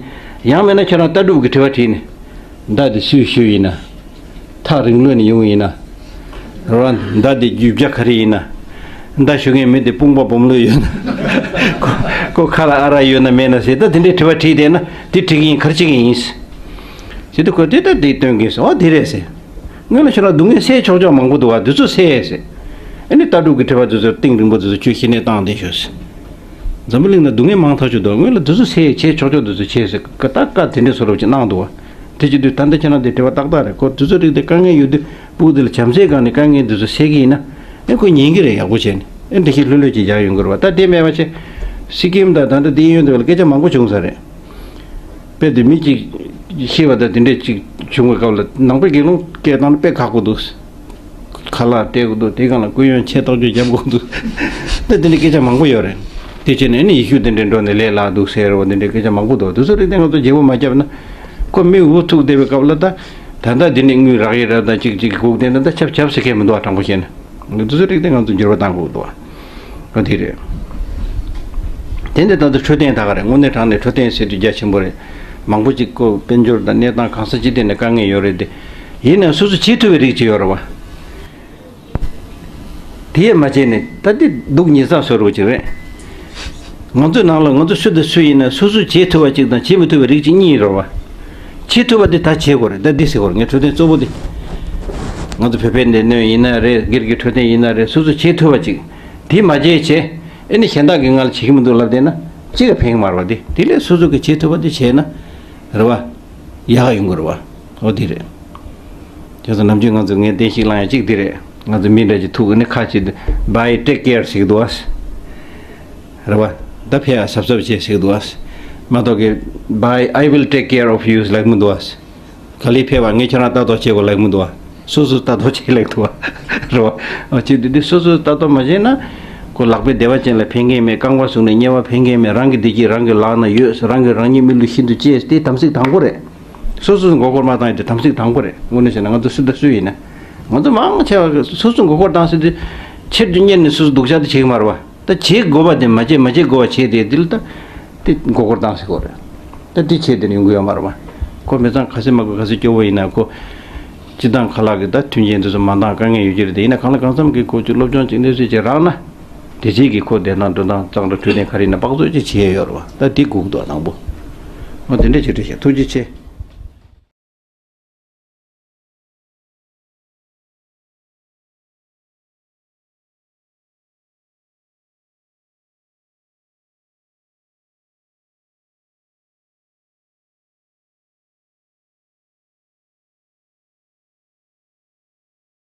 ཡང་མིན་ན་ཁྱེད་རང་ལྟ་གྲུབ་ཀྱི་དྲི་བ་དྲིས་ནས། མདའ་དེ་སུས་གཞུས་ཡིན་ན། ཐག་རིང་ལོས་ནས་ཡོང་ཡིན་ན། རོ། མདའ་དེ་རྒྱུ་ཆ་ག་རེ་ཡིན་ན། མདའ་གཞུ་མཁན་མི་དེ་དཔུང་པ་སྦོམ་ལོས་ཡོད་ན། ཁོ་ཁོ་ཁ་ལ་ཨ་རག་ཡོད་ན་མེད་ན་ཟེར་ད་དེ་འདྲའི་དྲི་བ་དྲིས་བསྡད་ན་དེ་འགྲིག་གི་ཡིན། ག་རེ་བྱེད་ཀྱི་ཡིན། ཟེར་དུས་ཁོས་དེ་ལྟར་དེ་སྟོན་གྱིན་སོང་། ཨོ་དེ་རེད་ཟེར། སྔོན་ལ་ཁྱོད་རང་སྡུག་བསྔལ་སེལ་ཆོག་ཆོག་མང་པོ་འདུག་བ། དེ་ཚོ་སེལ་ཟེར། ཨ་ནི་ལྟ་གྲུབ་ཀྱི་དྲི་བ་དེ་ཚོ་གཏིང་རིང་པོ་དེ་ཚོ་ཁྱོད་ཤི་ནས་བཏང་བསྡད་ཤོག་ཟེར། འཛམ་བུ་གླིང་ན་སྡུག་བསྔལ་མང་ཐག་ཆོད་འདུག་སྔོན་ལ་དེ་ཚོ་སེལ་བྱེད་ཆོག་ཆོག་དེ་ཚོ་བྱེད་ཟེར་ཀ་ཏག་ཀ་དེ་འདྲའི་བཟོ་འདྲ་ཅིག་གནང་འདུག་བ། དེ་བྱེད་དུས་ད་ལྟ་ཁྱེད་རང་དེ་དྲི་བ་ཏག་ཏག་རེད། ཁོ་དེ་ཚོ་རིགས་དེ་དཀའ་ངལ་ཡོད་དུས་སྤུ་གུ་དེ་ལ་བྱམས་བརྩེའི་སྒང་ནས་དཀའ་ངལ་དེ་ཚོ་སེལ་གྱི་ཡིན་ན་ཨེ་ཁོ་ཉན་གྱི་རེད། ཡག་པོ་བྱས་ནས་ཨེ་འདི་ཤེས་ལྷོད་ལྷོད་ཅིག་རྒྱག་ཡོང་གི་རེད་བ། ད་དེ་མེད་པ་བྱས་སི་ཀིམ་དང་ད་ལྟ་དེ་ཡོན་དེ་བ་ལ་སྐད་ཆ་མང་པོ་བྱུང་ས་རེད། དཔེ་དེ་མི་གཅིག་ཤི་བ་དང་དེ་འདྲས་ཅིག་བྱུང་བའི་སྐབས་ལ་ནང་པའི་དགེ་སློང་སྐད་བཏང་ན་དཔེ་ཁག་པོ་འདུག་ཁ་ལག་སྟེར་དགོས་འདུག་དེ་སྒང་ལ་སྐུ་ཡོན་ཆེ་ཐག་ཆོད་རྒྱབ་དགོས་འདུག་ད་དེ་འདྲའི་སྐད་ཆ་མང་པོ་ཡོད་རེད། དེ་བྱས་ནས་ཨ་ནི་ཡེ་ཤུ་དེ་འདྲས་འགྲོ་ནས་ལས་སླ་འདུག་ཟེར་བ་དེ་འདྲའི་སྐད་ཆ་མང་པོ་འདུག་དེ་ཚོ་རིགས་དེ་ང་ཚོ་བརྗེ་པོ་མ་བརྒྱབ་ན་ཁོ་མི་འུ་ཐུག་བསྡད་པའི་སྐབས་ལ་ད་ད་ལྟ་འདི་ནས་དངུལ་རག་ཡས་ར་ད་ཅིག་ཅིག་སྒུག་བསྡད་ན་ད་ཆབ་ཆབ་ཟེར་མཁན་མི་འདུག་ཨ་དྲང་པོ་བཤད་ན། དེ་ཚོ་རིགས་དེ་ང་ཚོ་འགྱུར་བ་གཏང་དགོས་འདུག་ཨ། ཨ་དེ་རེད། དེ་འདྲ་ད་ལྟ་འཕྲོད་བསྟེན་ད་ག་རེད། དངོས་གནས་དྲང་གནས་འཕྲོད་བསྟེན་ཟེར་དུས་རྒྱ་ཆེན་པོ་རེད། མང་པོ་ཅིག་ཁོ་དཔལ་འབྱོར་དང་གནས་སྟངས་གང་ས་ཅི་ཐད་ནས་དཀའ་ངལ་ཡོད་རེད་དེ། ཡིན་ནའང་སོ་སོ་བྱེད་ཐུབ་པའི་རིགས་ཅིག་ཡོད་རེད་བ། དེ་ཡས་མ་བྱས་ནས་ད་འདི་སྡུག་ཉེས་བསགས་བཟོ་འདྲ་ཅིག་རེད། ང་ཚོའི་ནང་ལ་ང་ཚོ་སུ་དང་སུ་ཡིན་ན་སོ་སོས་བྱེད་ཐུབ་པ་ཅིག་དང་བྱེད་མི་ཐུབ་པའི་རིགས་ཅིག་གཉིས་རེད་བ། བྱེད་ཐུབ་པ་དེ་ད་བྱེད་དགོས་རེད། ད་འདི་ཟེར་དགོས་རེད། ངས་འཕྲོད་བསྟེན་གཙོ་བོ་དེ། ང་ཚོ་བོད་པའི་སྡེ་སྣོད་ཡིན་ན་རེད། སྒེར་གྱི་འཕྲོད་བསྟེན་ཡིན་ན་རེད། སོ་སོས་བྱེད་ཐུབ་པ་ཅིག་དེ་མ་བྱས་བྱས། ཨེ་ནི་གཞན་དག་གིས་ང་ལ་བྱེད་ཀྱི་མི་འདུག་ལབ་བསྡད་ན་ཅི་ལ་ཕན་གྱི་མ་རེད་བ། དེ་དེ་ལས་སོ་སོ་གིས་བྱེད་ཐུབ་པ་དེ་བྱས་ན་རེད་བ། ཡག་ཡོང་གི་རེད་བ། འོ་དེ་རེད། ཁྱེད་ཚོ་ནམ་རྒྱུན་ང་ཚོ་ངས་བསྟན་བཤིག་བསླང་ཡ་གཅིག་དེ་རེད། ང་ཚོ་མི་འདྲ་ཅིག་ཐུག་གི་ནི་ཁ་ཅིག་Bye, take care ཟེར་གི་འདུག་བ། རེད་བ། ད་ཕེབས་ཡ་གཟབ་གཟབ་བྱེད་ཟེར་གི་འདུག་བ། མ་གཏོགས་གི་Bye, I will take care of you ཟེར་ལབ་གི་མི་འདུག་བ། ག་ལེར་ཕེབས་པ་ངས་ཁྱེད་རང་ལྟ་རྟོག་བྱེད་དགོས་ལབ་མི་འདུག་བ། སོ་སོས་ལྟ་རྟོག་བྱེད་ལབ་འདུག་བ། རེད་བ། ཨ་ཅེ་འདི་འདི་སོ་སོས་ལྟ་རྟོག་མ་བྱས་ན། ཁོ་ལག་པའི་བདེ་བ་ཅན་ལ་ཕན་མཁན་མེད། རྐང་པ་ཟུག་ནས་དམྱལ་བ་ཕན་མཁན་མེད། རང་གི་བདེ་སྐྱིད་རང་གི་ལག་ན་ཡོད། རང་གིས་རང་ཉིད་མི་ལུས་ཤིན་ཏུ་གཅེས། དེ་དམ་ཚིག་དང་པོ་རེད། སོ་སོས་མགོ་སྐོར་མ་བཏང་ཡ་དེ་དམ་ཚིག་དང་པོ་རེད། དངོས་གནས་བྱས་ན་ང་ཚོ་སུ་དང་སུ་ཡིན་ན། ང་ཚོ་མང་ཆེ་བ་སོ་སོས་མགོ་སྐོར་བཏང་ཟེར་དུས། ཆེད་དུ་གཉེར་ནས་སོ་སོ་སྡུག་ཅག་དེ་བྱེད་ཀྱི་མ་རེད་བ། ད་བྱེད་དགོས་པ་དེ་མ་བྱེད་མ་བྱེད་དགོས་པ་བྱེད་དེ་འདི་ལ་ད། དེ་མགོ་སྐོར་བཏང་ཟེར་གོ་རེད། ད་དེ་བྱེད་དེ་ནི་ཡོང་གི་ཡོད་མ་རེད་བ། ཁོ་མི་ཚང་ག་ཚོད་མ་དགོས་ག་ཚོད་སྐྱོ་བོ་ཡིན་ན་ཁོ། སྤྱི་བཏང་ཁ་ལག་གི་ད་མཐུན་རྐྱེན་དེ་ཚོ་མ་འདང་དཀའ་ངལ་ཡོད་ཀྱི་རེད་དེ། ཡིན་ན་གང་ལ་གང་འཚམ་གྱི་ཁོ་ཅིག་སློབ་སྦྱོང་ཅིག་གནས་ཚུལ་ཅིག་རག་ན། དེ་རྗེས་ཀྱི་ཁོ་བསྡད་སྟངས་འགྲོ་སྟངས་གཙང་སྦྲ་འཕྲོད་བསྟེན་ག་རེ་ཡིན་ན་དཔག་ཚོད་ཅིག་བྱེད་ཡ་ཡོད་རེད་བ། ད་དེ་སྒུག་འདུག་དང་པོ། འོ་དེ་འདྲ་ཅིག་རེད་ཤག་ཐུགས་རྗེ་ཆེ།